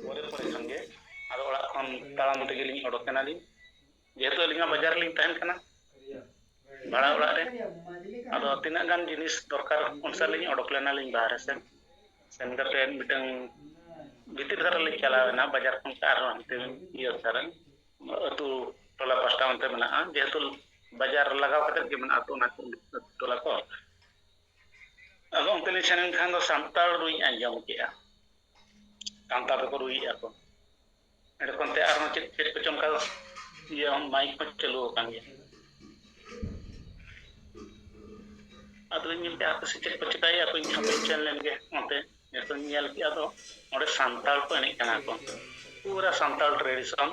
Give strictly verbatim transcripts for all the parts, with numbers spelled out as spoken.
ᱯᱚᱨᱮ ᱯᱚᱨᱮ ᱠᱷᱟᱱ ᱜᱮ ᱟᱫᱚ ᱚᱲᱟᱜ ᱠᱷᱚᱱ ᱛᱟᱲᱟᱢ ᱛᱮᱜᱮ ᱞᱤᱧ ᱚᱰᱚᱠ ᱮᱱᱟᱞᱤᱧ᱾ ᱡᱮᱦᱮᱛᱩ ᱟᱹᱞᱤᱧ ᱢᱟ ᱵᱟᱡᱟᱨ ᱨᱮᱞᱤᱧ ᱛᱟᱦᱮᱱ ᱠᱟᱱᱟ, ᱵᱷᱟᱲᱟ ᱚᱲᱟᱜ ᱨᱮ᱾ ᱟᱫᱚ ᱛᱤᱱᱟᱹᱜ ᱜᱟᱱ ᱡᱤᱱᱤᱥ ᱫᱚᱨᱠᱟᱨ ᱚᱱᱩᱥᱟᱨ ᱞᱤᱧ ᱚᱰᱚᱠ ᱞᱮᱱᱟᱞᱤᱧ ᱵᱟᱦᱨᱮ ᱥᱮᱫ᱾ ᱥᱮᱱ ᱠᱟᱛᱮ ᱢᱤᱫᱴᱟᱝ ᱵᱷᱤᱛᱤᱨ ᱫᱷᱟᱨᱟ ᱞᱤᱧ ᱪᱟᱞᱟᱣ ᱮᱱᱟ, ᱵᱟᱡᱟᱨ ᱠᱷᱚᱱ ᱟᱨᱦᱚᱸ ᱦᱟᱱᱛᱮ ᱤᱭᱟᱹ ᱫᱷᱟᱨᱟ, ᱟᱹᱛᱩ ᱴᱚᱞᱟ ᱯᱟᱥᱴᱟ ᱚᱱᱛᱮ ᱢᱮᱱᱟᱜᱼᱟ, ᱡᱮᱦᱮᱛᱩ ᱵᱟᱡᱟᱨ ᱞᱟᱜᱟᱣ ᱠᱟᱛᱮ ᱜᱮ ᱢᱮᱱᱟᱜᱼᱟ ᱟᱹᱛᱩ, ᱚᱱᱟ ᱠᱚ ᱟᱹᱛᱩ ᱴᱚᱞᱟ ᱠᱚ᱾ ᱟᱫᱚ ᱚᱱᱛᱮ ᱞᱤᱧ ᱥᱮᱱ ᱮᱱ ᱠᱷᱟᱱ ᱫᱚ ᱥᱟᱱᱛᱟᱲ ᱨᱩᱧ ᱟᱸᱡᱚᱢ ᱠᱮᱜᱼᱟ, ᱥᱟᱱᱛᱟᱲ ᱫᱚᱠᱚ ᱨᱩᱭᱮᱫᱼᱟ ᱠᱚ᱾ ᱚᱸᱰᱮ ᱠᱷᱚᱱ ᱛᱮ ᱟᱨᱦᱚᱸ ᱪᱮᱫ ᱪᱮᱫ ᱠᱚᱪᱚᱝ ᱚᱱᱠᱟ ᱤᱭᱟᱹ ᱢᱟᱭᱤᱠ ᱦᱚᱸ ᱪᱟᱹᱞᱩ ᱟᱠᱟᱱ ᱜᱮᱭᱟ᱾ ᱟᱫᱚᱧ ᱧᱮᱞ ᱠᱮᱫᱟ ᱦᱟᱯᱮ ᱥᱮ ᱪᱮᱫ ᱠᱚ ᱪᱮᱠᱟᱭᱟ, ᱟᱫᱚᱧ ᱦᱟᱯᱮᱧ ᱥᱮᱱ ᱞᱮᱱ ᱜᱮ ᱚᱱᱛᱮ᱾ ᱡᱚᱛᱚᱧ ᱧᱮᱞ ᱠᱮᱫᱟ, ᱟᱫᱚ ᱚᱸᱰᱮ ᱥᱟᱱᱛᱟᱲ ᱠᱚ ᱮᱱᱮᱡ ᱠᱟᱱᱟ ᱠᱚ, ᱯᱩᱨᱟᱹ ᱥᱟᱱᱛᱟᱲ ᱴᱨᱮᱰᱤᱥᱚᱱ,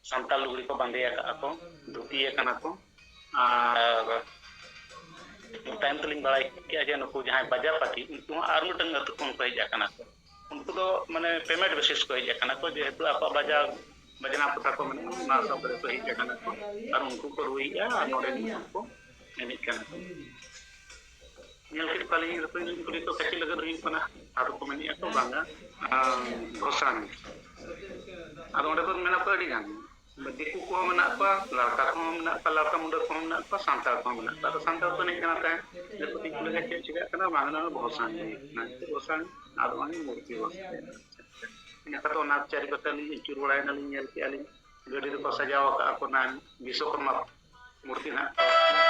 ᱥᱟᱱᱛᱟᱲ ᱞᱩᱜᱽᱲᱤ ᱠᱚ ᱵᱟᱸᱫᱮ ᱟᱠᱟᱫᱼᱟ ᱠᱚ, ᱫᱷᱩᱛᱤ ᱟᱠᱟᱱᱟ ᱠᱚ᱾ ᱟᱨ ᱛᱟᱭᱚᱢ ᱛᱮᱞᱤᱧ ᱵᱟᱲᱟᱭ ᱠᱮᱫᱼᱟ ᱡᱮ ᱱᱩᱠᱩ ᱡᱟᱦᱟᱸᱭ ᱵᱟᱡᱟᱨ ᱯᱟᱹᱴᱤ, ᱩᱱᱠᱩ ᱦᱚᱸ ᱟᱨ ᱢᱤᱫᱴᱟᱝ ᱟᱹᱛᱩ ᱠᱷᱚᱱ ᱠᱚ ᱦᱮᱡ ᱟᱠᱟᱱᱟ ᱠᱚ᱾ ᱩᱱᱠᱩ ᱫᱚ ᱢᱟᱱᱮ ᱯᱮᱢᱮᱱᱴ ᱵᱮᱥᱤᱥ ᱠᱚ ᱦᱮᱡ ᱟᱠᱟᱱᱟ ᱠᱚ, ᱡᱮᱦᱮᱛᱩ ᱟᱠᱚᱣᱟᱜ ᱵᱟᱡᱟᱨ ᱵᱟᱡᱱᱟ ᱯᱚᱛᱟ ᱠᱚ ᱢᱮᱱᱟᱜᱼᱟ, ᱚᱱᱟ ᱥᱟᱶ ᱠᱚᱨᱮ ᱠᱚ ᱦᱮᱡ ᱟᱠᱟᱱᱟ ᱠᱚ᱾ ᱟᱨ ᱩᱱᱠᱩ ᱠᱚ ᱨᱩᱭᱮᱫᱼᱟ ᱟᱨ ᱱᱚᱰᱮ ᱱᱤᱛᱚᱜ ᱠᱚ ᱮᱱᱮᱡ ᱠᱟᱱᱟ ᱠᱚ᱾ ᱧᱮᱞ ᱠᱮᱫ ᱠᱚᱣᱟᱞᱤᱧ, ᱡᱚᱛᱚ ᱠᱩᱲᱤ ᱠᱚ ᱠᱟᱹᱴᱤᱡ ᱞᱟᱹᱜᱤᱫ ᱦᱩᱭᱩᱜ ᱠᱟᱱᱟ᱾ ᱟᱫᱚ ᱠᱚ ᱢᱮᱱᱮᱫᱼᱟ ᱠᱚ, "ᱵᱟᱝᱟ, ᱟᱸ, ᱜᱷᱳᱥᱟᱱ᱾" ᱟᱫᱚ ᱚᱸᱰᱮ ᱠᱚ ᱢᱮᱱᱟ ᱠᱚ ᱟᱹᱰᱤ ᱜᱟᱱ᱾ ᱫᱤᱠᱩ ᱠᱚᱦᱚᱸ ᱢᱮᱱᱟᱜ ᱠᱚᱣᱟ, ᱞᱟᱲᱠᱟ ᱠᱚᱦᱚᱸ ᱢᱮᱱᱟᱜ ᱠᱚᱣᱟ, ᱞᱟᱲᱠᱟ ᱢᱩᱰᱟᱹ ᱠᱚᱦᱚᱸ ᱢᱮᱱᱟᱜ ᱠᱚᱣᱟ, ᱥᱟᱱᱛᱟᱲ ᱠᱚᱦᱚᱸ ᱢᱮᱱᱟᱜ ᱠᱚᱣᱟ᱾ ᱟᱫᱚ ᱥᱟᱱᱛᱟᱲ ᱠᱚ ᱮᱱᱮᱡ ᱠᱟᱱᱟ ᱛᱟᱦᱮᱸᱫ᱾ ᱫᱤᱠᱩ ᱠᱚ ᱞᱟᱹᱭᱟ, "ᱪᱮᱫ ᱪᱤᱠᱟᱹᱜ ᱠᱟᱱᱟ?" ᱵᱟᱝ, ᱚᱱᱟ ᱫᱚ ᱜᱷᱳᱥᱟᱱ ᱮᱱᱮᱡ ᱠᱟᱱᱟ᱾ ᱪᱮᱫ ᱜᱷᱳᱥᱟᱱ? ᱟᱫᱚ ᱚᱱᱟ ᱢᱩᱨᱛᱤ ᱜᱷᱳᱥᱟᱱ᱾ ᱤᱱᱟᱹ ᱠᱟᱛᱮ ᱚᱱᱟ ᱪᱟᱹᱨᱤ ᱠᱟᱛᱮ ᱟᱹᱞᱤᱧ ᱟᱹᱪᱩᱨ ᱵᱟᱲᱟᱭᱮᱱᱟᱞᱤᱧ, ᱧᱮᱞ ᱠᱮᱜᱼᱟ ᱞᱤᱧ᱾ ᱜᱟᱹᱰᱤ ᱨᱮᱠᱚ ᱥᱟᱡᱟᱣ ᱟᱠᱟᱫᱼᱟ ᱠᱚ ᱚᱱᱟ ᱵᱤᱥᱥᱚᱠᱚᱨᱢᱟ ᱢᱩᱨᱛᱤ ᱱᱟᱦᱟᱜ ᱠᱚ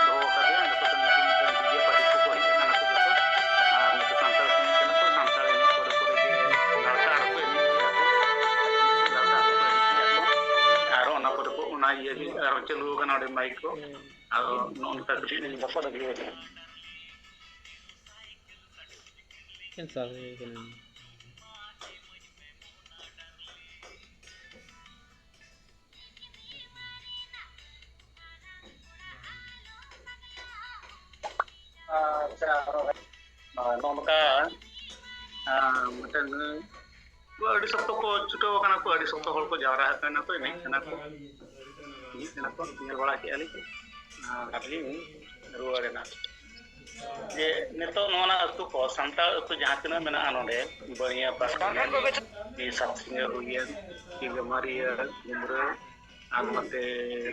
ᱫᱚᱦᱚ ᱟᱠᱟᱫᱮᱭᱟ᱾ ᱚᱸᱰᱮ ᱠᱚ ᱢᱤᱫᱴᱮᱱ ᱰᱤᱡᱮ ᱯᱟᱨᱴᱤ ᱠᱚᱠᱚ ᱦᱮᱡ ᱟᱠᱟᱱᱟ ᱠᱚ ᱡᱚᱛᱚ᱾ ᱟᱨ ᱱᱩᱠᱩ ᱥᱟᱱᱛᱟᱲ ᱠᱚ ᱮᱱᱮᱡ ᱠᱟᱱᱟ ᱠᱚ, ᱥᱟᱱᱛᱟᱲ ᱮᱱᱮᱡ ᱯᱚᱨᱮ ᱯᱚᱨᱮ ᱜᱮ ᱞᱟᱲᱠᱟ ᱦᱚᱸᱠᱚ ᱮᱱᱮᱡ ᱜᱮᱭᱟ ᱠᱚ, ᱞᱟᱲᱠᱟ ᱦᱚᱸᱠᱚ ᱮᱱᱮᱡ ᱜᱮᱭᱟ ᱠᱚ᱾ ᱟᱨ ᱚᱱᱟ ᱯᱚᱨᱮ ᱠᱚ ᱚᱱᱟ ᱤᱭᱟᱹ ᱜᱮ ᱟᱨᱦᱚᱸ ᱪᱟᱹᱞᱩ ᱟᱠᱟᱱᱟ ᱚᱸᱰᱮ ᱢᱟᱭᱤᱠ ᱠᱚ᱾ ᱟᱫᱚ ᱱᱚᱜᱼᱚ ᱱᱚᱝᱠᱟ ᱠᱟᱹᱴᱤᱡ ᱞᱤᱧ ᱵᱟᱯᱟᱞ ᱟᱹᱜᱩ ᱟᱠᱟᱱᱟ᱾ ᱠᱮᱱᱥᱟᱨ ᱦᱩᱭ ᱠᱟᱱᱟ᱾ ᱟᱪᱪᱷᱟ, ᱟᱨ ᱱᱚᱜᱼᱚ ᱱᱚᱝᱠᱟ, ᱟᱨ ᱢᱤᱫᱴᱮᱱ ᱟᱹᱰᱤ ᱥᱚᱠᱛᱚ ᱠᱚ ᱪᱷᱩᱴᱟᱹᱣ ᱟᱠᱟᱱᱟ ᱠᱚ, ᱟᱹᱰᱤ ᱥᱚᱠᱛᱚ ᱦᱚᱲ ᱠᱚ ᱡᱟᱣᱨᱟ ᱟᱠᱟᱱᱟ ᱠᱚ, ᱮᱱᱮᱡ ᱠᱟᱱᱟ ᱠᱚ, ᱮᱱᱮᱡ ᱠᱟᱱᱟ ᱠᱚ, ᱧᱮᱞ ᱵᱟᱲᱟ ᱠᱮᱫᱼᱟ ᱞᱤᱧ᱾ ᱟᱨ ᱞᱤᱧ ᱨᱩᱣᱟᱹᱲ ᱮᱱᱟ᱾ ᱡᱮ ᱱᱤᱛᱚᱜ ᱱᱚᱣᱟ ᱟᱹᱛᱩ ᱠᱚ, ᱥᱟᱱᱛᱟᱲ ᱟᱹᱛᱩ ᱡᱟᱦᱟᱸ ᱛᱤᱱᱟᱹᱜ ᱢᱮᱱᱟᱜᱼᱟ ᱱᱚᱰᱮ, ᱵᱟᱹᱲᱤᱭᱟ ᱯᱟᱥᱟ, ᱥᱟᱛᱥᱤᱝᱜᱟᱹ ᱦᱩᱭᱮᱱ, ᱠᱤ ᱜᱟᱹᱢᱟᱨᱤᱭᱟᱹ, ᱜᱩᱢᱨᱟᱹ, ᱟᱨ ᱱᱚᱛᱮ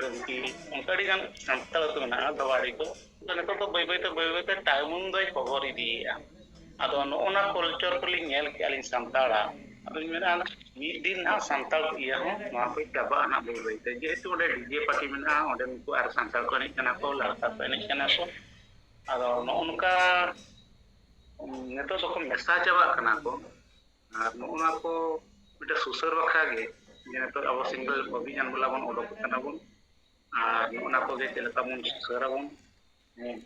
ᱨᱟᱹᱝᱠᱤ, ᱚᱱᱠᱟ ᱟᱹᱰᱤ ᱜᱟᱱ ᱥᱟᱱᱛᱟᱲ ᱟᱹᱛᱩ ᱢᱮᱱᱟᱜᱼᱟ, ᱫᱟᱣᱟᱲᱤ ᱠᱚ᱾ ᱟᱫᱚ ᱱᱤᱛᱚᱜ ᱫᱚ ᱵᱟᱹᱭ ᱵᱟᱹᱭ ᱛᱮ, ᱵᱟᱹᱭ ᱵᱟᱹᱭ ᱛᱮ ᱴᱟᱭᱢᱩᱱ ᱫᱚᱭ ᱠᱚᱵᱷᱚᱨ ᱤᱫᱤᱭᱮᱫᱼᱟ᱾ ᱟᱫᱚ ᱱᱚᱜᱼᱚ ᱱᱟ ᱠᱟᱞᱪᱟᱨ ᱠᱚᱞᱤᱧ ᱧᱮᱞ ᱠᱮᱜᱼᱟ ᱞᱤᱧ ᱥᱟᱱᱛᱟᱲᱟᱜ᱾ ᱟᱫᱚᱧ ᱢᱮᱱᱟ, ᱢᱤᱫ ᱫᱤᱱ ᱦᱟᱸᱜ ᱥᱟᱱᱛᱟᱲ ᱤᱭᱟᱹ ᱦᱚᱸ ᱱᱚᱣᱟ ᱠᱚ ᱪᱟᱵᱟᱜᱼᱟ ᱦᱟᱸᱜ ᱵᱟᱹᱭ ᱵᱟᱹᱭ ᱛᱮ᱾ ᱡᱮᱦᱮᱛᱩ ᱚᱸᱰᱮ ᱰᱤᱡᱮ ᱯᱟᱨᱴᱤ ᱢᱮᱱᱟᱜᱼᱟ, ᱚᱸᱰᱮ ᱱᱩᱠᱩ ᱟᱨ ᱥᱟᱱᱛᱟᱲ ᱠᱚ ᱮᱱᱮᱡ ᱠᱟᱱᱟ ᱠᱚ, ᱞᱟᱲᱠᱟ ᱠᱚ ᱮᱱᱮᱡ ᱠᱟᱱᱟ ᱠᱚ᱾ ᱟᱫᱚ ᱱᱚᱜᱼᱚ ᱱᱚᱝᱠᱟ ᱱᱤᱛᱚᱜ ᱫᱚᱠᱚ ᱢᱮᱥᱟ ᱪᱟᱵᱟᱜ ᱠᱟᱱᱟ ᱠᱚ᱾ ᱟᱨ ᱱᱚᱜᱼᱚ ᱱᱚᱣᱟ ᱠᱚ ᱢᱤᱫᱴᱮᱱ ᱥᱩᱥᱟᱹᱨ ᱵᱟᱠᱷᱨᱟ ᱜᱮ, ᱡᱮ ᱱᱤᱛᱚᱜ ᱟᱵᱚ ᱥᱤᱝᱜᱟᱹ ᱚᱵᱷᱤᱡᱟᱱ ᱵᱟᱞᱟ ᱵᱚᱱ ᱚᱰᱚᱠ ᱠᱟᱱᱟ ᱵᱚᱱ᱾ ᱟᱨ ᱱᱚᱜᱼᱚ ᱱᱚᱣᱟ ᱠᱚᱜᱮ ᱪᱮᱫ ᱞᱮᱠᱟ ᱵᱚᱱ ᱥᱩᱥᱟᱹᱨᱟᱵᱚᱱ᱾ ᱦᱮᱸ᱾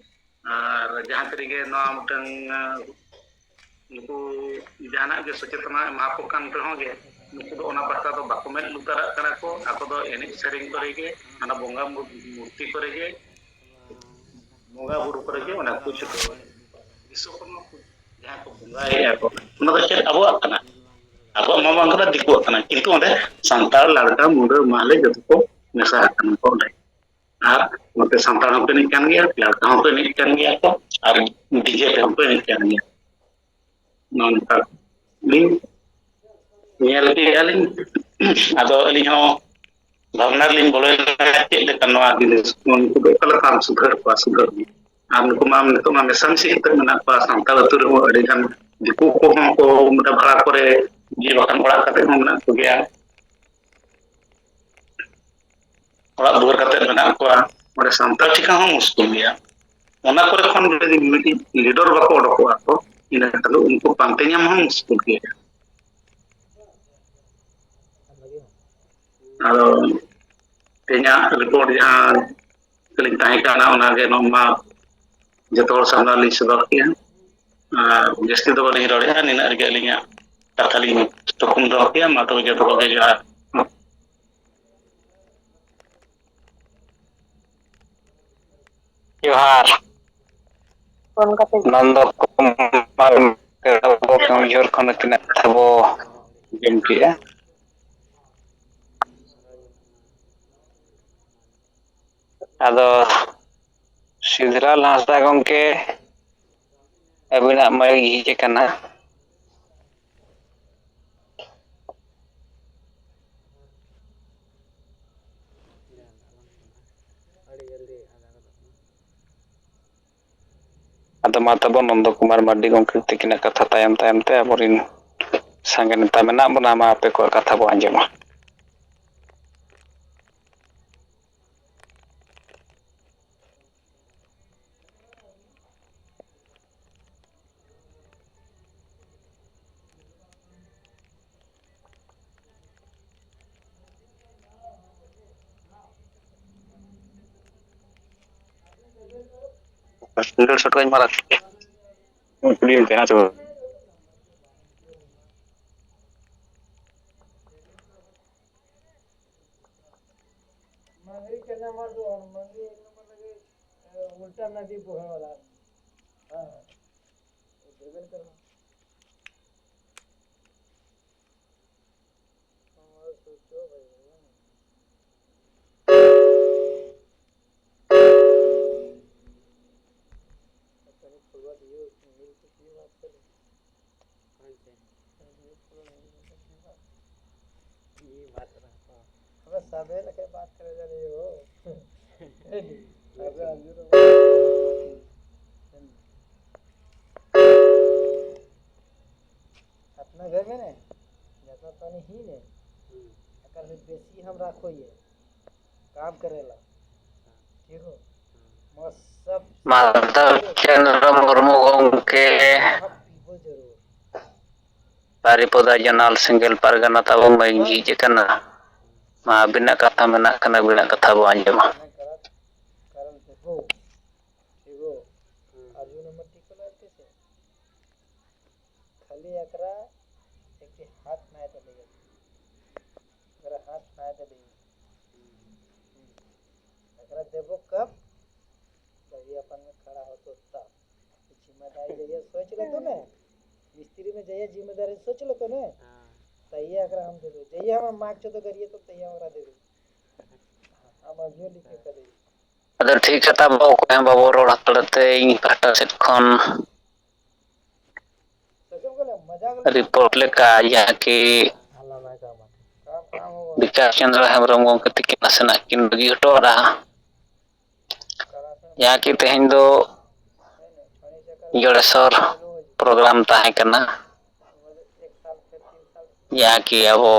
ᱟᱨ ᱡᱟᱦᱟᱸ ᱛᱤᱨᱮᱜᱮ ᱱᱚᱣᱟ ᱢᱤᱫᱴᱟᱝ, ᱟᱸ, ᱱᱩᱠᱩ ᱡᱟᱦᱟᱱᱟᱜ ᱜᱮ ᱥᱚᱪᱮᱛᱚᱱᱟ ᱮᱢᱟ ᱠᱚ ᱠᱟᱱ ᱨᱮᱦᱚᱸ ᱜᱮ, ᱱᱩᱠᱩ ᱫᱚ ᱚᱱᱟ ᱯᱟᱦᱴᱟ ᱫᱚ ᱵᱟᱠᱚ ᱢᱮᱫ ᱞᱩᱛᱟᱨᱟᱜ ᱠᱟᱱᱟ ᱠᱚ᱾ ᱟᱠᱚ ᱫᱚ ᱮᱱᱮᱡ ᱥᱮᱨᱮᱧ ᱠᱚᱨᱮ ᱜᱮ, ᱚᱱᱟ ᱵᱚᱸᱜᱟ ᱢᱩ-, ᱢᱩᱨᱛᱤ ᱠᱚᱨᱮ ᱜᱮ, ᱵᱚᱸᱜᱟ ᱵᱩᱨᱩ ᱠᱚᱨᱮ ᱜᱮ ᱚᱱᱟ ᱠᱚ ᱪᱷᱩᱴᱟᱹᱣ᱾ ᱵᱤᱥᱥᱚᱠᱚᱨᱢᱟ ᱯᱩᱡᱟᱹ ᱡᱟᱦᱟᱸ ᱠᱚ ᱵᱚᱸᱜᱟᱭᱮᱫᱼᱟ ᱠᱚ, ᱚᱱᱟ ᱫᱚ ᱪᱮᱫ ᱟᱵᱚᱣᱟᱜ ᱠᱟᱱᱟ? ᱟᱵᱚᱣᱟᱜ ᱢᱟ ᱵᱟᱝ ᱠᱟᱱᱟ, ᱫᱤᱠᱩᱣᱟᱜ ᱠᱟᱱᱟ᱾ ᱠᱤᱱᱛᱩ ᱚᱸᱰᱮ ᱥᱟᱱᱛᱟᱲ, ᱞᱟᱲᱠᱟ, ᱢᱩᱰᱟᱹ, ᱢᱟᱦᱞᱮ ᱡᱚᱛᱚ ᱠᱚ ᱢᱮᱥᱟ ᱟᱠᱟᱱᱟ ᱠᱚ ᱚᱸᱰᱮ᱾ ᱟᱨ ᱱᱚᱛᱮ ᱥᱟᱱᱛᱟᱲ ᱦᱚᱸᱠᱚ ᱮᱱᱮᱡ ᱠᱟᱱ ᱜᱮᱭᱟ, ᱞᱟᱲᱠᱟ ᱦᱚᱸᱠᱚ ᱮᱱᱮᱡ ᱠᱟᱱ ᱜᱮᱭᱟ ᱠᱚ, ᱟᱨ ᱰᱤᱡᱮ ᱛᱮᱦᱚᱸ ᱠᱚ ᱮᱱᱮᱡ ᱠᱟᱱ ᱜᱮᱭᱟ᱾ ᱱᱚᱝᱠᱟ ᱞᱤᱧ ᱧᱮᱞ ᱠᱮᱜᱼᱟ ᱞᱤᱧ᱾ ᱟᱫᱚ ᱟᱹᱞᱤᱧ ᱦᱚᱸ ᱵᱷᱟᱵᱽᱱᱟ ᱨᱮᱞᱤᱧ ᱵᱚᱞᱚᱭᱮᱱᱟ, ᱪᱮᱫ ᱞᱮᱠᱟ ᱱᱚᱣᱟ ᱡᱤᱱᱤᱥ, ᱩᱱᱠᱩ ᱫᱚ ᱚᱠᱟ ᱞᱮᱠᱟᱢ ᱥᱩᱫᱷᱟᱹᱨ ᱠᱚᱣᱟ, ᱥᱩᱫᱷᱟᱹᱨ ᱜᱮ᱾ ᱟᱨ ᱱᱩᱠᱩ ᱢᱟ ᱱᱤᱛᱚᱜ ᱢᱟ ᱢᱮᱥᱟᱢᱤᱥᱤ ᱠᱟᱛᱮ ᱢᱮᱱᱟᱜ ᱠᱚᱣᱟ, ᱥᱟᱱᱛᱟᱲ ᱟᱹᱛᱩ ᱨᱮᱦᱚᱸ ᱟᱹᱰᱤ ᱜᱟᱱ ᱫᱤᱠᱩ ᱠᱚᱦᱚᱸ ᱠᱚ ᱚᱱᱠᱟ ᱵᱷᱟᱲᱟ ᱠᱚᱨᱮ ᱡᱮ ᱵᱟᱠᱷᱟᱱ ᱚᱲᱟᱜ ᱠᱟᱛᱮ ᱦᱚᱸ ᱢᱮᱱᱟᱜ ᱠᱚᱜᱮᱭᱟ᱾ ᱚᱲᱟᱜ ᱫᱩᱣᱟᱹᱨ ᱠᱟᱛᱮ ᱢᱮᱱᱟᱜ ᱠᱚᱣᱟ, ᱚᱸᱰᱮ ᱥᱟᱱᱛᱟᱲ ᱴᱷᱤᱠᱟᱹ ᱦᱚᱸ ᱢᱩᱥᱠᱤᱞ ᱜᱮᱭᱟ᱾ ᱚᱱᱟ ᱠᱚᱨᱮ ᱠᱷᱚᱱ ᱡᱩᱫᱤ ᱢᱤᱫᱴᱤᱡ ᱞᱤᱰᱟᱨ ᱵᱟᱠᱚ ᱚᱰᱚᱠᱚᱜᱼᱟ ᱠᱚ, ᱤᱱᱟᱹ ᱠᱷᱟᱱ ᱫᱚ ᱩᱱᱠᱩ ᱯᱟᱱᱛᱮ ᱧᱟᱢ ᱦᱚᱸ ᱢᱩᱥᱠᱤᱞ ᱜᱮᱭᱟ᱾ ᱟᱫᱚ ᱛᱮᱦᱮᱧᱟᱜ ᱨᱤᱯᱳᱨᱴ ᱡᱟᱦᱟᱸ ᱞᱤᱧ ᱛᱟᱦᱮᱸ ᱠᱟᱱᱟ, ᱚᱱᱟᱜᱮ ᱱᱚᱣᱟ ᱡᱚᱛᱚ ᱦᱚᱲ ᱥᱟᱢᱱᱟ ᱞᱤᱧ ᱥᱚᱫᱚᱨ ᱠᱮᱜᱼᱟ᱾ ᱟᱨ ᱡᱟᱹᱥᱛᱤ ᱫᱚ ᱵᱟᱹᱞᱤᱧ ᱨᱚᱲᱮᱫᱼᱟ, ᱱᱤᱱᱟᱹᱜ ᱨᱮᱜᱮ ᱟᱹᱞᱤᱧᱟᱜ ᱠᱟᱛᱷᱟ ᱞᱤᱧ ᱛᱷᱩᱠᱩᱢ ᱫᱚᱦᱚ ᱠᱮᱜᱼᱟ᱾ ᱢᱟ ᱛᱚᱵᱮ ᱡᱚᱛᱚ ᱠᱚᱜᱮ ᱡᱚᱦᱟᱨ᱾ ᱡᱚᱦᱟᱨ᱾ ᱱᱚᱱᱫᱚ ᱠᱩᱢᱟᱨ ᱩᱭᱦᱟᱹᱨ ᱠᱷᱚᱱ ᱛᱤᱱᱟᱹᱜ ᱠᱟᱛᱷᱟ ᱵᱚ ᱟᱸᱡᱚᱢ ᱠᱮᱜᱼᱟ᱾ ᱟᱫᱚ ᱥᱤᱫᱷᱨᱟᱞ ᱦᱟᱸᱥᱫᱟ ᱜᱚᱢᱠᱮ, ᱟᱹᱵᱤᱱᱟᱜ ᱢᱟᱹᱭ ᱦᱮᱡ ᱟᱠᱟᱱᱟ᱾ ᱟᱫᱚ ᱢᱟ ᱛᱟᱵᱚᱱ ᱱᱚᱱᱫᱚ ᱠᱩᱢᱟᱨ ᱢᱟᱨᱰᱤ ᱜᱚᱢᱠᱮ ᱛᱤᱠᱤᱱᱟᱜ ᱠᱟᱛᱷᱟ ᱛᱟᱭᱚᱢ ᱛᱟᱭᱚᱢ ᱛᱮ ᱟᱵᱚᱨᱤᱱ ᱥᱟᱸᱜᱮ ᱱᱮᱛᱟ ᱢᱮᱱᱟᱜ ᱵᱚᱱᱟ, ᱢᱟ ᱟᱯᱮ ᱠᱚᱣᱟᱜ ᱠᱟᱛᱷᱟ ᱵᱚ ᱟᱸᱡᱚᱢᱟ᱾ ᱰᱮᱲᱥᱚ ᱴᱟᱠᱟᱧ ᱢᱟᱨᱟ ᱠᱩᱲᱤ ᱛᱟᱦᱮᱸ ᱪᱚ᱾ मंगरी के नंबर दो, मंगरी एक नंबर लगे, अ, उल्टा नदी बहे वाला। हाँ, हाँ। वो देवेल करो। और सोचो भाई, पता नहीं खुलवा दिए, उसमें मिल तो की बात करें। कौन से? ये बात रहा। अबे सबे लगे बात करे जा रही हो। अबे अंजू तो अपना घर में ने, जितना पानी ही ने, हम्म। अगर बेसी हम राखो ये, काम करेला। ठीक हो? मगर सब ᱢᱟᱫᱷᱚᱵ ᱪᱚᱸᱫᱽᱨᱚ ᱢᱩᱨᱢᱩ ᱜᱚᱢᱠᱮ, ᱟᱯ ᱯᱤᱵᱚ ᱡᱟᱹᱨᱩᱲ᱾ ᱵᱟᱨᱤᱯᱚᱫᱟ ᱡᱚᱱᱟᱞ ᱥᱤᱸᱜᱮᱞ ᱯᱟᱨᱜᱟᱱᱟ ᱛᱟᱵᱚ ᱢᱟᱹᱭ ᱡᱷᱤᱡ ᱟᱠᱟᱱᱟ᱾ ᱢᱟ ᱟᱹᱵᱤᱱᱟᱜ ᱠᱟᱛᱷᱟ ᱢᱮᱱᱟᱜ ᱠᱷᱟᱱ ᱟᱹᱵᱤᱱᱟᱜ ᱠᱟᱛᱷᱟ ᱵᱚ ᱟᱸᱡᱚᱢᱟ᱾ ᱠᱟᱨᱚᱱ ᱫᱮᱠᱷᱚ, ᱴᱷᱤᱠ ᱦᱳ, ᱟᱨᱡᱩᱱ ᱢᱟᱹᱴᱤ ᱠᱚ ᱞᱟᱜᱛᱮ ᱥᱮ? ᱠᱷᱟᱹᱞᱤ ᱮᱠᱨᱟ ᱮᱠᱴᱤ ᱦᱟᱛ ᱱᱟᱭ ᱛᱟᱞᱮ ᱜᱮ᱾ ᱮᱠᱨᱟ ᱦᱟᱛ ᱱᱟᱭ ᱛᱟᱞᱮ ᱜᱮ। अगर देबो कब? जब ये अपन में खड़ा हो तो तब। जिम्मेदारी जहिया सोच लेतो ने, मिस्त्री में जहिया जिम्मेदारी सोच लेतो ने, हाँ। तहिया अगर हम दे दो। जहिया हम माग चो तो करिए तो तहिया हमरा दे दो। हम अभियो लिखे कर देंगे। ᱟᱫᱚ ᱴᱷᱤᱠ ᱠᱟᱛᱷᱟ ᱵᱚ ᱚᱠᱚᱭ ᱦᱚᱸ ᱵᱟᱵᱚ ᱨᱚᱲ ᱦᱟᱛᱟᱲ ᱛᱮ, ᱤᱧ ᱯᱟᱦᱴᱟ ᱥᱮᱫ ᱠᱷᱚᱱ ᱨᱤᱯᱳᱨᱴ ᱞᱮᱠᱟ ᱡᱟᱦᱟᱸ ᱠᱤ ᱵᱤᱠᱟᱥ ᱪᱚᱸᱫᱽᱨᱚ ᱦᱮᱢᱵᱨᱚᱢ ᱜᱚᱢᱠᱮ ᱛᱤᱠᱤᱱ ᱱᱟᱥᱮᱱᱟᱜ ᱠᱤᱱ ᱵᱟᱹᱜᱤ ᱦᱚᱴᱚ ᱟᱫᱟ᱾ ᱡᱟᱦᱟᱸ ᱠᱤ ᱛᱮᱦᱮᱧ ᱫᱚ ᱡᱚᱲᱮᱥᱚᱨ ᱯᱨᱳᱜᱨᱟᱢ ᱛᱟᱦᱮᱸ ᱠᱟᱱᱟ, ᱡᱟᱦᱟᱸ ᱠᱤ ᱟᱵᱚ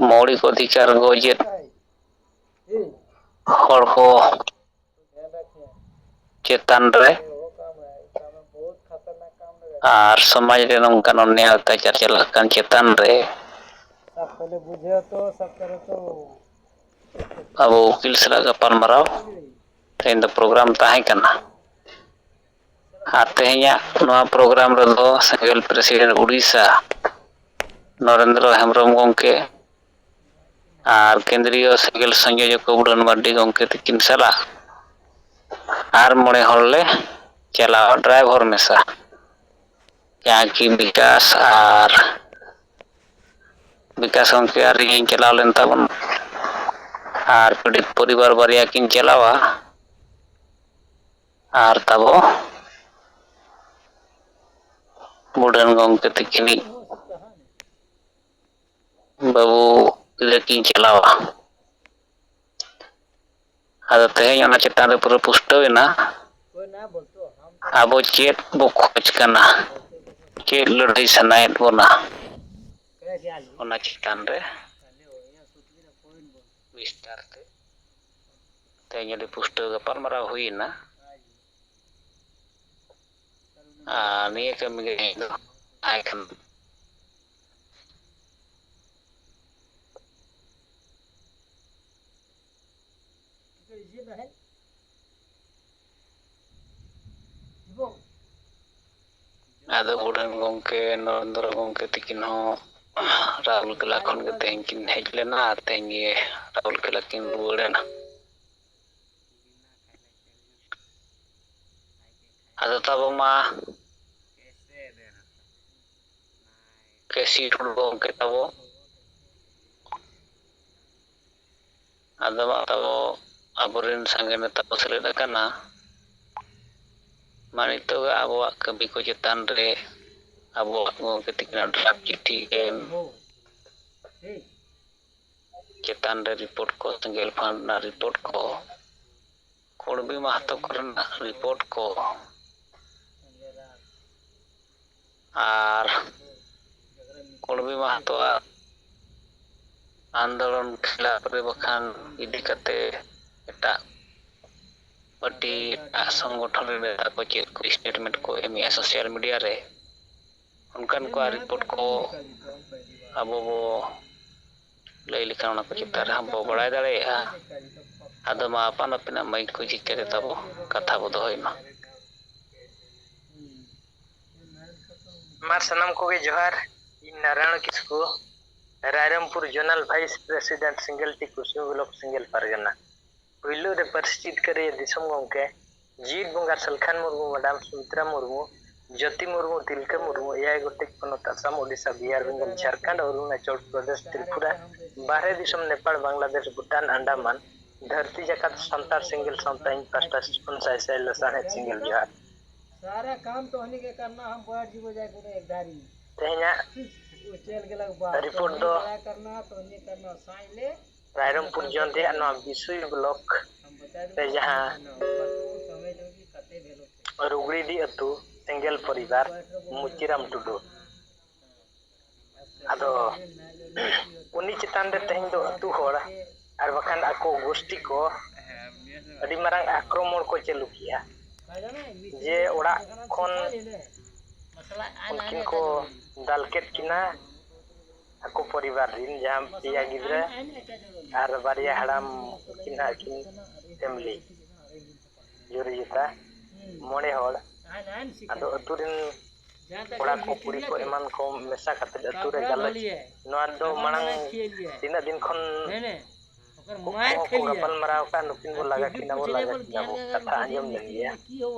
ᱢᱳᱣᱞᱤᱠ ᱚᱫᱷᱤᱠᱟᱨ ᱜᱚᱡᱮᱫ ᱦᱚᱲ ᱠᱚ ᱪᱮᱛᱟᱱ ᱨᱮ ᱟᱨ ᱥᱚᱢᱟᱡᱽ ᱨᱮ ᱱᱚᱝᱠᱟᱱ ᱚᱱᱱᱭᱟᱭ ᱚᱛᱛᱟᱪᱟᱨ ᱪᱟᱞᱟᱜ ᱠᱟᱱ ᱪᱮᱛᱟᱱ ᱨᱮ ᱟᱵᱚ ᱩᱠᱤᱞ ᱥᱟᱞᱟᱜ ᱜᱟᱯᱟᱞᱢᱟᱨᱟᱣ ᱛᱮᱦᱮᱧ ᱫᱚ ᱯᱨᱳᱜᱨᱟᱢ ᱛᱟᱦᱮᱸ ᱠᱟᱱᱟ᱾ ᱟᱨ ᱛᱮᱦᱮᱧᱟᱜ ᱱᱚᱣᱟ ᱯᱨᱳᱜᱨᱟᱢ ᱨᱮᱫᱚ ᱥᱮᱸᱜᱮᱞ ᱯᱨᱮᱥᱤᱰᱮᱱᱴ ᱩᱲᱤᱥᱥᱟ ᱱᱚᱨᱮᱱᱫᱨᱚ ᱦᱮᱢᱵᱨᱚᱢ ᱜᱚᱢᱠᱮ ᱟᱨ ᱠᱮᱱᱫᱨᱤᱭᱚ ᱥᱮᱸᱜᱮᱞ ᱥᱚᱝᱡᱳᱡᱚᱠ ᱠᱚ ᱵᱩᱰᱷᱟᱹᱱ ᱢᱟᱨᱰᱤ ᱜᱚᱢᱠᱮ ᱛᱤᱠᱤᱱ ᱥᱟᱞᱟᱜ ᱟᱨ ᱢᱚᱬᱮ ᱦᱚᱲ ᱞᱮ ᱪᱟᱞᱟᱣᱟ, ᱰᱨᱟᱭᱵᱷᱟᱨ ᱢᱮᱥᱟ᱾ ᱡᱟᱦᱟᱸ ᱠᱤ ᱵᱤᱠᱟᱥ ᱟᱨ ᱵᱤᱠᱟᱥ ᱜᱚᱢᱠᱮ ᱟᱨ ᱤᱧᱤᱧ ᱪᱟᱞᱟᱣ ᱞᱮᱱ ᱛᱟᱵᱚᱱ, ᱟᱨ ᱯᱤᱲᱤᱛ ᱯᱚᱨᱤᱵᱟᱨ ᱵᱟᱨᱭᱟ ᱠᱤᱱ ᱪᱟᱞᱟᱣᱟ, ᱟᱨ ᱛᱟᱵᱚ ᱵᱩᱰᱷᱟᱹᱱ ᱜᱚᱢᱠᱮ ᱛᱤᱠᱤᱱᱤᱡ ᱵᱟᱹᱵᱩ ᱜᱤᱫᱽᱨᱟᱹ ᱠᱤᱱ ᱪᱟᱞᱟᱣᱟ᱾ ᱟᱫᱚ ᱛᱮᱦᱮᱧ ᱚᱱᱟ ᱪᱮᱛᱟᱱ ᱨᱮ ᱯᱩᱨᱟᱹ ᱯᱩᱥᱴᱟᱹᱣ ᱮᱱᱟ, ᱟᱵᱚ ᱪᱮᱫ ᱵᱚ ᱠᱷᱚᱡᱽ ᱠᱟᱱᱟ, ᱪᱮᱫ ᱞᱟᱹᱲᱦᱟᱹᱭ ᱥᱟᱱᱟᱭᱮᱫ ᱵᱚᱱᱟ, ᱚᱱᱟ ᱪᱮᱛᱟᱱ ᱨᱮ ᱵᱤᱥᱛᱟᱨ ᱛᱮ ᱛᱮᱦᱮᱧ ᱟᱹᱰᱤ ᱯᱩᱥᱴᱟᱹᱣ ᱜᱟᱯᱟᱞᱢᱟᱨᱟᱣ ᱦᱩᱭᱮᱱᱟ᱾ ᱟᱨ ᱱᱤᱭᱟᱹ ᱠᱟᱹᱢᱤ ᱜᱮ ᱤᱧ ᱫᱚ ᱛᱟᱦᱮᱸ ᱠᱟᱱᱟ᱾ ᱟᱫᱚ ᱵᱩᱰᱷᱟᱹᱱ ᱜᱚᱢᱠᱮ ᱱᱚᱨᱮᱱᱫᱨᱚ ᱜᱚᱢᱠᱮ ᱛᱤᱠᱤᱱ ᱦᱚᱸ ᱨᱟᱦᱩᱞ ᱠᱮᱞᱟ ᱠᱷᱚᱱ ᱜᱮ ᱛᱮᱦᱮᱧ ᱠᱤᱱ ᱦᱮᱡ ᱞᱮᱱᱟ ᱟᱨ ᱛᱮᱦᱮᱧ ᱜᱮ ᱨᱟᱦᱩᱞ ᱠᱮᱞᱟ ᱠᱤᱱ ᱨᱩᱣᱟᱹᱲ ᱮᱱᱟ᱾ ᱟᱫᱚ ᱛᱟᱵᱚ ᱢᱟ ᱠᱮᱥᱤ ᱴᱩᱰᱩ ᱜᱚᱢᱠᱮ ᱛᱟᱵᱚ, ᱟᱫᱚ ᱢᱟ ᱛᱟᱵᱚ ᱟᱵᱚᱨᱮᱱ ᱥᱟᱸᱜᱮ ᱱᱮᱛᱟ ᱠᱚ ᱥᱮᱞᱮᱫ ᱟᱠᱟᱱᱟ᱾ ᱢᱟ ᱱᱤᱛᱚᱜᱟᱜ ᱟᱵᱚᱣᱟᱜ ᱠᱟᱹᱢᱤ ᱠᱚ ᱪᱮᱛᱟᱱ ᱨᱮ ᱟᱵᱚᱣᱟᱜ ᱜᱚᱢᱠᱮ ᱛᱤᱠᱤᱱᱟᱜ ᱰᱨᱟᱯ ᱪᱤᱴᱷᱤ ᱮᱢ ᱪᱮᱛᱟᱱ ᱨᱮ ᱨᱤᱯᱳᱨᱴ ᱠᱚ, ᱥᱮᱸᱜᱮᱞ ᱯᱷᱟᱸᱫᱽ ᱨᱮᱱᱟᱜ ᱨᱤᱯᱳᱨᱴ ᱠᱚ, ᱠᱩᱲᱵᱤ ᱢᱟᱦᱟᱛᱚ ᱠᱚᱨᱮᱱᱟᱜ ᱨᱤᱯᱳᱨᱴ ᱠᱚ, ᱟᱨ ᱠᱩᱲᱵᱤ ᱢᱟᱦᱟᱛᱚᱣᱟᱜ ᱟᱱᱫᱳᱞᱚᱱ ᱠᱷᱤᱞᱟᱯ ᱨᱮ ᱵᱟᱠᱷᱟᱱ ᱤᱫᱤ ᱠᱟᱛᱮ ᱮᱴᱟᱜ ᱯᱟᱨᱴᱤ, ᱮᱴᱟᱜ ᱥᱚᱝᱜᱚᱴᱷᱚᱱ ᱨᱮ ᱱᱮᱛᱟ ᱠᱚ ᱪᱮᱫ ᱠᱚ ᱥᱴᱮᱴᱢᱮᱱᱴ ᱠᱚ ᱮᱢᱮᱜᱼᱟ ᱥᱳᱥᱟᱞ ᱢᱤᱰᱤᱭᱟ ᱨᱮ, ᱚᱱᱠᱟᱱ ᱠᱚᱣᱟᱜ ᱨᱤᱯᱳᱨᱴ ᱠᱚ ᱟᱵᱚ ᱵᱚ ᱞᱟᱹᱭ ᱞᱮᱠᱷᱟᱱ ᱚᱱᱟ ᱠᱚ ᱪᱮᱛᱟᱱ ᱨᱮᱦᱚᱸ ᱵᱚ ᱵᱟᱲᱟᱭ ᱫᱟᱲᱮᱭᱟᱜᱼᱟ᱾ ᱟᱫᱚ ᱢᱟ ᱟᱯᱟᱱ ᱟᱹᱯᱤᱱᱟᱜ ᱢᱟᱹᱭᱤᱠ ᱠᱚ ᱡᱷᱤᱡ ᱠᱟᱛᱮ ᱛᱟᱵᱚ ᱠᱟᱛᱷᱟ ᱵᱚ ᱫᱚᱦᱚᱭ ᱢᱟ᱾ ᱢᱟ ᱥᱟᱱᱟᱢ ᱠᱚᱜᱮ ᱡᱚᱦᱟᱨ᱾ ᱤᱧ Narayan Kisku, Rairangpur zonal vice president Sengel ᱴᱤ ᱠᱩᱥᱢᱤ ᱵᱞᱚᱠ ᱥᱤᱸᱜᱮᱞ ᱯᱟᱨᱜᱟᱱᱟ᱾ ᱯᱩᱭᱞᱩ ᱨᱮ ᱯᱟᱹᱨᱥᱤ ᱡᱤᱛᱠᱟᱹᱨᱤᱭᱟᱹ ᱫᱤᱥᱚᱢ ᱜᱚᱢᱠᱮ, ᱡᱤᱣᱤᱫ ᱵᱚᱸᱜᱟ ᱥᱟᱞᱠᱷᱟᱱ ᱢᱩᱨᱢᱩ, ᱢᱮᱰᱟᱢ ᱥᱩᱢᱤᱛᱨᱟ ᱢᱩᱨᱢᱩ, ᱡᱳᱛᱤ ᱢᱩᱨᱢᱩ, ᱛᱤᱞᱠᱟᱹ ᱢᱩᱨᱢᱩ, ᱮᱭᱟᱭ ᱜᱚᱴᱮᱡ ᱯᱚᱱᱚᱛ ᱟᱥᱟᱢ, ᱳᱰᱤᱥᱟ, ᱵᱤᱦᱟᱨ, ᱵᱮᱝᱜᱚᱞ, ᱡᱷᱟᱲᱠᱷᱚᱸᱰ, ᱚᱨᱩᱱᱟᱪᱚᱞ ᱯᱨᱚᱫᱮᱥ, ᱛᱨᱤᱯᱩᱨᱟ, ᱵᱟᱦᱨᱮ ᱫᱤᱥᱚᱢ ᱱᱮᱯᱟᱲ, ᱵᱟᱝᱞᱟᱫᱮᱥ, ᱵᱷᱩᱴᱟᱱ, ᱟᱱᱰᱟᱢᱟᱱ, ᱫᱷᱟᱹᱨᱛᱤ ᱡᱟᱠᱟᱛ ᱥᱟᱱᱛᱟᱲ ᱥᱤᱸᱜᱮᱞ ᱥᱟᱶᱛᱟ ᱤᱧ ᱯᱟᱥᱴᱟ ᱥᱮᱫ ᱠᱷᱚᱱ ᱥᱟᱭ ᱥᱟᱭ ᱞᱟᱥᱟᱲᱦᱮᱫ ᱥᱤᱸᱜᱮᱞ ᱡᱚᱦᱟᱨ᱾ सारा काम तो उन्हीं के करना, हम बैठ जीवो जाए कोनो एक धारी। ᱛᱮᱦᱮᱧᱟᱜ वो चल के लग बात। ᱨᱤᱯᱳᱨᱴ ᱫᱚ करना तो उन्हीं करना, साइले। ᱨᱟᱭᱨᱚᱝᱯᱩᱨ ᱡᱚᱱ ᱨᱮᱭᱟᱜ ᱱᱚᱣᱟ ᱵᱤᱥᱩᱭ ᱵᱞᱚᱠ ᱨᱮ ᱡᱟᱦᱟᱸ ᱨᱩᱜᱽᱲᱤᱰᱤ ᱟᱹᱛᱩ ᱥᱮᱸᱜᱮᱞ ᱯᱚᱨᱤᱵᱟᱨ ᱢᱩᱪᱤᱨᱟᱢ ᱴᱩᱰᱩ᱾ ᱟᱫᱚ ᱩᱱᱤ ᱪᱮᱛᱟᱱ ᱨᱮ ᱛᱮᱦᱮᱧ ᱫᱚ ᱟᱹᱛᱩ ᱦᱚᱲ ᱟᱨ ᱵᱟᱠᱷᱟᱱ ᱟᱠᱚ ᱜᱳᱥᱴᱤ ᱠᱚ ᱟᱹᱰᱤ ᱢᱟᱨᱟᱝ ᱟᱠᱨᱚᱢᱚᱬ ᱠᱚ ᱪᱟᱹᱞᱩ ᱠᱮᱜᱼᱟ᱾ ᱡᱮ ᱚᱲᱟᱜ ᱠᱷᱚᱱ ᱩᱱᱠᱤᱱ ᱠᱚ ᱫᱟᱞ ᱠᱮᱫ ᱠᱤᱱᱟ, ᱟᱠᱚ ᱯᱚᱨᱤᱵᱟᱨ ᱨᱤᱱ ᱡᱟᱦᱟᱸ ᱯᱮᱭᱟ ᱜᱤᱫᱽᱨᱟᱹ ᱟᱨ ᱵᱟᱨᱭᱟ ᱦᱟᱲᱟᱢ ᱩᱱᱠᱤᱱ ᱦᱟᱸᱜ ᱠᱤᱱ ᱯᱷᱮᱢᱞᱤ ᱡᱩᱨᱤ ᱡᱚᱛᱟ ᱢᱚᱬᱮ ᱦᱚᱲ᱾ ᱟᱫᱚ ᱟᱹᱛᱩ ᱨᱤᱱ ᱠᱚᱲᱟ ᱠᱚ, ᱠᱩᱲᱤ ᱠᱚ ᱮᱢᱟᱱ ᱠᱚ ᱢᱮᱥᱟ ᱠᱟᱛᱮ ᱟᱹᱛᱩ ᱨᱮ ᱜᱟᱞᱚᱪ, ᱱᱚᱣᱟ ᱫᱚ ᱢᱟᱲᱟᱝ ᱛᱤᱱᱟᱹᱜ ᱫᱤᱱ ᱠᱷᱚᱱ ᱠᱚ ᱜᱟᱯᱟᱞ ᱢᱟᱨᱟᱣ ᱟᱠᱟᱫ, ᱱᱩᱠᱤᱱ ᱵᱚ ᱞᱟᱜᱟ ᱠᱤᱱᱟ ᱵᱚ, ᱞᱟᱜᱟ ᱠᱤᱱᱟ ᱵᱚ, ᱠᱟᱛᱷᱟ ᱟᱸᱡᱚᱢ ᱞᱮᱱ ᱜᱮᱭᱟ᱾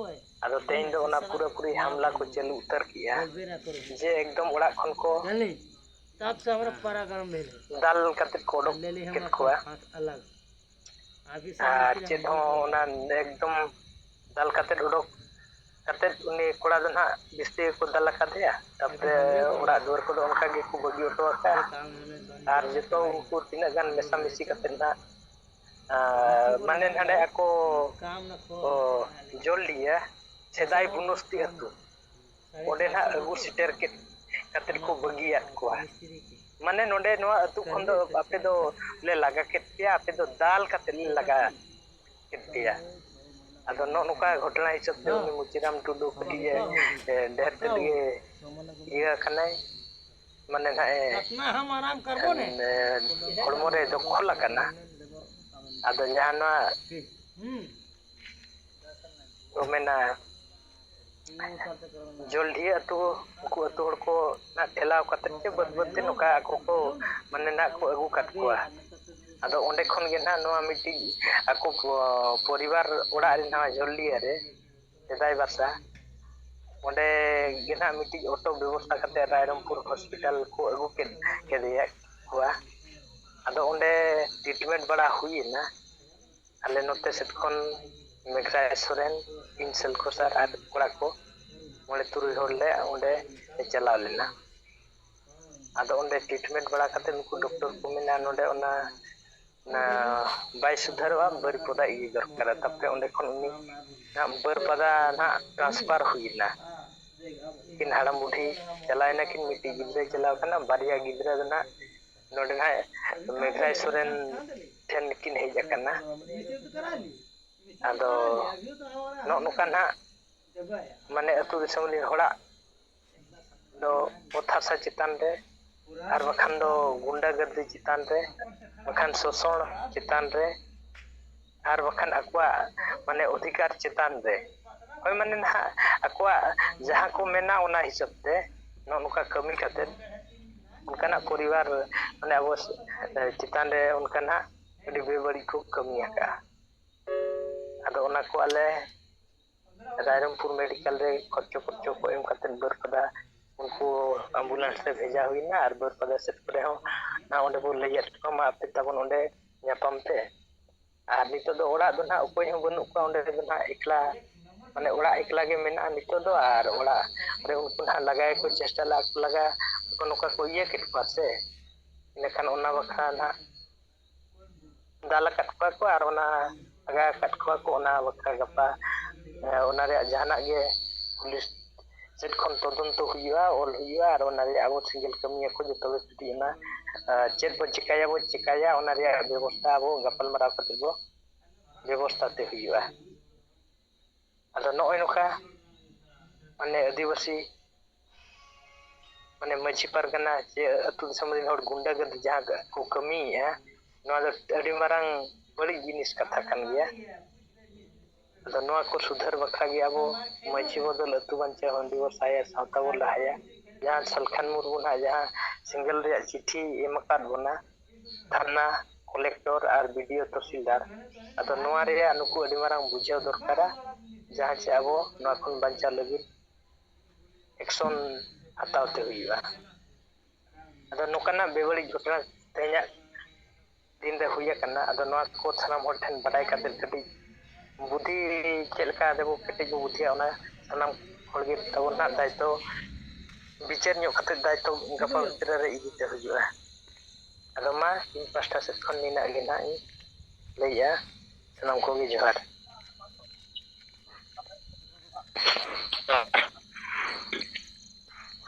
ᱟᱫᱚ ᱛᱮᱦᱮᱧ ᱫᱚ ᱚᱱᱟ ᱯᱩᱨᱟᱹ ᱯᱩᱨᱤ ᱦᱟᱢᱞᱟ ᱠᱚ ᱪᱟᱹᱞᱩ ᱩᱛᱟᱹᱨ ᱠᱮᱜᱼᱟ, ᱡᱮ ᱮᱠᱫᱚᱢ ᱚᱲᱟᱜ ᱠᱷᱚᱱ ᱠᱚ ᱫᱟᱞ ᱠᱟᱛᱮ ᱠᱚ ᱚᱰᱚᱠ ᱠᱮᱫ ᱠᱚᱣᱟ᱾ ᱟᱨ ᱪᱮᱫ ᱦᱚᱸ ᱚᱱᱟ ᱮᱠᱫᱚᱢ ᱫᱟᱞ ᱠᱟᱛᱮᱫ ᱩᱰᱩᱠ ᱠᱟᱛᱮᱫ ᱩᱱᱤ ᱠᱚᱲᱟ ᱫᱚ ᱱᱟᱦᱟᱜ ᱵᱤᱥᱛᱤ ᱜᱮᱠᱚ ᱫᱟᱞ ᱟᱠᱟᱫᱮᱭᱟ᱾ ᱛᱟᱯᱚᱨᱮ ᱚᱲᱟᱜ ᱫᱩᱣᱟᱹᱨ ᱠᱚᱫᱚ ᱚᱱᱠᱟ ᱜᱮᱠᱚ ᱵᱟᱹᱜᱤ ᱦᱚᱴᱚ ᱟᱠᱟᱫᱼᱟ᱾ ᱟᱨ ᱡᱚᱛᱚ ᱩᱱᱠᱩ ᱛᱤᱱᱟᱹᱜ ᱜᱟᱱ ᱢᱮᱥᱟᱢᱤᱥᱤ ᱠᱟᱛᱮᱫ ᱱᱟᱦᱟᱜ, ᱟᱨ ᱢᱟᱱᱮ ᱱᱟᱰᱮ ᱟᱠᱚ ᱠᱚ ᱡᱚᱞ ᱞᱮᱜᱼᱟ ᱥᱮᱫᱟᱭ ᱵᱩᱱᱩᱥᱛᱤ ᱟᱹᱛᱩ᱾ ᱚᱸᱰᱮ ᱱᱟᱦᱟᱜ ᱟᱹᱜᱩ ᱥᱮᱴᱮᱨ ᱠᱮᱫ ᱠᱟᱛᱮᱫ ᱠᱚ ᱵᱟᱹᱜᱤᱭᱟᱫ ᱠᱚᱣᱟ᱾ ᱢᱟᱱᱮ ᱱᱚᱰᱮ ᱱᱚᱣᱟ ᱟᱹᱛᱩ ᱠᱷᱚᱱ ᱫᱚ ᱟᱯᱮ ᱫᱚ ᱞᱮ ᱞᱟᱜᱟ ᱠᱮᱫ ᱯᱮᱭᱟ, ᱟᱯᱮ ᱫᱚ ᱫᱟᱞ ᱠᱟᱛᱮᱫ ᱞᱮ ᱞᱟᱜᱟ ᱠᱮᱫ ᱯᱮᱭᱟ᱾ ᱟᱫᱚ ᱱᱚᱜᱼᱚ ᱱᱚᱝᱠᱟ ᱜᱷᱚᱴᱚᱱᱟ ᱦᱤᱥᱟᱹᱵ ᱛᱮ ᱩᱱᱤ ᱢᱩᱪᱤᱨᱟᱢ ᱴᱩᱰᱩ ᱠᱟᱹᱴᱤᱡ ᱮ, ᱮ, ᱰᱷᱮᱨ ᱛᱮᱫ ᱜᱮ ᱤᱭᱟᱹ ᱟᱠᱟᱱᱟᱭ, ᱢᱟᱱᱮ ᱱᱟᱦᱟᱜ ᱮ, ᱮ, ᱦᱚᱲᱢᱚ ᱨᱮ ᱫᱚᱠᱷᱚᱞ ᱟᱠᱟᱱᱟ᱾ ᱟᱫᱚ ᱡᱟᱦᱟᱸ ᱱᱚᱣᱟ ᱠᱚ ᱢᱮᱱᱟ, ᱡᱚᱞᱰᱷᱤᱭᱟᱹ ᱟᱹᱛᱩ, ᱩᱱᱠᱩ ᱟᱹᱛᱩ ᱦᱚᱲ ᱠᱚ ᱱᱟᱜ ᱴᱷᱮᱞᱟᱣ ᱠᱟᱛᱮᱫ ᱪᱮ ᱵᱟᱹᱫᱽ ᱵᱟᱹᱫᱽ ᱛᱮ ᱱᱚᱝᱠᱟ ᱟᱠᱚ ᱠᱚ, ᱢᱟᱱᱮ, ᱱᱟᱜ ᱠᱚ ᱟᱹᱜᱩ ᱠᱟᱫ ᱠᱚᱣᱟ᱾ ᱟᱫᱚ ᱚᱸᱰᱮ ᱠᱷᱚᱱ ᱜᱮ ᱱᱟᱜ ᱱᱚᱣᱟ ᱢᱤᱫᱴᱤᱡ ᱟᱠᱚ ᱯᱚ-, ᱯᱚᱨᱤᱵᱟᱨ ᱚᱲᱟᱜ ᱨᱮ ᱱᱟᱣᱟ ᱡᱚᱞᱰᱤᱭᱟᱹ ᱨᱮ ᱥᱮᱫᱟᱭ ᱵᱟᱥᱟ, ᱚᱸᱰᱮ ᱜᱮ ᱱᱟᱜ ᱢᱤᱫᱴᱤᱡ ᱚᱴᱳ ᱵᱮᱵᱚᱥᱛᱷᱟ ᱠᱟᱛᱮ ᱨᱟᱭᱨᱚᱝᱯᱩᱨ ᱦᱚᱥᱯᱤᱴᱟᱞ ᱠᱚ ᱟᱹᱜᱩ ᱠᱮᱫ, ᱠᱮᱫᱮᱭᱟ ᱠᱚᱣᱟ᱾ ᱟᱫᱚ ᱚᱸᱰᱮ ᱴᱨᱤᱴᱢᱮᱱᱴ ᱵᱟᱲᱟ ᱦᱩᱭᱮᱱᱟ᱾ ᱟᱞᱮ ᱱᱚᱛᱮ ᱥᱮᱫ ᱠᱷᱚᱱ ᱢᱮᱜᱷᱨᱟᱭ ᱥᱚᱨᱮᱱ, ᱤᱧ ᱥᱮᱞᱠᱷᱚ ᱥᱟᱨ ᱟᱨ ᱠᱚᱲᱟ ᱠᱚ ᱢᱚᱬᱮ ᱛᱩᱨᱩᱭ ᱦᱚᱲ ᱞᱮ ᱚᱸᱰᱮ ᱞᱮ ᱪᱟᱞᱟᱣ ᱞᱮᱱᱟ᱾ ᱟᱫᱚ ᱚᱸᱰᱮ ᱴᱨᱤᱴᱢᱮᱱᱴ ᱵᱟᱲᱟ ᱠᱟᱛᱮ ᱩᱱᱠᱩ ᱰᱚᱠᱴᱚᱨ ᱠᱚ ᱢᱮᱱᱟ ᱱᱚᱸᱰᱮ ᱚᱱᱟ, ᱚᱱᱟ ᱵᱟᱭ ᱥᱩᱫᱷᱟᱹᱨᱚᱜᱼᱟ, ᱵᱟᱹᱨᱤᱯᱚᱫᱟ ᱤᱭᱟᱹ ᱫᱚᱨᱠᱟᱨᱟ᱾ ᱛᱟᱯᱚᱨᱮ ᱚᱸᱰᱮ ᱠᱷᱚᱱ ᱩᱱᱤ ᱱᱟᱜ ᱵᱟᱹᱨᱯᱟᱫᱟ ᱱᱟᱜ ᱴᱨᱟᱱᱥᱯᱷᱟᱨ ᱦᱩᱭ ᱮᱱᱟ᱾ ᱩᱱᱠᱤᱱ ᱦᱟᱲᱟᱢ ᱵᱩᱰᱷᱤ ᱪᱟᱞᱟᱣ ᱮᱱᱟ ᱠᱤᱱ, ᱢᱤᱫᱴᱤᱡ ᱜᱤᱫᱽᱨᱟᱹᱭ ᱪᱟᱞᱟᱣ ᱠᱟᱱᱟ, ᱵᱟᱨᱭᱟ ᱜᱤᱫᱽᱨᱟᱹ ᱫᱚ ᱱᱟᱜ ᱱᱚᱰᱮ ᱱᱟᱜ ᱢᱮᱜᱷᱨᱟᱭ ᱥᱚᱨᱮᱱ ᱴᱷᱮᱱ ᱠᱤᱱ ᱦᱮᱡ ᱟᱠᱟᱱᱟ᱾ ᱟᱫᱚ ᱱᱚᱜᱼᱚ ᱱᱚᱝᱠᱟ ᱱᱟᱜ ᱢᱟᱱᱮ ᱟᱹᱛᱩ ᱫᱤᱥᱚᱢ ᱨᱮᱱ ᱦᱚᱲᱟᱜ ᱫᱚ ᱚᱛ ᱦᱟᱥᱟ ᱪᱮᱛᱟᱱ ᱨᱮ, ᱟᱨ ᱵᱟᱠᱷᱟᱱ ᱫᱚ ᱜᱩᱱᱰᱟᱹᱜᱟᱨᱫᱤ ᱪᱮᱛᱟᱱ ᱨᱮ, ᱵᱟᱠᱷᱟᱱ ᱥᱳᱥᱚᱱ ᱪᱮᱛᱟᱱ ᱨᱮ, ᱟᱨ ᱵᱟᱠᱷᱟᱱ ᱟᱠᱚᱣᱟᱜ ᱢᱟᱱᱮ ᱚᱫᱷᱤᱠᱟᱨ ᱪᱮᱛᱟᱱ ᱨᱮ, ᱦᱳᱭ, ᱢᱟᱱᱮ ᱱᱟᱦᱟᱜ ᱟᱠᱚᱣᱟᱜ ᱡᱟᱦᱟᱸ ᱠᱚ ᱢᱮᱱᱟ ᱚᱱᱟ ᱦᱤᱥᱟᱹᱵ ᱛᱮ ᱱᱚᱜᱼᱚ ᱱᱚᱝᱠᱟ ᱠᱟᱹᱢᱤ ᱠᱟᱛᱮᱫ ᱚᱱᱠᱟᱱᱟᱜ ᱯᱚᱨᱤᱵᱟᱨ ᱢᱟᱱᱮ ᱟᱵᱚ ᱪᱮᱛᱟᱱ ᱨᱮ ᱚᱱᱠᱟᱱᱟᱜ ᱟᱹᱰᱤ ᱵᱮᱵᱟᱹᱲᱤᱡ ᱠᱚ ᱠᱟᱹᱢᱤ ᱟᱠᱟᱫᱼᱟ᱾ ᱟᱫᱚ ᱚᱱᱟ ᱠᱚ ᱟᱞᱮ ᱨᱟᱭᱨᱚᱝᱯᱩᱨ ᱢᱮᱰᱤᱠᱮᱞ ᱨᱮ ᱠᱷᱚᱨᱪᱚ ᱠᱷᱚᱨᱪᱚ ᱠᱚ ᱮᱢ ᱠᱟᱛᱮᱫ ᱵᱟᱹᱨᱯᱟᱫᱟ ᱩᱱᱠᱩ ᱟᱢᱵᱩᱞᱮᱱᱥ ᱨᱮ ᱵᱷᱮᱡᱟ ᱦᱩᱭᱱᱟ ᱟᱨ ᱵᱟᱹᱨᱯᱟᱫᱟ ᱥᱮᱫ ᱠᱚᱨᱮ ᱦᱚᱸ ᱚᱸᱰᱮ ᱵᱚ ᱞᱟᱹᱭ ᱟᱫ ᱠᱚᱣᱟ, ᱢᱟ ᱟᱯᱮ ᱛᱟᱵᱚᱱ ᱚᱸᱰᱮ ᱧᱟᱯᱟᱢ ᱯᱮ᱾ ᱟᱨ ᱱᱤᱛᱚᱜ ᱫᱚ ᱚᱲᱟᱜ ᱫᱚ ᱱᱟᱦᱟᱜ ᱚᱠᱚᱭ ᱦᱚᱸ ᱵᱟᱹᱱᱩᱜ ᱠᱚᱣᱟ, ᱚᱸᱰᱮ ᱫᱚ ᱱᱟᱦᱟᱜ ᱮᱠᱞᱟ, ᱢᱟᱱᱮ ᱚᱲᱟᱜ ᱮᱠᱞᱟ ᱜᱮ ᱢᱮᱱᱟᱜᱼᱟ ᱱᱤᱛᱚᱜ ᱫᱚ᱾ ᱟᱨ ᱚᱲᱟᱜ ᱨᱮ ᱩᱱᱠᱩ ᱱᱟᱦᱟᱜ ᱞᱟᱜᱟᱭᱟᱠᱚ, ᱪᱮᱥᱴᱟ ᱞᱟᱜ ᱞᱟᱜᱟ ᱠᱚ, ᱱᱚᱝᱠᱟ ᱠᱚ ᱤᱭᱟᱹ ᱠᱮᱫ ᱠᱚᱣᱟ ᱥᱮ, ᱤᱱᱟᱹᱠᱷᱟᱱ ᱚᱱᱟ ᱵᱟᱠᱷᱨᱟ ᱱᱟᱦᱟᱜ ᱫᱟᱞ ᱟᱠᱟᱫ ᱠᱚᱣᱟ ᱠᱚ ᱟᱨ ᱚᱱᱟ ᱞᱟᱜᱟ ᱟᱠᱟᱫ ᱠᱚᱣᱟ ᱠᱚ᱾ ᱚᱱᱟ ᱵᱟᱠᱷᱨᱟ ᱜᱟᱯᱟ, ᱮ, ᱚᱱᱟ ᱨᱮᱭᱟᱜ ᱡᱟᱦᱟᱱᱟᱜ ᱜᱮ ᱯᱩᱞᱤᱥ ᱥᱮᱫ ᱠᱷᱚᱱ ᱛᱚᱫᱚᱱᱛᱚ ᱦᱩᱭᱩᱜᱼᱟ, ᱚᱞ ᱦᱩᱭᱩᱜᱼᱟ ᱟᱨ ᱚᱱᱟ ᱨᱮᱭᱟᱜ ᱟᱵᱚ ᱥᱮᱸᱜᱮᱞ ᱠᱟᱹᱢᱤᱭᱟᱹ ᱠᱚ ᱡᱚᱛᱚ ᱜᱮ ᱠᱟᱹᱴᱤᱡ ᱚᱱᱟ, ᱮ, ᱪᱮᱫ ᱵᱚ ᱪᱮᱠᱟᱭᱟᱵᱚ, ᱪᱮᱠᱟᱭᱟ, ᱚᱱᱟ ᱨᱮᱭᱟᱜ ᱵᱮᱵᱚᱥᱛᱷᱟ ᱟᱵᱚ ᱜᱟᱯᱟᱞᱢᱟᱨᱟᱣ ᱠᱟᱛᱮ ᱵᱚ ᱵᱮᱵᱚᱥᱛᱷᱟ ᱛᱮ ᱦᱩᱭᱩᱜᱼᱟ᱾ ᱟᱫᱚ ᱱᱚᱜᱼᱚᱭ ᱱᱚᱝᱠᱟ ᱢᱟᱱᱮ ᱟᱹᱫᱤᱵᱟᱹᱥᱤ ᱢᱟᱱᱮ ᱢᱟᱹᱡᱷᱤ ᱯᱟᱨᱜᱟᱱᱟ ᱪᱮ ᱟᱹᱛᱩ ᱫᱤᱥᱚᱢ ᱨᱮᱱ ᱦᱚᱲ ᱜᱩᱱᱰᱟᱹᱜᱟᱹᱨᱫᱤ ᱡᱟᱦᱟᱸ ᱠᱚ ᱠᱟᱹᱢᱤᱭᱮᱫᱼᱟ, ᱱᱚᱣᱟ ᱫᱚ ᱟᱹᱰᱤ ᱢᱟᱨᱟᱝ ᱵᱟᱹᱲᱤᱡ ᱡᱤᱱᱤᱥ ᱠᱟᱛᱷᱟ ᱠᱟᱱ ᱜᱮᱭᱟ᱾ ᱟᱫᱚ ᱱᱚᱣᱟ ᱠᱚ ᱥᱩᱫᱷᱟᱹᱨ ᱵᱟᱠᱷᱨᱟ ᱜᱮ ᱟᱵᱚ ᱢᱟᱹᱡᱷᱤ ᱵᱚᱫᱚᱞ, ᱟᱹᱛᱩ ᱵᱟᱧᱪᱟᱣ, ᱦᱟᱺᱰᱤ ᱵᱚ ᱥᱟᱭᱟ, ᱥᱟᱶᱛᱟ ᱵᱚ ᱞᱟᱦᱟᱭᱟ᱾ ᱡᱟᱦᱟᱸ ᱥᱟᱞᱠᱷᱟᱱ ᱢᱩᱨᱢᱩ ᱱᱟᱦᱟᱜ ᱡᱟᱦᱟᱸ ᱥᱮᱸᱜᱮᱞ ᱨᱮᱭᱟᱜ ᱪᱤᱴᱷᱤ ᱮᱢ ᱟᱠᱟᱫ ᱵᱚᱱᱟ, ᱛᱷᱟᱱᱟ, ᱠᱚᱞᱮᱠᱴᱚᱨ ᱟᱨ ᱵᱤ ᱰᱤ ᱳ ᱛᱚᱦᱥᱤᱞᱫᱟᱨ, ᱟᱫᱚ ᱱᱚᱣᱟ ᱨᱮᱭᱟᱜ ᱱᱩᱠᱩ ᱟᱹᱰᱤ ᱢᱟᱨᱟᱝ ᱵᱩᱡᱷᱟᱹᱣ ᱫᱚᱨᱠᱟᱨᱟ, ᱡᱟᱦᱟᱸ ᱪᱮ ᱟᱵᱚ ᱱᱚᱣᱟ ᱠᱷᱚᱱ ᱵᱟᱧᱪᱟᱣ ᱞᱟᱹᱜᱤᱫ ᱮᱠᱥᱚᱱ ᱦᱟᱛᱟᱣ ᱛᱮ ᱦᱩᱭᱩᱜᱼᱟ᱾ ᱟᱫᱚ ᱱᱚᱝᱠᱟᱱᱟᱜ ᱵᱮᱵᱟᱹᱲᱤᱡ ᱜᱷᱚᱴᱚᱱᱟ ᱛᱮᱦᱮᱧᱟᱜ ᱫᱤᱱ ᱨᱮ ᱦᱩᱭ ᱟᱠᱟᱱᱟ᱾ ᱟᱫᱚ ᱱᱚᱣᱟ ᱠᱚ ᱥᱟᱱᱟᱢ ᱦᱚᱲ ᱴᱷᱮᱱ ᱵᱟᱰᱟᱭ ᱠᱟᱛᱮ ᱠᱟᱹᱴᱤᱡ ᱵᱩᱫᱷᱤ ᱪᱮᱫ ᱞᱮᱠᱟ ᱛᱮᱵᱚ ᱠᱮᱴᱮᱡ ᱵᱚ ᱵᱩᱫᱷᱤᱭᱟ, ᱚᱱᱟ ᱥᱟᱱᱟᱢ ᱦᱚᱲ ᱜᱮ ᱛᱟᱵᱚᱱ ᱱᱟᱜ ᱫᱟᱭᱤᱛᱛᱚ ᱵᱤᱪᱟᱹᱨ ᱧᱚᱜ ᱠᱟᱛᱮ ᱫᱟᱭᱤᱛᱛᱚ ᱜᱟᱯᱟ ᱵᱷᱤᱛᱨᱤ ᱨᱮ ᱤᱫᱤ ᱛᱮ ᱦᱩᱭᱩᱜᱼᱟ᱾ ᱟᱫᱚ ᱢᱟ ᱤᱧ ᱯᱟᱥᱴᱟ ᱥᱮᱫ ᱠᱷᱚᱱ ᱱᱤᱱᱟᱹᱜ ᱜᱮ ᱱᱟᱜ ᱤᱧ ᱞᱟᱹᱭᱮᱜᱼᱟ᱾ ᱥᱟᱱᱟᱢ ᱠᱚᱜᱮ ᱡᱚᱦᱟᱨ᱾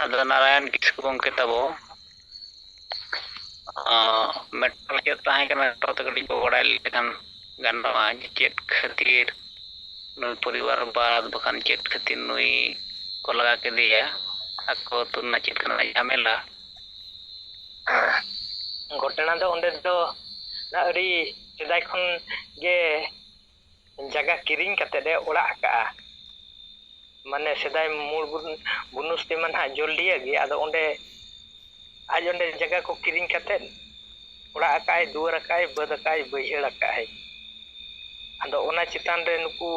ᱟᱫᱚ ᱱᱟᱨᱟᱭᱚᱱ ᱠᱤᱥᱠᱩ ᱜᱚᱢᱠᱮ ᱛᱟᱵᱚ, ᱟᱸ, ᱢᱤᱫᱴᱟᱝ ᱪᱮᱫ ᱛᱟᱦᱮᱸ ᱠᱟᱱᱟ, ᱱᱤᱛᱚᱜ ᱛᱮ ᱠᱟᱹᱴᱤᱡ ᱵᱚ ᱵᱟᱲᱟᱭ ᱞᱮᱠᱷᱟᱱ ᱜᱟᱱᱚᱜᱼᱟ ᱡᱮ ᱪᱮᱫ ᱠᱷᱟᱹᱛᱤᱨ ᱱᱩᱭ ᱯᱚᱨᱤᱵᱟᱨ ᱵᱟᱫ ᱵᱟᱠᱷᱟᱱ ᱪᱮᱫ ᱠᱷᱟᱹᱛᱤᱨ ᱱᱩᱭ ᱠᱚ ᱞᱟᱜᱟ ᱠᱮᱫᱮᱭᱟ, ᱟᱠᱚ ᱟᱹᱛᱩ ᱨᱮᱱᱟᱜ ᱪᱮᱫ ᱠᱟᱱᱟ ᱡᱷᱟᱢᱮᱞᱟ᱾ ᱜᱷᱚᱴᱚᱱᱟ ᱫᱚ ᱚᱸᱰᱮ ᱫᱚ ᱟᱹᱰᱤ ᱥᱮᱫᱟᱭ ᱠᱷᱚᱱ ᱜᱮ ᱡᱟᱭᱜᱟ ᱠᱤᱨᱤᱧ ᱠᱟᱛᱮᱫ ᱮ ᱚᱲᱟᱜ ᱟᱠᱟᱜᱼᱟ᱾ ᱢᱟᱱᱮ ᱥᱮᱫᱟᱭ ᱢᱩᱞ ᱵᱩᱱ-, ᱵᱩᱱᱩᱥ ᱛᱮᱢᱟ ᱱᱟᱦᱟᱜ ᱡᱚᱞᱰᱤᱭᱟᱹ ᱜᱮ, ᱟᱫᱚ ᱚᱸᱰᱮ ᱟᱡ ᱚᱸᱰᱮ ᱡᱟᱭᱜᱟ ᱠᱚ ᱠᱤᱨᱤᱧ ᱠᱟᱛᱮᱫ ᱚᱲᱟᱜ ᱟᱠᱟᱜᱼᱟᱭ, ᱫᱩᱣᱟᱹᱨ ᱟᱠᱟᱜᱼᱟᱭ, ᱵᱟᱹᱫᱽ ᱟᱠᱟᱜᱼᱟᱭ, ᱵᱟᱹᱭᱦᱟᱹᱲ ᱟᱠᱟᱜᱼᱟᱭ᱾ ᱟᱫᱚ ᱚᱱᱟ ᱪᱮᱛᱟᱱ ᱨᱮ ᱱᱩᱠᱩ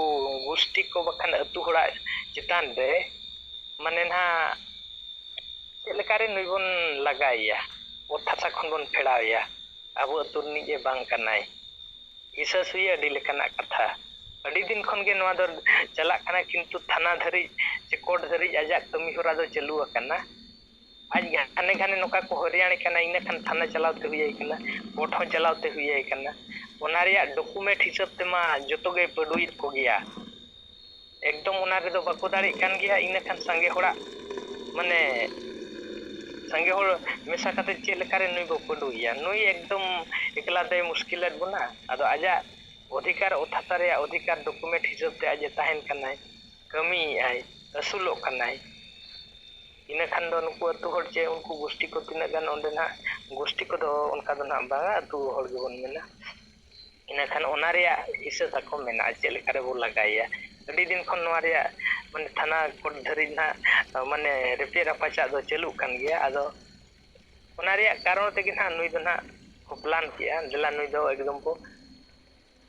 ᱜᱩᱥᱴᱤ ᱠᱚ ᱵᱟᱠᱷᱟᱱ ᱟᱹᱛᱩ ᱦᱚᱲᱟᱜ ᱪᱮᱛᱟᱱ ᱨᱮ ᱢᱟᱱᱮ ᱱᱟᱦᱟᱜ ᱪᱮᱫ ᱞᱮᱠᱟᱨᱮ ᱱᱩᱭ ᱵᱚᱱ ᱞᱟᱜᱟᱭᱮᱭᱟ, ᱚᱛ ᱦᱟᱥᱟ ᱠᱷᱚᱱ ᱵᱚᱱ ᱯᱷᱮᱲᱟᱣᱮᱭᱟ, ᱟᱵᱚ ᱟᱹᱛᱩ ᱨᱤᱱᱤᱡ ᱮ ᱵᱟᱝ ᱠᱟᱱᱟᱭ᱾ ᱦᱤᱥᱟᱹ ᱥᱩᱭᱟᱹ ᱟᱹᱰᱤ ᱞᱮᱠᱟᱱᱟᱜ ᱠᱟᱛᱷᱟ᱾ ᱟᱹᱰᱤ ᱫᱤᱱ ᱠᱷᱚᱱ ᱜᱮ ᱱᱚᱣᱟ ᱫᱚ ᱪᱟᱞᱟᱜ ᱠᱟᱱᱟ, ᱠᱤᱱᱛᱩ ᱛᱷᱟᱱᱟ ᱫᱷᱟᱹᱨᱤᱡ ᱥᱮ ᱠᱳᱨᱴ ᱫᱷᱟᱹᱨᱤᱡ ᱟᱡᱟᱜ ᱠᱟᱹᱢᱤ ᱦᱚᱨᱟ ᱫᱚ ᱪᱟᱹᱞᱩ ᱟᱠᱟᱱᱟ᱾ ᱟᱡ ᱜᱷᱟᱱᱮ ᱜᱷᱟᱱᱮ ᱱᱚᱝᱠᱟ ᱠᱚ ᱦᱚᱭᱨᱟᱱᱮ ᱠᱟᱱᱟ, ᱤᱱᱟᱹ ᱠᱷᱟᱱ ᱛᱷᱟᱱᱟ ᱪᱟᱞᱟᱣ ᱛᱮ ᱦᱩᱭᱟᱭ ᱠᱟᱱᱟ, ᱠᱳᱨᱴ ᱦᱚᱸ ᱪᱟᱞᱟᱣ ᱛᱮ ᱦᱩᱭᱟᱭ ᱠᱟᱱᱟ᱾ ᱚᱱᱟ ᱨᱮᱭᱟᱜ ᱰᱚᱠᱩᱢᱮᱱᱴ ᱦᱤᱥᱟᱹᱵ ᱛᱮᱢᱟ ᱡᱚᱛᱚ ᱜᱮᱭ ᱯᱟᱹᱰᱩᱭᱮᱫ ᱠᱚᱜᱮᱭᱟ᱾ ᱮᱠᱫᱚᱢ ᱚᱱᱟ ᱨᱮᱫᱚ ᱵᱟᱠᱚ ᱫᱟᱲᱮᱜ ᱠᱟᱱ ᱜᱮᱭᱟ᱾ ᱤᱱᱟᱹ ᱠᱷᱟᱱ ᱥᱟᱸᱜᱮ ᱦᱚᱲᱟᱜ, ᱢᱟᱱᱮ, ᱥᱟᱸᱜᱮ ᱦᱚᱲ ᱢᱮᱥᱟ ᱠᱟᱛᱮ ᱪᱮᱫ ᱞᱮᱠᱟᱨᱮ ᱱᱩᱭ ᱵᱚ ᱯᱟᱹᱰᱩᱭᱮᱭᱟ? ᱱᱩᱭ ᱮᱠᱫᱚᱢ ᱮᱠᱞᱟ ᱛᱮᱭ ᱢᱩᱥᱠᱤᱞᱮᱫ ᱵᱚᱱᱟ᱾ ᱟᱫᱚ ᱟᱡᱟᱜ ᱚᱫᱷᱤᱠᱟᱨ, ᱚᱛᱷᱟᱛᱟ ᱨᱮᱭᱟᱜ ᱚᱫᱷᱤᱠᱟᱨ ᱰᱚᱠᱩᱢᱮᱱᱴ ᱦᱤᱥᱟᱹᱵ ᱛᱮ ᱟᱡ ᱮ ᱛᱟᱦᱮᱱ ᱠᱟᱱᱟᱭ, ᱠᱟᱹᱢᱤᱭᱮᱫ ᱟᱭ, ᱟᱹᱥᱩᱞᱚᱜ ᱠᱟᱱᱟᱭ᱾ ᱤᱱᱟᱹ ᱠᱷᱟᱱ ᱫᱚ ᱱᱩᱠᱩ ᱟᱹᱛᱩ ᱦᱚᱲ ᱪᱮ ᱩᱱᱠᱩ ᱜᱩᱥᱴᱤ ᱠᱚ ᱛᱤᱱᱟᱹᱜ ᱜᱟᱱ ᱚᱸᱰᱮ ᱱᱟᱦᱟᱜ, ᱜᱩᱥᱴᱤ ᱠᱚᱫᱚ ᱚᱱᱠᱟ ᱫᱚ ᱱᱟᱦᱟᱜ ᱵᱟᱝᱟ, ᱟᱹᱛᱩ ᱦᱚᱲ ᱜᱮᱵᱚᱱ ᱢᱮᱱᱟ᱾ ᱤᱱᱟᱹ ᱠᱷᱟᱱ ᱚᱱᱟ ᱨᱮᱭᱟᱜ ᱦᱤᱥᱟᱹ ᱛᱟᱠᱚ ᱢᱮᱱᱟᱜᱼᱟ, ᱪᱮᱫ ᱞᱮᱠᱟ ᱨᱮᱵᱚ ᱞᱟᱜᱟᱭᱮᱭᱟ᱾ ᱟᱹᱰᱤ ᱫᱤᱱ ᱠᱷᱚᱱ ᱱᱚᱣᱟ ᱨᱮᱭᱟᱜ, ᱢᱟᱱᱮ, ᱛᱷᱟᱱᱟ ᱠᱳᱨᱴ ᱫᱷᱟᱹᱨᱤᱡ ᱱᱟᱦᱟᱜ, ᱢᱟᱱᱮ, ᱨᱮᱯᱮᱡ ᱨᱟᱯᱟᱪᱟᱜ ᱫᱚ ᱪᱟᱹᱞᱩᱜ ᱠᱟᱱ ᱜᱮᱭᱟ᱾ ᱟᱫᱚ ᱚᱱᱟ ᱨᱮᱭᱟᱜ ᱠᱟᱨᱚᱱ ᱛᱮᱜᱮ ᱱᱟᱦᱟᱜ ᱱᱩᱭ ᱫᱚ ᱱᱟᱦᱟᱜ ᱠᱚ ᱯᱞᱟᱱ ᱠᱮᱜᱼᱟ, ᱫᱮᱞᱟ ᱱᱩᱭ ᱫᱚ ᱮᱠᱫᱚᱢ ᱵᱚ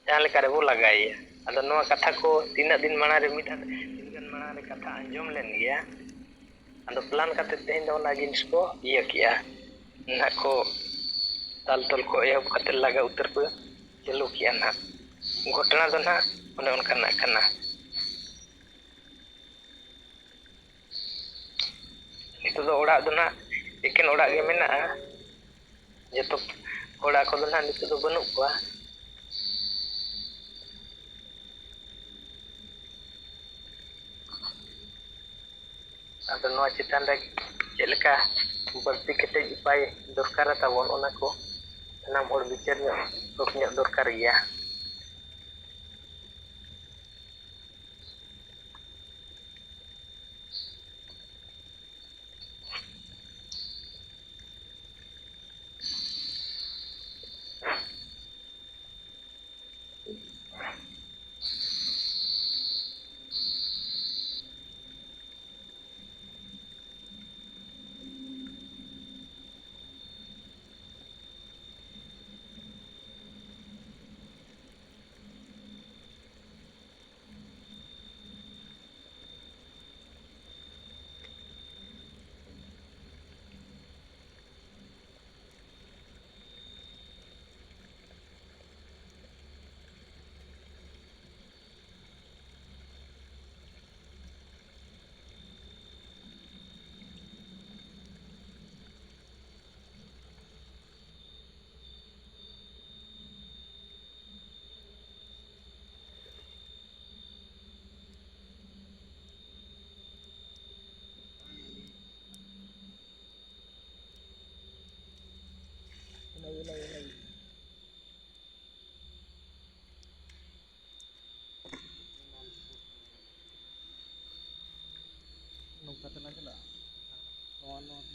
ᱡᱟᱦᱟᱸ ᱞᱮᱠᱟ ᱨᱮᱵᱚ ᱞᱟᱜᱟᱭᱮᱭᱟ᱾ ᱟᱫᱚ ᱱᱚᱣᱟ ᱠᱟᱛᱷᱟ ᱠᱚ ᱛᱤᱱᱟᱹᱜ ᱫᱤᱱ ᱢᱟᱲᱟᱝ ᱨᱮ, ᱢᱤᱫ ᱫᱤᱱ ᱜᱟᱱ ᱢᱟᱲᱟᱝ ᱨᱮ ᱠᱟᱛᱷᱟ ᱟᱸᱡᱚᱢ ᱞᱮᱱ ᱜᱮᱭᱟ᱾ ᱟᱫᱚ ᱯᱞᱟᱱ ᱠᱟᱛᱮ ᱛᱮᱦᱮᱧ ᱫᱚ ᱚᱱᱟ ᱡᱤᱱᱤᱥ ᱠᱚ ᱤᱭᱟᱹ ᱠᱮᱜᱼᱟ, ᱱᱟᱦᱟᱜ ᱠᱚ ᱫᱟᱞ ᱛᱚᱞ ᱠᱚ ᱮᱦᱚᱵ ᱠᱟᱛᱮ ᱞᱟᱜᱟ ᱩᱛᱟᱹᱨ ᱠᱚ ᱪᱟᱹᱞᱩ ᱠᱮᱜᱼᱟ ᱱᱟᱦᱟᱜ᱾ ᱜᱷᱚᱴᱚᱱᱟ ᱫᱚ ᱱᱟᱦᱟᱜ ᱚᱱᱮ ᱚᱱᱠᱟᱱᱟᱜ ᱠᱟᱱᱟ᱾ ᱱᱤᱛᱚᱜ ᱫᱚ ᱚᱲᱟᱜ ᱫᱚ ᱱᱟᱦᱟᱜ ᱮᱠᱮᱱ ᱚᱲᱟᱜ ᱜᱮ ᱢᱮᱱᱟᱜᱼᱟ᱾ ᱡᱚᱛᱚ ᱠᱚᱲᱟ ᱠᱚᱫᱚ ᱱᱟᱦᱟᱜ ᱱᱤᱛᱚᱜ ᱫᱚ ᱵᱟᱹᱱᱩᱜ ᱠᱚᱣᱟ᱾ ᱟᱫᱚ ᱱᱚᱣᱟ ᱪᱮᱛᱟᱱ ᱨᱮ ᱪᱮᱫ ᱞᱮᱠᱟ ᱵᱟᱹᱲᱛᱤ ᱠᱮᱴᱮᱡ ᱩᱯᱟᱭ ᱫᱚᱨᱠᱟᱨᱟ ᱛᱟᱵᱚᱱ, ᱚᱱᱟ ᱠᱚ ᱥᱟᱱᱟᱢ ᱦᱚᱲ ᱵᱤᱪᱟᱹᱨ ᱧᱚᱜ, ᱛᱷᱚᱠ ᱧᱚᱜ ᱫᱚᱨᱠᱟᱨ ᱜᱮᱭᱟ᱾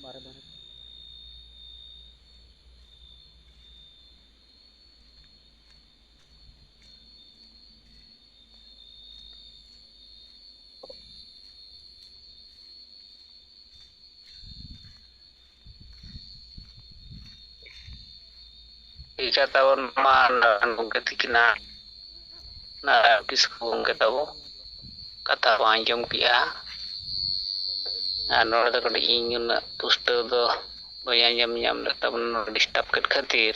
ᱵᱟᱨᱦᱮ ᱵᱟᱨᱦᱮ᱾ ᱴᱷᱤᱠᱟ ᱛᱟᱵᱚᱱ ᱢᱟ ᱱᱟᱨᱟᱭᱚᱱ ᱜᱚᱢᱠᱮ ᱛᱤᱠᱤᱱᱟᱜ, ᱱᱟᱨᱟᱭᱚᱱ ᱠᱤᱥᱠᱩ ᱜᱚᱢᱠᱮ ᱛᱟᱵᱚ ᱠᱟᱛᱷᱟ ᱵᱚᱱ ᱟᱸᱡᱚᱢ ᱠᱮᱜᱼᱟ᱾ ᱟᱨ ᱱᱚᱰᱮ ᱫᱚ ᱠᱟᱹᱴᱤᱡ ᱤᱧ ᱩᱱᱟᱹᱜ ᱯᱩᱥᱴᱟᱹᱣ ᱫᱚ ᱵᱟᱹᱧ ᱟᱸᱡᱚᱢ ᱧᱟᱢ ᱞᱮᱫ ᱛᱟᱵᱚᱱᱟ, ᱰᱤᱥᱴᱟᱵᱽ ᱠᱮᱫ ᱠᱷᱟᱹᱛᱤᱨ᱾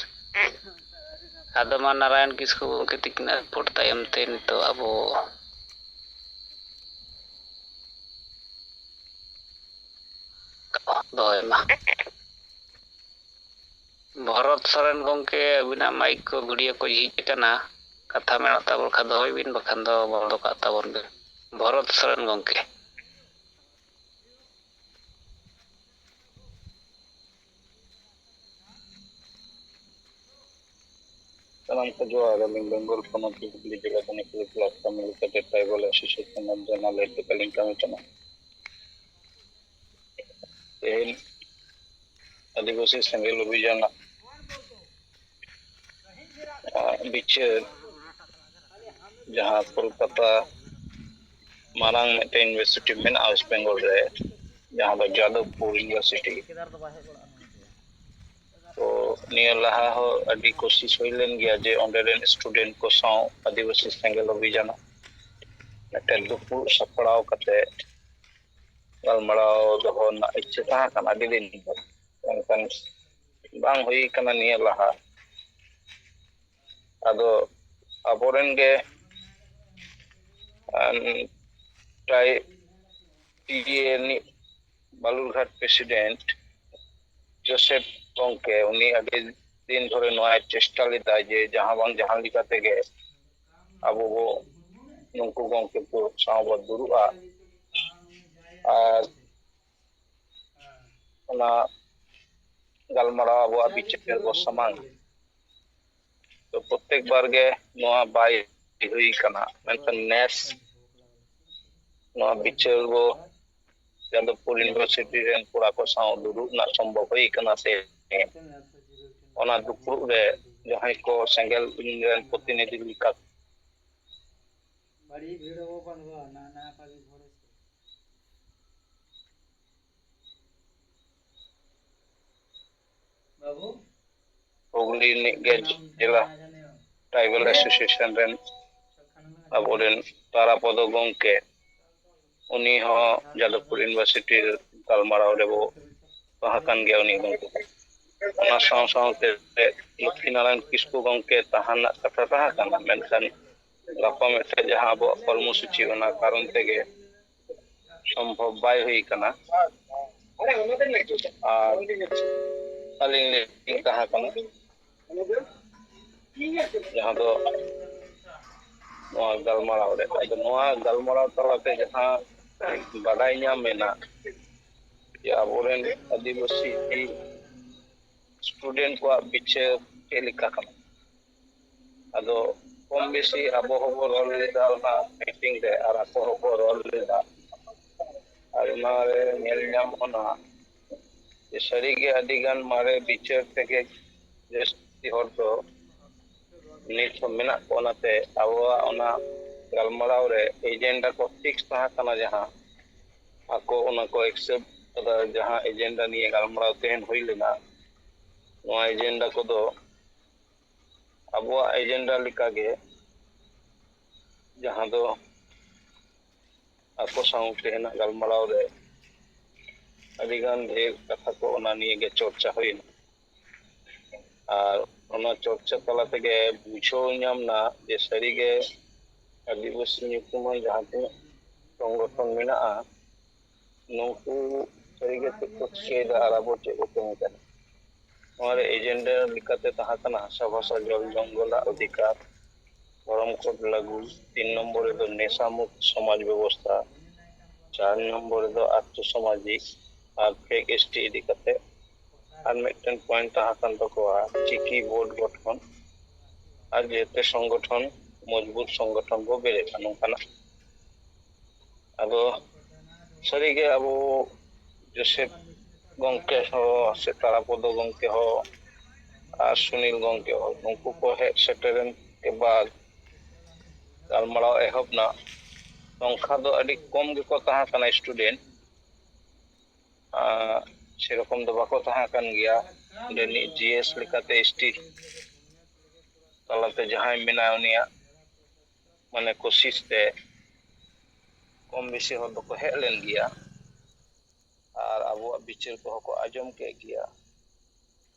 ᱟᱫᱚ ᱢᱟ ᱱᱟᱨᱟᱭᱚᱱ ᱠᱤᱥᱠᱩ ᱜᱚᱢᱠᱮ ᱛᱤᱠᱤᱱᱟᱜ ᱨᱤᱯᱳᱨᱴ ᱛᱟᱭᱚᱢ ᱛᱮ ᱱᱤᱛᱚᱜ ᱟᱵᱚ ᱫᱚᱦᱚᱭ ᱢᱟ᱾ ᱵᱷᱚᱨᱚᱛ ᱥᱚᱨᱮᱱ ᱜᱚᱢᱠᱮ, ᱟᱹᱵᱤᱱᱟᱜ ᱢᱟᱭᱤᱠ ᱠᱚ ᱵᱷᱤᱰᱤᱭᱳ ᱠᱚ ᱡᱷᱤᱡ ᱟᱠᱟᱱᱟ, ᱠᱟᱛᱷᱟ ᱢᱮᱱᱟᱜ ᱛᱟᱵᱚᱱ ᱠᱷᱟᱱ ᱫᱚᱦᱚᱭ ᱵᱤᱱ, ᱵᱟᱠᱷᱟᱱ ᱫᱚ ᱵᱚᱱᱫᱚ ᱠᱟᱜ ᱛᱟᱵᱚᱱ ᱵᱤᱱ᱾ ᱵᱷᱚᱨᱚᱛ ᱥᱚᱨᱮᱱ ᱜᱚᱢᱠᱮ᱾ ᱥᱟᱱᱟᱢ ᱠᱚ ᱡᱚᱦᱟᱨ, ᱟᱹᱞᱤᱧ ᱵᱮᱝᱜᱚᱞ ᱯᱚᱱᱚᱛ ᱦᱩᱜᱽᱞᱤ ᱡᱮᱞᱟ ᱠᱷᱚᱱ ᱠᱞᱟᱵᱽ ᱠᱟᱹᱢᱤ ᱞᱮᱠᱟᱛᱮ ᱴᱨᱟᱭᱵᱟᱞ ᱮᱥᱳᱥᱤᱭᱮᱥᱚᱱ ᱚᱯᱷ ᱡᱟᱱᱟᱞ ᱦᱮᱰ ᱞᱮᱠᱟᱞᱤᱧ ᱠᱟᱹᱢᱤ ᱠᱟᱱᱟ᱾ ᱛᱮᱦᱮᱧ ᱟᱹᱫᱤᱵᱟᱹᱥᱤ ᱥᱮᱸᱜᱮᱞ ᱚᱵᱷᱤᱡᱟᱱ ᱵᱤᱪᱟᱹᱨ, ᱡᱟᱦᱟᱸ ᱠᱳᱞᱠᱟᱛᱟ ᱢᱟᱨᱟᱝ ᱢᱤᱫᱴᱮᱱ ᱤᱭᱩᱱᱤᱵᱷᱟᱨᱥᱤᱴᱤ ᱢᱮᱱᱟᱜᱼᱟ ᱳᱭᱮᱥᱴ ᱵᱮᱝᱜᱚᱞ ᱨᱮ, ᱡᱟᱦᱟᱸ ᱫᱚ ᱡᱟᱫᱚᱵᱽᱯᱩᱨ ᱤᱭᱩᱱᱤᱵᱷᱟᱨᱥᱤᱴᱤ᱾ ᱛᱚ ᱱᱤᱭᱟᱹ ᱞᱟᱦᱟ ᱦᱚᱸ ᱟᱹᱰᱤ ᱠᱳᱥᱤᱥ ᱦᱩᱭ ᱞᱮᱱ ᱜᱮᱭᱟ ᱡᱮ ᱚᱸᱰᱮ ᱨᱮᱱ ᱥᱴᱩᱰᱮᱱᱴ ᱠᱚ ᱥᱟᱶ ᱟᱹᱫᱤᱵᱟᱹᱥᱤ ᱥᱮᱸᱜᱮᱞ ᱚᱵᱷᱤᱡᱟᱱ ᱢᱤᱫᱴᱮᱱ ᱫᱩᱯᱲᱩᱵ ᱥᱟᱯᱲᱟᱣ ᱠᱟᱛᱮ ᱜᱟᱞᱢᱟᱨᱟᱣ ᱫᱚᱦᱚ ᱨᱮᱱᱟᱜ ᱤᱪᱪᱷᱟᱹ ᱛᱟᱦᱮᱸ ᱠᱟᱱᱟ ᱟᱹᱰᱤ ᱫᱤᱱ ᱠᱷᱚᱱ, ᱢᱮᱱᱠᱷᱟᱱ ᱵᱟᱝ ᱦᱩᱭ ᱠᱟᱱᱟ ᱱᱤᱭᱟᱹ ᱞᱟᱦᱟ᱾ ᱟᱫᱚ ᱟᱵᱚᱨᱮᱱ ᱜᱮ, ᱟᱢ, ᱴᱨᱟᱭ-, ᱴᱤ ᱮ ᱨᱤᱱᱤᱡ ᱵᱟᱞᱩᱨᱜᱷᱟᱴ ᱯᱨᱮᱥᱤᱰᱮᱱᱴ ᱡᱳᱥᱮᱯ ᱜᱚᱢᱠᱮ, ᱩᱱᱤ ᱟᱹᱰᱤ ᱫᱤᱱ ᱫᱷᱚᱨᱮ ᱱᱚᱣᱟᱭ ᱪᱮᱥᱴᱟ ᱞᱮᱫᱟ ᱡᱮ ᱡᱟᱦᱟᱸ ᱵᱟᱝ ᱡᱟᱦᱟᱸ ᱞᱮᱠᱟ ᱛᱮᱜᱮ ᱟᱵᱚ ᱵᱚ ᱱᱩᱠᱩ ᱜᱚᱢᱠᱮ ᱠᱚ ᱥᱟᱶ ᱵᱚ ᱫᱩᱲᱩᱵᱼᱟ ᱟᱨ ᱚᱱᱟ ᱜᱟᱞᱢᱟᱨᱟᱣ ᱟᱵᱚᱣᱟᱜ ᱵᱤᱪᱟᱹᱨ ᱵᱚ ᱥᱟᱢᱟᱝ᱾ ᱛᱚ ᱯᱨᱚᱛᱮᱠ ᱵᱟᱨ ᱜᱮ ᱱᱚᱣᱟ ᱵᱟᱭ ᱦᱩᱭ ᱠᱟᱱᱟ, ᱢᱮᱱᱠᱷᱟᱱ ᱱᱮᱥ ᱱᱚᱣᱟ ᱵᱤᱪᱟᱹᱨ ᱵᱚ ᱡᱟᱫᱚᱵᱽᱯᱩᱨ ᱤᱭᱩᱱᱤᱵᱷᱟᱨᱥᱤᱴᱤ ᱨᱮᱱ ᱠᱚᱲᱟ ᱠᱚ ᱥᱟᱶ ᱫᱩᱲᱩᱵ ᱨᱮᱱᱟᱜ ᱥᱚᱢᱵᱷᱚᱵ ᱦᱩᱭ ᱠᱟᱱᱟ ᱥᱮ? ᱚᱱᱟ ᱫᱩᱯᱲᱩᱵ ᱨᱮ ᱡᱟᱦᱟᱸᱭ ᱠᱚ ᱥᱮᱸᱜᱮᱞ ᱨᱮᱱ ᱯᱨᱚᱛᱤᱱᱤᱫᱷᱤ ᱞᱮᱠᱟ ᱦᱩᱜᱽᱞᱤ ᱨᱤᱱᱤᱡ ᱜᱮ ᱡᱮᱞᱟ ᱴᱨᱟᱭᱵᱟᱞ ᱮᱥᱳᱥᱤᱭᱮᱥᱚᱱ ᱨᱮᱱ ᱟᱵᱚᱨᱮᱱ ᱛᱟᱨᱟᱯᱚᱫᱚ ᱜᱚᱢᱠᱮ, ᱩᱱᱤ ᱦᱚᱸ ᱡᱟᱫᱚᱵᱽᱯᱩᱨ ᱤᱭᱩᱱᱤᱵᱷᱟᱨᱥᱤᱴᱤ ᱨᱮ ᱜᱟᱞᱢᱟᱨᱟᱣ ᱨᱮᱵᱚ ᱛᱟᱦᱮᱸ ᱠᱟᱱ ᱜᱮᱭᱟ ᱩᱱᱤ ᱜᱚᱢᱠᱮ᱾ ᱚᱱᱟ ᱥᱟᱶ ᱥᱟᱶᱛᱮ ᱞᱚᱠᱠᱷᱤ ᱱᱟᱨᱟᱭᱚᱱ ᱠᱤᱥᱠᱩ ᱜᱚᱢᱠᱮ ᱛᱟᱦᱮᱸ ᱨᱮᱱᱟᱜ ᱠᱟᱛᱷᱟ ᱛᱟᱦᱮᱸ ᱠᱟᱱᱟ, ᱢᱮᱱᱠᱷᱟᱱ ᱜᱟᱯᱟ ᱢᱮᱫᱴᱮᱡ ᱡᱟᱦᱟᱸ ᱟᱵᱚᱣᱟᱜ ᱠᱚᱨᱢᱚ ᱥᱩᱪᱤ, ᱚᱱᱟ ᱠᱟᱨᱚᱱ ᱛᱮᱜᱮ ᱥᱚᱢᱵᱷᱚᱵ ᱵᱟᱭ ᱦᱩᱭ ᱠᱟᱱᱟ᱾ ᱟᱨ ᱟᱹᱞᱤᱧ ᱞᱤᱧ ᱛᱟᱦᱮᱸ ᱠᱟᱱᱟ, ᱡᱟᱦᱟᱸ ᱫᱚ ᱱᱚᱣᱟ ᱜᱟᱞᱢᱟᱨᱟᱣ ᱨᱮ, ᱟᱫᱚ ᱱᱚᱣᱟ ᱜᱟᱞᱢᱟᱨᱟᱣ ᱛᱟᱞᱟᱛᱮ ᱡᱟᱦᱟᱸ ᱵᱟᱰᱟᱭ ᱧᱟᱢ ᱮᱱᱟ ᱡᱮ ᱟᱵᱚᱨᱮᱱ ᱟᱹᱫᱤᱵᱟᱹᱥᱤ ᱥᱴᱩᱰᱮᱱᱴ ᱠᱚᱣᱟᱜ ᱵᱤᱪᱟᱹᱨ ᱪᱮᱫ ᱞᱮᱠᱟ ᱠᱟᱱᱟ᱾ ᱟᱫᱚ ᱠᱚᱢ ᱵᱮᱥᱤ ᱟᱵᱚ ᱦᱚᱸᱵᱚ ᱨᱚᱲ ᱞᱮᱫᱟ ᱚᱱᱟ ᱢᱤᱴᱤᱝ ᱨᱮ, ᱟᱨ ᱟᱠᱚ ᱦᱚᱸᱠᱚ ᱨᱚᱲ ᱞᱮᱫᱟ᱾ ᱟᱨ ᱚᱱᱟᱨᱮ ᱧᱮᱞ ᱧᱟᱢ ᱠᱟᱱᱟ ᱡᱮ ᱥᱟᱹᱨᱤᱜᱮ ᱟᱹᱰᱤᱜᱟᱱ ᱢᱟᱨᱮ ᱵᱤᱪᱟᱹᱨ ᱛᱮᱜᱮ ᱡᱟᱹᱥᱛᱤ ᱦᱚᱲ ᱫᱚ ᱱᱤᱛ ᱦᱚᱸ ᱢᱮᱱᱟᱜ ᱠᱚᱣᱟ᱾ ᱚᱱᱟᱛᱮ ᱟᱵᱚᱣᱟᱜ ᱚᱱᱟ ᱜᱟᱞᱢᱟᱨᱟᱣ ᱨᱮ ᱮᱡᱮᱱᱰᱟ ᱠᱚ ᱯᱷᱤᱠᱥ ᱛᱟᱦᱮᱸ ᱠᱟᱱᱟ, ᱡᱟᱦᱟᱸ ᱟᱠᱚ ᱚᱱᱟ ᱠᱚ ᱮᱠᱥᱮᱯᱴ ᱠᱟᱫᱟ, ᱡᱟᱦᱟᱸ ᱮᱡᱮᱱᱰᱟ ᱱᱤᱭᱮ ᱜᱟᱞᱢᱟᱨᱟᱣ ᱛᱟᱦᱮᱱ ᱦᱩᱭ ᱞᱮᱱᱟ, ᱱᱚᱣᱟ ᱮᱡᱮᱱᱰᱟ ᱠᱚᱫᱚ ᱟᱵᱚᱣᱟᱜ ᱮᱡᱮᱱᱰᱟ ᱞᱮᱠᱟᱜᱮ, ᱡᱟᱦᱟᱸ ᱫᱚ ᱟᱠᱚ ᱥᱟᱶ ᱛᱮᱦᱮᱧᱟᱜ ᱜᱟᱞᱢᱟᱨᱟᱣ ᱨᱮ ᱟᱹᱰᱤᱜᱟᱱ ᱰᱷᱮᱨ ᱠᱟᱛᱷᱟ ᱠᱚ ᱚᱱᱟ ᱱᱤᱭᱮ ᱜᱮ ᱪᱚᱨᱪᱟ ᱦᱩᱭᱮᱱᱟ᱾ ᱟᱨ ᱚᱱᱟ ᱪᱚᱨᱪᱟ ᱛᱟᱞᱟ ᱛᱮᱜᱮ ᱵᱩᱡᱷᱟᱹᱣ ᱧᱟᱢ ᱮᱱᱟ ᱡᱮ ᱥᱟᱹᱨᱤᱜᱮ ᱟᱹᱫᱤᱵᱟᱹᱥᱤ ᱧᱩᱛᱩᱢᱟᱱ ᱡᱟᱦᱟᱸ ᱛᱤᱱᱟᱹᱜ ᱥᱚᱝᱜᱚᱴᱷᱚᱱ ᱢᱮᱱᱟᱜᱼᱟ, ᱱᱩᱠᱩ ᱥᱟᱹᱨᱤᱜᱮ ᱪᱮᱫ ᱠᱚ ᱪᱤᱠᱟᱹᱭᱮᱫᱟ ᱟᱨ ᱟᱵᱚ ᱪᱮᱫ ᱵᱚ ᱠᱟᱹᱢᱤ ᱠᱟᱱᱟ᱾ ᱱᱚᱣᱟ ᱨᱮ ᱮᱡᱮᱱᱰᱟ ᱞᱮᱠᱟᱛᱮ ᱛᱟᱦᱮᱸ ᱠᱟᱱᱟ ᱦᱟᱥᱟ ᱵᱷᱟᱥᱟ ᱡᱚᱞ ᱡᱚᱝᱜᱚᱞᱟᱜ ᱚᱫᱷᱤᱠᱟᱨ, ᱫᱷᱚᱨᱚᱢ ᱠᱳᱰ ᱞᱟᱹᱜᱩ, ᱛᱤᱱ ᱱᱚᱢᱵᱚᱨ ᱨᱮᱫᱚ ᱱᱮᱥᱟ ᱢᱩᱠᱛ ᱥᱚᱢᱟᱡᱽ ᱵᱮᱵᱚᱥᱛᱷᱟ, ᱪᱟᱨ ᱱᱚᱢᱵᱚᱨ ᱨᱮᱫᱚ ᱟᱨᱛᱷᱚ ᱥᱟᱢᱟᱡᱤᱠ ᱟᱨ ᱯᱷᱮᱠ ᱮᱥᱴᱤ ᱤᱫᱤ ᱠᱟᱛᱮ, ᱟᱨ ᱢᱤᱫᱴᱮᱱ ᱯᱚᱭᱮᱱᱴ ᱛᱟᱦᱮᱸ ᱠᱟᱱ ᱛᱟᱠᱚᱣᱟ ᱪᱤᱠᱤ ᱵᱳᱨᱰ ᱜᱚᱴᱷᱚᱱ ᱟᱨ ᱡᱮᱛᱮ ᱥᱚᱝᱜᱚᱴᱷᱚᱱ ᱢᱚᱡᱽᱵᱩᱛ ᱥᱚᱝᱜᱚᱴᱷᱚᱱ ᱵᱚ ᱵᱮᱨᱮᱫᱟ, ᱱᱚᱝᱠᱟᱱᱟᱜ᱾ ᱟᱫᱚ ᱥᱟᱹᱨᱤᱜᱮ ᱟᱵᱚ ᱡᱳᱥᱮᱯ ᱜᱚᱢᱠᱮ ᱦᱚᱸ ᱥᱮ ᱛᱟᱨᱟᱯᱚᱫᱚ ᱜᱚᱢᱠᱮ ᱦᱚᱸ ᱟᱨ ᱥᱩᱱᱤᱞ ᱜᱚᱢᱠᱮ ᱦᱚᱸ, ᱱᱩᱠᱩ ᱠᱚ ᱦᱮᱡ ᱥᱮᱴᱮᱨᱮᱱ ᱠᱮ ᱵᱟᱫ ᱜᱟᱞᱢᱟᱨᱟᱣ ᱮᱦᱚᱵ ᱮᱱᱟ᱾ ᱱᱚᱝᱠᱟ ᱫᱚ ᱟᱹᱰᱤ ᱠᱚᱢ ᱜᱮᱠᱚ ᱛᱟᱦᱮᱸ ᱠᱟᱱᱟ student, ᱥᱮᱨᱚᱠᱚᱢ ᱫᱚ ᱵᱟᱠᱚ ᱛᱟᱦᱮᱸ ᱠᱟᱱ ᱜᱮᱭᱟ᱾ ᱚᱸᱰᱮᱱᱤᱡ ᱡᱤ ᱮᱥ ᱞᱮᱠᱟᱛᱮ ᱮᱥ ᱴᱤ ᱛᱟᱞᱟᱛᱮ ᱡᱟᱦᱟᱸᱭ ᱢᱮᱱᱟᱭ, ᱩᱱᱤᱭᱟᱜ ᱢᱟᱱᱮ ᱠᱳᱥᱤᱥ ᱛᱮ ᱠᱚᱢ ᱵᱮᱥᱤ ᱦᱚᱲ ᱫᱚᱠᱚ ᱦᱮᱡ ᱞᱮᱱ ᱜᱮᱭᱟ ᱟᱨ ᱟᱵᱚᱣᱟᱜ ᱵᱤᱪᱟᱹᱨ ᱠᱚᱦᱚᱸ ᱠᱚ ᱟᱸᱡᱚᱢ ᱠᱮᱫ ᱜᱮᱭᱟ᱾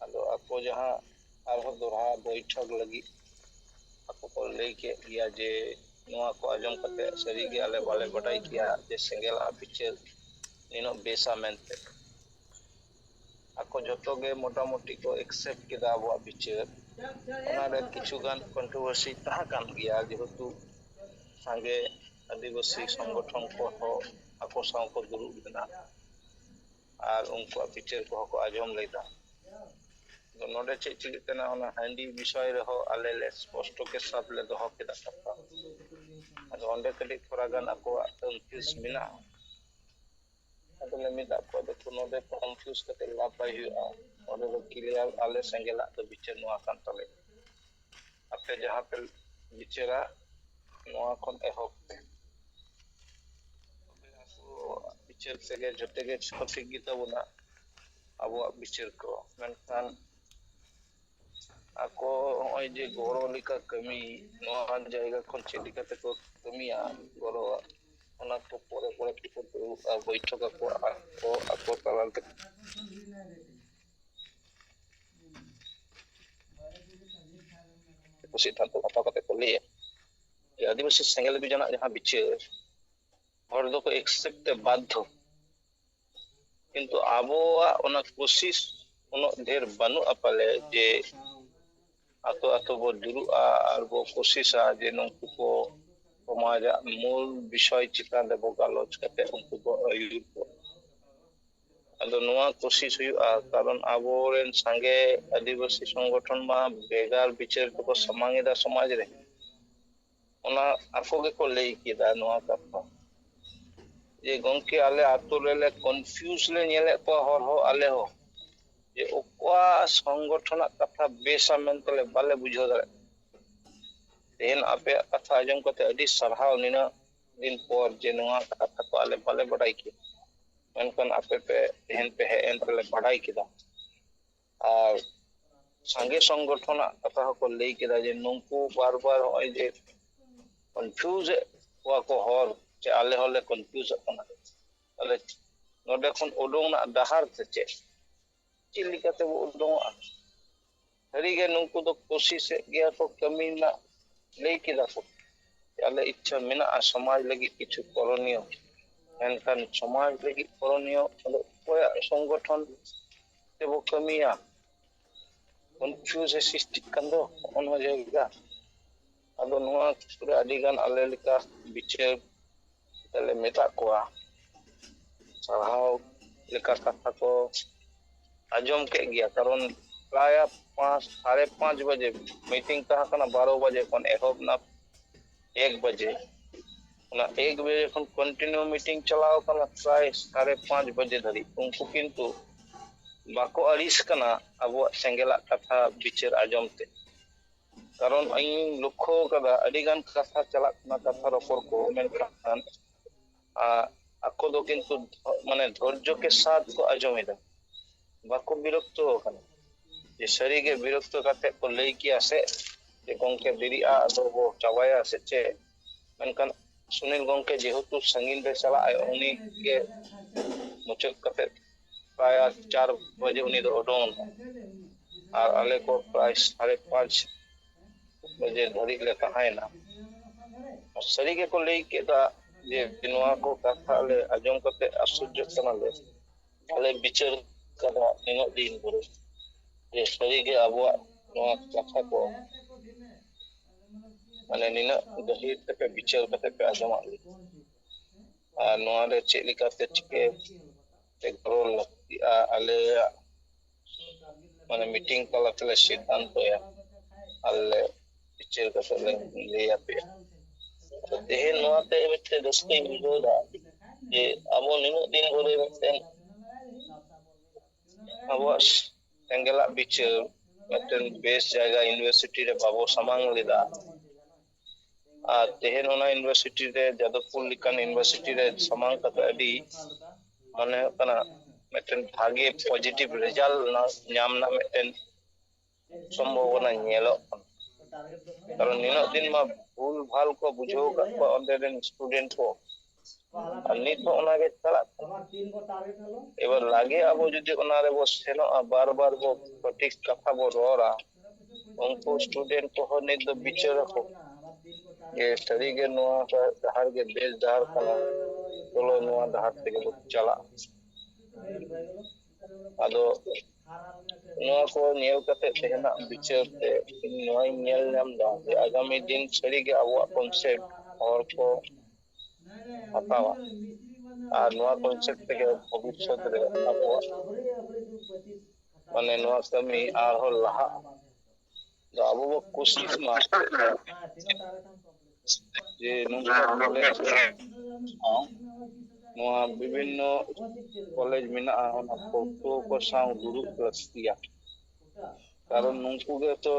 ᱟᱫᱚ ᱟᱠᱚ ᱡᱟᱦᱟᱸ ᱟᱨᱦᱚᱸ ᱫᱚᱦᱲᱟ ᱵᱳᱭᱴᱷᱚᱠ ᱞᱟᱹᱜᱤᱫ ᱟᱠᱚ ᱠᱚ ᱞᱟᱹᱭ ᱠᱮᱫ ᱜᱮᱭᱟ ᱡᱮ ᱱᱚᱣᱟ ᱠᱚ ᱟᱸᱡᱚᱢ ᱠᱟᱛᱮ ᱥᱟᱹᱨᱤᱜᱮ ᱟᱞᱮ ᱵᱟᱞᱮ ᱵᱟᱰᱟᱭ ᱠᱮᱭᱟ ᱡᱮ ᱥᱮᱸᱜᱮᱞᱟᱜ ᱵᱤᱪᱟᱹᱨ ᱱᱤᱱᱟᱹᱜ ᱵᱮᱥᱟ ᱢᱮᱱᱛᱮ᱾ ᱟᱠᱚ ᱡᱚᱛᱚ ᱜᱮ ᱢᱚᱴᱟᱢᱩᱴᱤ ᱠᱚ accept ᱠᱮᱫᱟ ᱟᱵᱚᱣᱟᱜ ᱵᱤᱪᱟᱹᱨ᱾ ᱚᱱᱟᱨᱮ ᱠᱤᱪᱷᱩ ᱜᱟᱱ controversy ᱛᱟᱦᱮᱸ ᱠᱟᱱ ᱜᱮᱭᱟ, ᱡᱮᱦᱮᱛᱩ ᱥᱟᱸᱜᱮ ᱟᱹᱫᱤᱵᱟᱹᱥᱤ ᱥᱚᱝᱜᱚᱴᱷᱚᱱ ᱠᱚᱦᱚᱸ ᱟᱠᱚ ᱥᱟᱶ ᱠᱚ ᱫᱩᱲᱩᱵ ᱞᱮᱱᱟ ᱟᱨ ᱩᱱᱠᱩᱣᱟᱜ ᱵᱤᱪᱟᱹᱨ ᱠᱚᱦᱚᱸ ᱠᱚ ᱟᱸᱡᱚᱢ ᱞᱮᱫᱟ᱾ ᱟᱫᱚ ᱱᱚᱰᱮ ᱪᱮᱫ ᱪᱤᱠᱟᱹᱜ ᱠᱟᱱᱟ, ᱚᱱᱟ ᱦᱟᱺᱰᱤ ᱵᱤᱥᱚᱭ ᱨᱮᱦᱚᱸ ᱟᱞᱮ ᱞᱮ ᱥᱯᱚᱥᱴᱚ ᱠᱮᱥᱟᱯ ᱞᱮ ᱫᱚᱦᱚ ᱠᱮᱫᱟ ᱠᱟᱛᱷᱟ᱾ ᱟᱫᱚ ᱚᱸᱰᱮ ᱠᱟᱹᱴᱤᱡ ᱛᱷᱚᱲᱟ ᱜᱟᱱ ᱟᱠᱚᱣᱟᱜ confuse ᱢᱮᱱᱟᱜᱼᱟ᱾ ᱟᱫᱚ ᱞᱮ ᱢᱮᱛᱟᱜ ᱠᱚᱣᱟ, ᱫᱮᱠᱷᱚ, ᱱᱚᱰᱮ confuse ᱠᱟᱛᱮ ᱞᱟᱵᱷ ᱵᱟᱭ ᱦᱩᱭᱩᱜᱼᱟ᱾ ᱱᱚᱰᱮ ᱫᱚ clear ᱟᱞᱮ ᱥᱮᱸᱜᱮᱞᱟᱜ ᱫᱚ ᱵᱤᱪᱟᱹᱨ ᱱᱚᱣᱟ ᱠᱟᱱ ᱛᱟᱞᱮᱭᱟ᱾ ᱟᱯᱮ ᱡᱟᱦᱟᱸ ᱯᱮ ᱵᱤᱪᱟᱹᱨᱟ, ᱱᱚᱣᱟ ᱠᱷᱚᱱ ᱮᱦᱚᱵ ᱯᱮ᱾ ᱛᱚᱵᱮ ᱟᱠᱚ ᱵᱤᱪᱟᱹᱨ ᱛᱮᱜᱮ ᱡᱚᱛᱚ ᱜᱮ ᱥᱚᱴᱷᱤᱠ ᱜᱮᱛᱟ ᱵᱚᱱᱟ ᱟᱵᱚᱣᱟᱜ ᱵᱤᱪᱟᱹᱨ ᱠᱚ, ᱢᱮᱱᱠᱷᱟᱱ ᱟᱠᱚ ᱱᱚᱜᱼᱚᱭ ᱡᱮ ᱜᱚᱲᱚ ᱞᱮᱠᱟ ᱠᱟᱹᱢᱤ, ᱱᱚᱣᱟ ᱡᱟᱭᱜᱟ ᱠᱷᱚᱱ ᱪᱮᱫ ᱞᱮᱠᱟ ᱛᱮᱠᱚ ᱠᱟᱹᱢᱤᱭᱟ ᱜᱚᱲᱚᱣᱟᱜ, ᱚᱱᱟ ᱠᱚ ᱯᱚᱨᱮ ᱯᱚᱨᱮ ᱛᱮᱠᱚ ᱫᱩᱲᱩᱵᱼᱟ, ᱵᱳᱭᱴᱷᱚᱠ ᱟᱠᱚ, ᱟᱠᱚ, ᱟᱠᱚ ᱛᱟᱞᱟ ᱨᱮ ᱥᱤᱫᱽᱫᱷᱟᱱᱛᱚ ᱦᱟᱛᱟᱣ ᱠᱟᱛᱮ ᱠᱚ ᱞᱟᱹᱭᱟ ᱡᱮ ᱟᱹᱫᱤᱵᱟᱹᱥᱤ ᱥᱮᱸᱜᱮᱞ ᱚᱵᱷᱤᱡᱟᱱᱟᱜ ᱡᱟᱦᱟᱸ ᱵᱤᱪᱟᱹᱨ, ᱦᱚᱲ ᱫᱚᱠᱚ accept ᱛᱮ ᱵᱟᱫᱽᱫᱷᱚ, ᱠᱤᱱᱛᱩ ᱟᱵᱚᱣᱟᱜ ᱚᱱᱟ ᱠᱳᱥᱤᱥ ᱩᱱᱟᱹᱜ ᱰᱷᱮᱨ ᱵᱟᱹᱱᱩᱜᱼᱟ ᱯᱟᱞᱮ ᱡᱮ ᱟᱛᱳ ᱟᱛᱳ ᱵᱚ ᱫᱩᱲᱩᱵᱼᱟ ᱟᱨ ᱵᱚ ᱠᱳᱥᱤᱥᱟ ᱡᱮ ᱱᱩᱠᱩ ᱠᱚ ᱥᱚᱢᱟᱡᱟᱜ ᱢᱩᱞ ᱵᱤᱥᱚᱭ ᱪᱮᱛᱟᱱ ᱨᱮᱵᱚ ᱜᱟᱞᱚᱪ ᱠᱟᱛᱮ ᱩᱱᱠᱩ ᱵᱚ ᱟᱹᱭᱩᱨ ᱠᱚᱣᱟ᱾ ᱟᱫᱚ ᱱᱚᱣᱟ ᱠᱳᱥᱤᱥ ᱦᱩᱭᱩᱜᱼᱟ, ᱠᱟᱨᱚᱱ ᱟᱵᱚᱨᱮᱱ ᱥᱟᱸᱜᱮ ᱟᱹᱫᱤᱵᱟᱹᱥᱤ ᱥᱚᱝᱜᱚᱴᱷᱚᱱ ᱢᱟ ᱵᱷᱮᱜᱟᱨ ᱵᱤᱪᱟᱹᱨ ᱠᱚᱠᱚ ᱥᱟᱢᱟᱝ ᱮᱫᱟ ᱥᱚᱢᱟᱡᱽ ᱨᱮ᱾ ᱚᱱᱟ ᱟᱠᱚ ᱜᱮᱠᱚ ᱞᱟᱹᱭ ᱠᱮᱫᱟ ᱱᱚᱣᱟ ᱠᱟᱛᱷᱟ᱾ ᱡᱮ ᱜᱚᱝᱠᱮ, ᱟᱞᱮ ᱟᱛᱳ ᱨᱮᱞᱮ confuse ᱞᱮ ᱧᱮᱞᱮᱫ ᱠᱚᱣᱟ, ᱦᱚᱲ ᱦᱚᱸ ᱟᱞᱮ ᱦᱚᱸ, ᱡᱮ ᱚᱠᱟ ᱥᱚᱝᱜᱚᱴᱷᱚᱱᱟᱜ ᱠᱟᱛᱷᱟ ᱵᱮᱥᱟ ᱢᱮᱱᱛᱮ ᱞᱮ ᱵᱟᱞᱮ ᱵᱩᱡᱷᱟᱹᱣ ᱫᱟᱲᱮᱭᱟᱜ ᱠᱟᱱᱟ᱾ ᱛᱮᱦᱮᱧ ᱟᱯᱮᱭᱟᱜ ᱠᱟᱛᱷᱟ ᱟᱸᱡᱚᱢ ᱠᱟᱛᱮ ᱟᱹᱰᱤ ᱥᱟᱨᱦᱟᱣ, ᱱᱤᱱᱟᱹᱜ ᱫᱤᱱ ᱯᱚᱨ ᱡᱮ ᱱᱚᱣᱟ ᱠᱟᱛᱷᱟ ᱠᱚ ᱟᱞᱮ ᱵᱟᱞᱮ ᱵᱟᱰᱟᱭ ᱠᱮᱫᱟ, ᱢᱮᱱᱠᱷᱟᱱ ᱟᱯᱮ ᱯᱮ ᱛᱮᱦᱮᱧ ᱯᱮ ᱦᱮᱡ ᱮᱱ ᱛᱮᱞᱮ ᱵᱟᱰᱟᱭ ᱠᱮᱫᱟ᱾ ᱟᱨ ᱥᱟᱸᱜᱮ ᱥᱚᱝᱜᱚᱴᱷᱚᱱᱟᱜ ᱠᱟᱛᱷᱟ ᱦᱚᱸᱠᱚ ᱞᱟᱹᱭ ᱠᱮᱫᱟ ᱡᱮ ᱱᱩᱠᱩ ᱵᱟᱨ ᱵᱟᱨ ᱱᱚᱜᱼᱚᱭ ᱡᱮ confuse ᱮᱫ ᱠᱚᱣᱟ ᱠᱚ ᱦᱚᱲ, ᱡᱮ ᱟᱞᱮ ᱦᱚᱸᱞᱮ confuse ᱚᱜ ᱠᱟᱱᱟ, ᱛᱟᱦᱞᱮ ᱱᱚᱰᱮ ᱠᱷᱚᱱ ᱩᱰᱩᱝ ᱨᱮᱱᱟᱜ ᱰᱟᱦᱟᱨ ᱛᱮ ᱪᱮᱫ, ᱪᱮᱫ ᱞᱮᱠᱟ ᱛᱮᱵᱚ ᱩᱰᱩᱝᱚᱜᱼᱟ? ᱥᱟᱹᱨᱤᱜᱮ ᱱᱩᱠᱩ ᱫᱚ ᱠᱳᱥᱤᱥᱮᱫ ᱜᱮᱭᱟ ᱠᱚ, ᱠᱟᱹᱢᱤ ᱨᱮᱱᱟᱜ ᱞᱟᱹᱭ ᱠᱮᱫᱟ ᱠᱚ, ᱟᱞᱮ ᱤᱪᱪᱷᱟᱹ ᱢᱮᱱᱟᱜᱼᱟ ᱥᱚᱢᱟᱡᱽ ᱞᱟᱹᱜᱤᱫ ᱠᱤᱪᱷᱩ ᱠᱚᱨᱚᱱᱤᱭᱚ, ᱢᱮᱱᱠᱷᱟᱱ ᱥᱚᱢᱟᱡᱽ ᱞᱟᱹᱜᱤᱫ ᱠᱚᱨᱚᱱᱤᱭᱚ ᱟᱫᱚ ᱚᱠᱚᱭᱟᱜ ᱥᱚᱝᱜᱚᱴᱷᱚᱱ ᱛᱮᱵᱚ ᱠᱟᱹᱢᱤᱭᱟ? confuse ᱮ ᱥᱨᱤᱥᱴᱤᱜ ᱠᱟᱱ ᱫᱚ ᱱᱚᱜᱼᱚ ᱱᱚᱣᱟ ᱡᱟᱭᱜᱟ᱾ ᱟᱫᱚ ᱱᱚᱣᱟ ᱠᱚᱨᱮ ᱟᱹᱰᱤ ᱜᱟᱱ ᱟᱞᱮ ᱞᱮᱠᱟ ᱵᱤᱪᱟᱹᱨ ᱛᱮᱞᱮ ᱢᱮᱛᱟᱜ ᱠᱚᱣᱟ, ᱥᱟᱨᱦᱟᱣ ᱞᱮᱠᱟ ᱠᱟᱛᱷᱟ ᱠᱚ ᱟᱸᱡᱚᱢ ᱠᱮᱫ ᱜᱮᱭᱟ, ᱠᱟᱨᱚᱱ ᱯᱨᱟᱭ ᱯᱟᱸᱪ, ᱥᱟᱲᱮ ᱯᱟᱸᱪ ᱵᱟᱡᱮ meeting ᱛᱟᱦᱮᱸ ᱠᱟᱱᱟ, ᱵᱟᱨᱚ ᱵᱟᱡᱮ ᱠᱷᱚᱱ ᱮᱦᱚᱵ ᱮᱱᱟ ᱮᱠ ᱵᱟᱡᱮ᱾ ᱚᱱᱟ ᱮᱠ ᱵᱟᱡᱮ ᱠᱷᱚᱱ continue meeting ᱪᱟᱞᱟᱣ ᱠᱟᱱᱟ ᱯᱨᱟᱭ ᱥᱟᱲᱮ ᱯᱟᱸᱪ ᱵᱟᱡᱮ ᱫᱷᱟᱹᱨᱤᱡ᱾ ᱩᱱᱠᱩ ᱠᱤᱱᱛᱩ ᱵᱟᱠᱚ ᱟᱹᱲᱤᱥ ᱠᱟᱱᱟ ᱟᱵᱚᱣᱟᱜ ᱥᱮᱸᱜᱮᱞᱟᱜ ᱠᱟᱛᱷᱟ ᱵᱤᱪᱟᱹᱨ ᱟᱸᱡᱚᱢ ᱛᱮ᱾ ᱠᱟᱨᱚᱱ ᱤᱧ ᱞᱚᱠᱠᱷᱚ ᱟᱠᱟᱫᱟ, ᱟᱹᱰᱤ ᱜᱟᱱ ᱠᱟᱛᱷᱟ ᱪᱟᱞᱟᱜ ᱠᱟᱱᱟ, ᱠᱟᱛᱷᱟ ᱨᱚᱯᱚᱲ ᱠᱚ, ᱢᱮᱱᱠᱷᱟᱱ, ᱟ, ᱟᱠᱚ ᱫᱚ ᱠᱤᱱᱛᱩ ᱢᱟᱱᱮ ᱫᱷᱳᱨᱡᱚ ᱠᱮ ᱥᱟᱛ ᱠᱚ ᱟᱸᱡᱚᱢ ᱮᱫᱟ, ᱵᱟᱠᱚ ᱵᱤᱨᱚᱠᱛᱚ ᱟᱠᱟᱱᱟ᱾ ᱡᱮ ᱥᱟᱹᱨᱤᱜᱮ ᱵᱤᱨᱚᱠᱛᱚ ᱠᱟᱛᱮ ᱠᱚ ᱞᱟᱹᱭ ᱠᱮᱭᱟ ᱥᱮ ᱡᱮ ᱜᱚᱝᱠᱮ ᱫᱮᱨᱤᱜᱼᱟ, ᱟᱫᱚ ᱵᱚ ᱪᱟᱵᱟᱭᱟ ᱥᱮ ᱪᱮᱫ? ᱢᱮᱱᱠᱷᱟᱱ ᱥᱩᱱᱤᱞ ᱜᱚᱝᱠᱮ ᱡᱮᱦᱮᱛᱩ ᱥᱟᱺᱜᱤᱧ ᱨᱮ ᱪᱟᱞᱟᱜ ᱟᱭ, ᱩᱱᱤ ᱜᱮ ᱢᱩᱪᱟᱹᱫ ᱠᱟᱛᱮ ᱯᱨᱟᱭ ᱪᱟᱨ ᱵᱟᱡᱮ ᱩᱱᱤ ᱫᱚ ᱩᱰᱩᱝ ᱮᱱᱟ᱾ ᱟᱨ ᱟᱞᱮ ᱠᱚ ᱯᱨᱟᱭ ᱥᱟᱲᱮ ᱯᱟᱸᱪ ᱵᱟᱡᱮ ᱫᱷᱟᱹᱨᱤᱡ ᱞᱮ ᱛᱟᱦᱮᱸᱭᱮᱱᱟ᱾ ᱥᱟᱹᱨᱤ ᱜᱮᱠᱚ ᱞᱟᱹᱭ ᱠᱮᱫᱟ ᱡᱮ ᱱᱚᱣᱟ ᱠᱚ ᱠᱟᱛᱷᱟ ᱞᱮ ᱟᱸᱡᱚᱢ ᱠᱟᱛᱮ ᱟᱥᱪᱚᱨᱡᱚ ᱠᱟᱱᱟᱞᱮ᱾ ᱟᱞᱮ ᱵᱤᱪᱟᱹᱨ ᱠᱟᱫᱟ ᱱᱤᱱᱟᱹᱜ ᱫᱤᱱ ᱫᱷᱚᱨᱮ, ᱡᱮ ᱥᱟᱹᱨᱤ ᱜᱮ ᱟᱵᱚᱣᱟᱜ ᱱᱚᱣᱟ ᱠᱟᱛᱷᱟ ᱠᱚ ᱢᱟᱱᱮ ᱱᱤᱱᱟᱹᱜ ᱜᱟᱹᱦᱤᱨ ᱛᱮᱯᱮ ᱵᱤᱪᱟᱹᱨ ᱠᱟᱛᱮ ᱯᱮ ᱟᱸᱡᱚᱢᱟᱜ ᱞᱮᱭᱟ᱾ ᱟᱨ ᱱᱚᱣᱟ ᱨᱮ ᱪᱮᱫ ᱞᱮᱠᱟᱛᱮ ᱪᱤᱠᱟᱹ ᱛᱮ ᱜᱚᱲᱚ ᱞᱟᱹᱠᱛᱤᱜᱼᱟ, ᱟᱞᱮᱭᱟᱜ ᱢᱟᱱᱮ meeting ᱛᱟᱞᱟ ᱛᱮᱞᱮ ᱥᱤᱫᱽᱫᱷᱟᱱᱛᱚᱭᱟ, ᱟᱨ ᱞᱮ ᱵᱤᱪᱟᱹᱨ ᱠᱟᱛᱮ ᱞᱮ ᱞᱟᱹᱭ ᱟᱯᱮᱭᱟ᱾ ᱛᱚ ᱛᱮᱦᱮᱧ ᱱᱚᱣᱟ ᱛᱮ ᱢᱤᱫᱴᱮᱱ ᱨᱟᱹᱥᱠᱟᱹᱧ ᱵᱩᱡᱷᱟᱹᱣ ᱮᱫᱟ, ᱡᱮ ᱟᱵᱚ ᱱᱤᱱᱟᱹᱜ ᱫᱤᱱ ᱫᱷᱚᱨᱮ ᱢᱤᱫᱴᱮᱱ ᱟᱵᱚᱣᱟᱜ ᱮᱸᱜᱮᱞᱟᱜ ᱵᱤᱪᱟᱹᱨ ᱢᱤᱫᱴᱮᱱ ᱵᱮᱥ ᱡᱟᱭᱜᱟ university ᱨᱮ ᱵᱟᱵᱚ ᱥᱟᱢᱟᱝ ᱞᱮᱫᱟ᱾ ᱟᱨ ᱛᱮᱦᱮᱧ ᱚᱱᱟ university ᱨᱮ, ᱡᱟᱫᱚᱵᱯᱩᱨ ᱞᱮᱠᱟᱱ university ᱨᱮ ᱥᱟᱢᱟᱝ ᱠᱟᱛᱮ ᱟᱹᱰᱤ ᱢᱚᱱᱮ ᱦᱩᱭᱩᱜ ᱠᱟᱱᱟ ᱢᱤᱫᱴᱮᱱ ᱵᱷᱟᱜᱮ positive result ᱧᱟᱢ ᱨᱮᱱᱟᱜ ᱢᱤᱫᱴᱮᱱ ᱥᱚᱢᱵᱷᱚᱵᱚᱱᱟ ᱧᱮᱞᱚᱜ ᱠᱟᱱᱟ᱾ ᱠᱟᱨᱚᱱ ᱱᱤᱱᱟᱹᱜ ᱫᱤᱱ ᱢᱟ ᱵᱷᱩᱞ ᱵᱷᱟᱞ ᱠᱚ ᱵᱩᱡᱷᱟᱹᱣ ᱟᱠᱟᱫ ᱠᱚᱣᱟ ᱚᱸᱰᱮ ᱨᱮᱱ student ᱠᱚ, ᱟᱨ ᱱᱤᱛ ᱦᱚᱸ ᱚᱱᱟᱜᱮ ᱪᱟᱞᱟᱜ ᱠᱟᱱᱟ᱾ ᱮᱵᱟᱨ ᱞᱟᱜᱮ ᱟᱵᱚ ᱡᱩᱫᱤ ᱚᱱᱟ ᱨᱮᱵᱚ ᱥᱮᱱᱚᱜᱼᱟ, ᱵᱟᱨ ᱵᱟᱨ ᱵᱚ ᱥᱚᱴᱷᱤᱠ ᱠᱟᱛᱷᱟ ᱵᱚ ᱨᱚᱲᱟ, ᱩᱱᱠᱩ student ᱠᱚᱦᱚᱸ ᱱᱤᱛ ᱫᱚ ᱵᱤᱪᱟᱹᱨ ᱟᱠᱚ ᱡᱮ ᱥᱟᱹᱨᱤᱜᱮ ᱱᱚᱣᱟ ᱰᱟᱦᱟᱨ ᱜᱮ ᱵᱮᱥ ᱰᱟᱦᱟᱨ ᱠᱟᱱᱟ, ᱪᱚᱞᱚ ᱱᱚᱣᱟ ᱰᱟᱦᱟᱨ ᱛᱮᱜᱮ ᱵᱚ ᱪᱟᱞᱟᱜᱼᱟ᱾ ᱟᱫᱚ ᱱᱚᱣᱟ ᱠᱚ ᱧᱮᱞ ᱠᱟᱛᱮ ᱛᱮᱦᱮᱧᱟᱜ ᱵᱤᱪᱟᱹᱨ ᱛᱮ ᱤᱧ ᱱᱚᱣᱟᱧ ᱧᱮᱞ ᱧᱟᱢ ᱮᱫᱟ ᱡᱮ ᱟᱜᱟᱢᱤ ᱫᱤᱱ ᱥᱟᱹᱨᱤᱜᱮ ᱟᱵᱚᱣᱟᱜ concept ᱦᱚᱲ ᱠᱚ ᱦᱟᱛᱟᱣᱟ᱾ ᱟᱨ ᱱᱚᱣᱟ concept ᱛᱮᱜᱮ ᱵᱷᱚᱵᱤᱥᱥᱚᱛ ᱨᱮ ᱟᱵᱚᱣᱟᱜ ᱢᱟᱱᱮ ᱱᱚᱣᱟ ᱠᱟᱹᱢᱤ ᱟᱨᱦᱚᱸ ᱞᱟᱦᱟᱜᱼᱟ᱾ ᱟᱫᱚ ᱟᱵᱚ ᱵᱚ ᱠᱩᱥᱤᱥ ᱢᱟ ᱡᱮ ᱱᱚᱝᱠᱟ ᱵᱚᱞᱮ ᱱᱚᱣᱟ ᱵᱤᱵᱷᱤᱱᱱᱚ ᱠᱚᱞᱮᱡᱽ ᱢᱮᱱᱟᱜᱼᱟ, ᱚᱱᱟ ᱯᱟᱹᱴᱷᱩᱣᱟᱹ ᱠᱚ ᱥᱟᱶ ᱫᱩᱲᱩᱵ ᱞᱟᱹᱠᱛᱤᱭᱟ᱾ ᱠᱟᱨᱚᱱ ᱱᱩᱠᱩ ᱜᱮᱛᱚ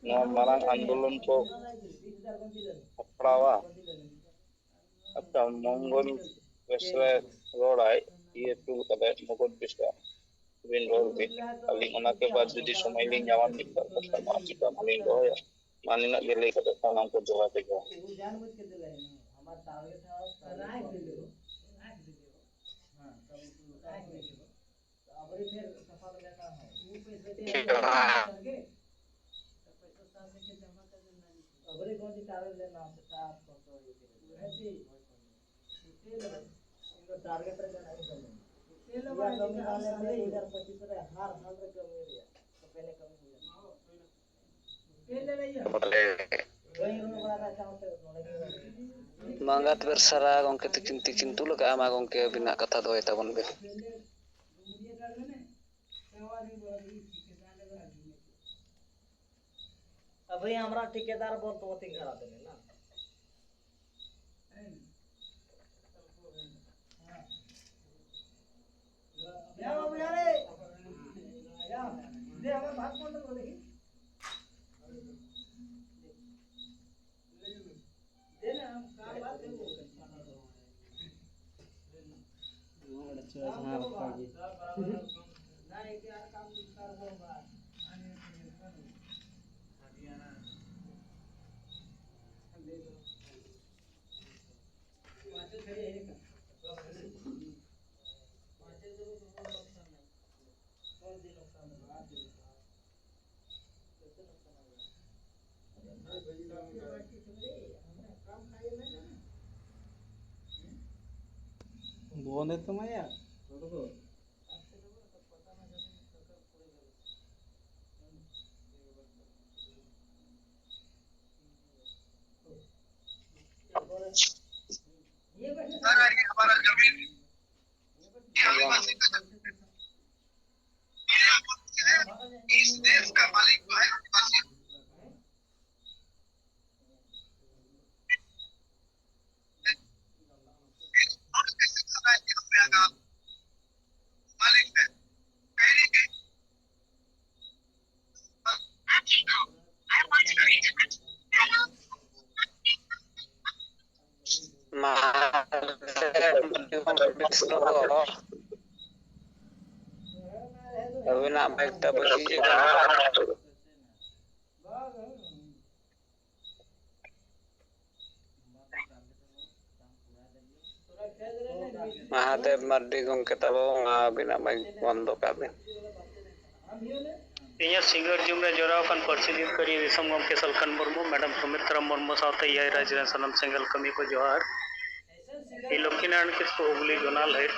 ᱱᱚᱣᱟ ᱢᱟᱨᱟᱝ ᱟᱱᱫᱳᱞᱚᱱ ᱠᱚ ᱥᱟᱯᱲᱟᱣᱟ᱾ ᱟᱪᱪᱷᱟ, ᱢᱚᱝᱜᱚᱞ ᱵᱮᱥᱨᱟ ᱨᱚᱲᱟᱭ, ᱤᱭᱟᱹ ᱛᱩᱞ ᱠᱟᱫᱟᱭ ᱢᱚᱜᱚᱫ ᱵᱮᱥᱨᱟ᱾ ᱟᱹᱵᱤᱱ ᱨᱚᱲ ᱵᱤᱱ, ᱟᱹᱞᱤᱧ ᱚᱱᱟ ᱠᱮ ᱵᱟᱫ ᱡᱩᱫᱤ ᱥᱚᱢᱚᱭ ᱞᱤᱧ ᱧᱟᱢᱟ, ᱢᱤᱫ ᱵᱟᱨ ᱠᱟᱛᱷᱟ ᱱᱚᱣᱟ ᱪᱮᱛᱟᱱ ᱦᱚᱸᱞᱤᱧ ᱫᱚᱦᱚᱭᱟ᱾ ᱢᱟ ᱱᱤᱱᱟᱹᱜ ᱜᱮ ᱞᱟᱹᱭ ᱠᱟᱛᱮ ᱥᱟᱱᱟᱢ ᱠᱚ ᱡᱚᱦᱟᱨ ᱜᱮ ᱡᱚᱦᱟᱨ᱾ ᱢᱟ ᱜᱟᱛ ᱵᱮᱨ ᱥᱟᱨᱟ ᱜᱚᱢᱠᱮ ᱛᱤᱠᱤᱱ ᱛᱤᱠᱤᱱ ᱛᱩᱞ ᱠᱟᱜᱼᱟ᱾ ᱢᱟ ᱜᱚᱢᱠᱮ ᱟᱹᱵᱤᱱᱟᱜ ᱠᱟᱛᱷᱟ ᱫᱚᱦᱚᱭ ᱛᱟᱵᱚᱱ ᱵᱮᱱ᱾ अभी हमरा ठेकेदार बोल तो तीन घर आते हैं ना। जा बाबू, जा रे। जा। दे, हमारे बात कौन कर रही? दे ना, हम काम बात नहीं बोल। हाँ, अच्छा, हाँ, रखा जी। ना, एक यार काम कर दो बात। ᱵᱚᱱᱫᱮ ᱛᱟᱢᱟ ᱭᱟ᱾ ᱢᱟ ᱟᱹᱵᱤᱱᱟᱜ ᱢᱟᱭᱤᱠ ᱴᱟ ᱵᱟᱹᱲᱤᱡ ᱟᱠᱟᱱᱟ᱾ ᱢᱟᱦᱟᱫᱮᱵ ᱢᱟᱨᱰᱤ ᱜᱚᱢᱠᱮ ᱛᱟᱵᱚ, ᱢᱟ ᱟᱹᱵᱤᱱᱟᱜ ᱢᱟᱭᱤᱠ ᱵᱚᱱᱫᱚ ᱠᱟᱜ ᱵᱤᱱ᱾ ᱛᱮᱦᱮᱧᱟᱜ ᱥᱤᱸᱜᱟᱹᱲ ᱡᱩᱢ ᱨᱮ ᱡᱚᱲᱟᱣ ᱟᱠᱟᱱ ᱯᱟᱹᱨᱥᱤ ᱡᱤᱛᱠᱟᱹᱨᱤᱭᱟᱹ ᱫᱤᱥᱚᱢ ᱜᱚᱢᱠᱮ ᱥᱟᱞᱠᱷᱟᱱ ᱢᱩᱨᱢᱩ, ᱢᱮᱰᱟᱢ ᱥᱩᱢᱤᱛᱨᱟ ᱢᱩᱨᱢᱩ ᱥᱟᱶᱛᱮ ᱮᱭᱟᱭ ᱨᱟᱡᱽ ᱨᱮᱱ ᱥᱟᱱᱟᱢ ᱥᱮᱸᱜᱮᱞ ᱠᱟᱹᱢᱤ ᱠᱚ ᱡᱚᱦᱟᱨ᱾ ᱤᱧ ᱞᱚᱠᱠᱷᱤᱱᱟᱨᱟᱭᱚᱬ ᱠᱤᱥᱠᱩ, ᱦᱩᱜᱽᱞᱤ ᱡᱳᱱᱟᱞ ᱦᱮᱰ᱾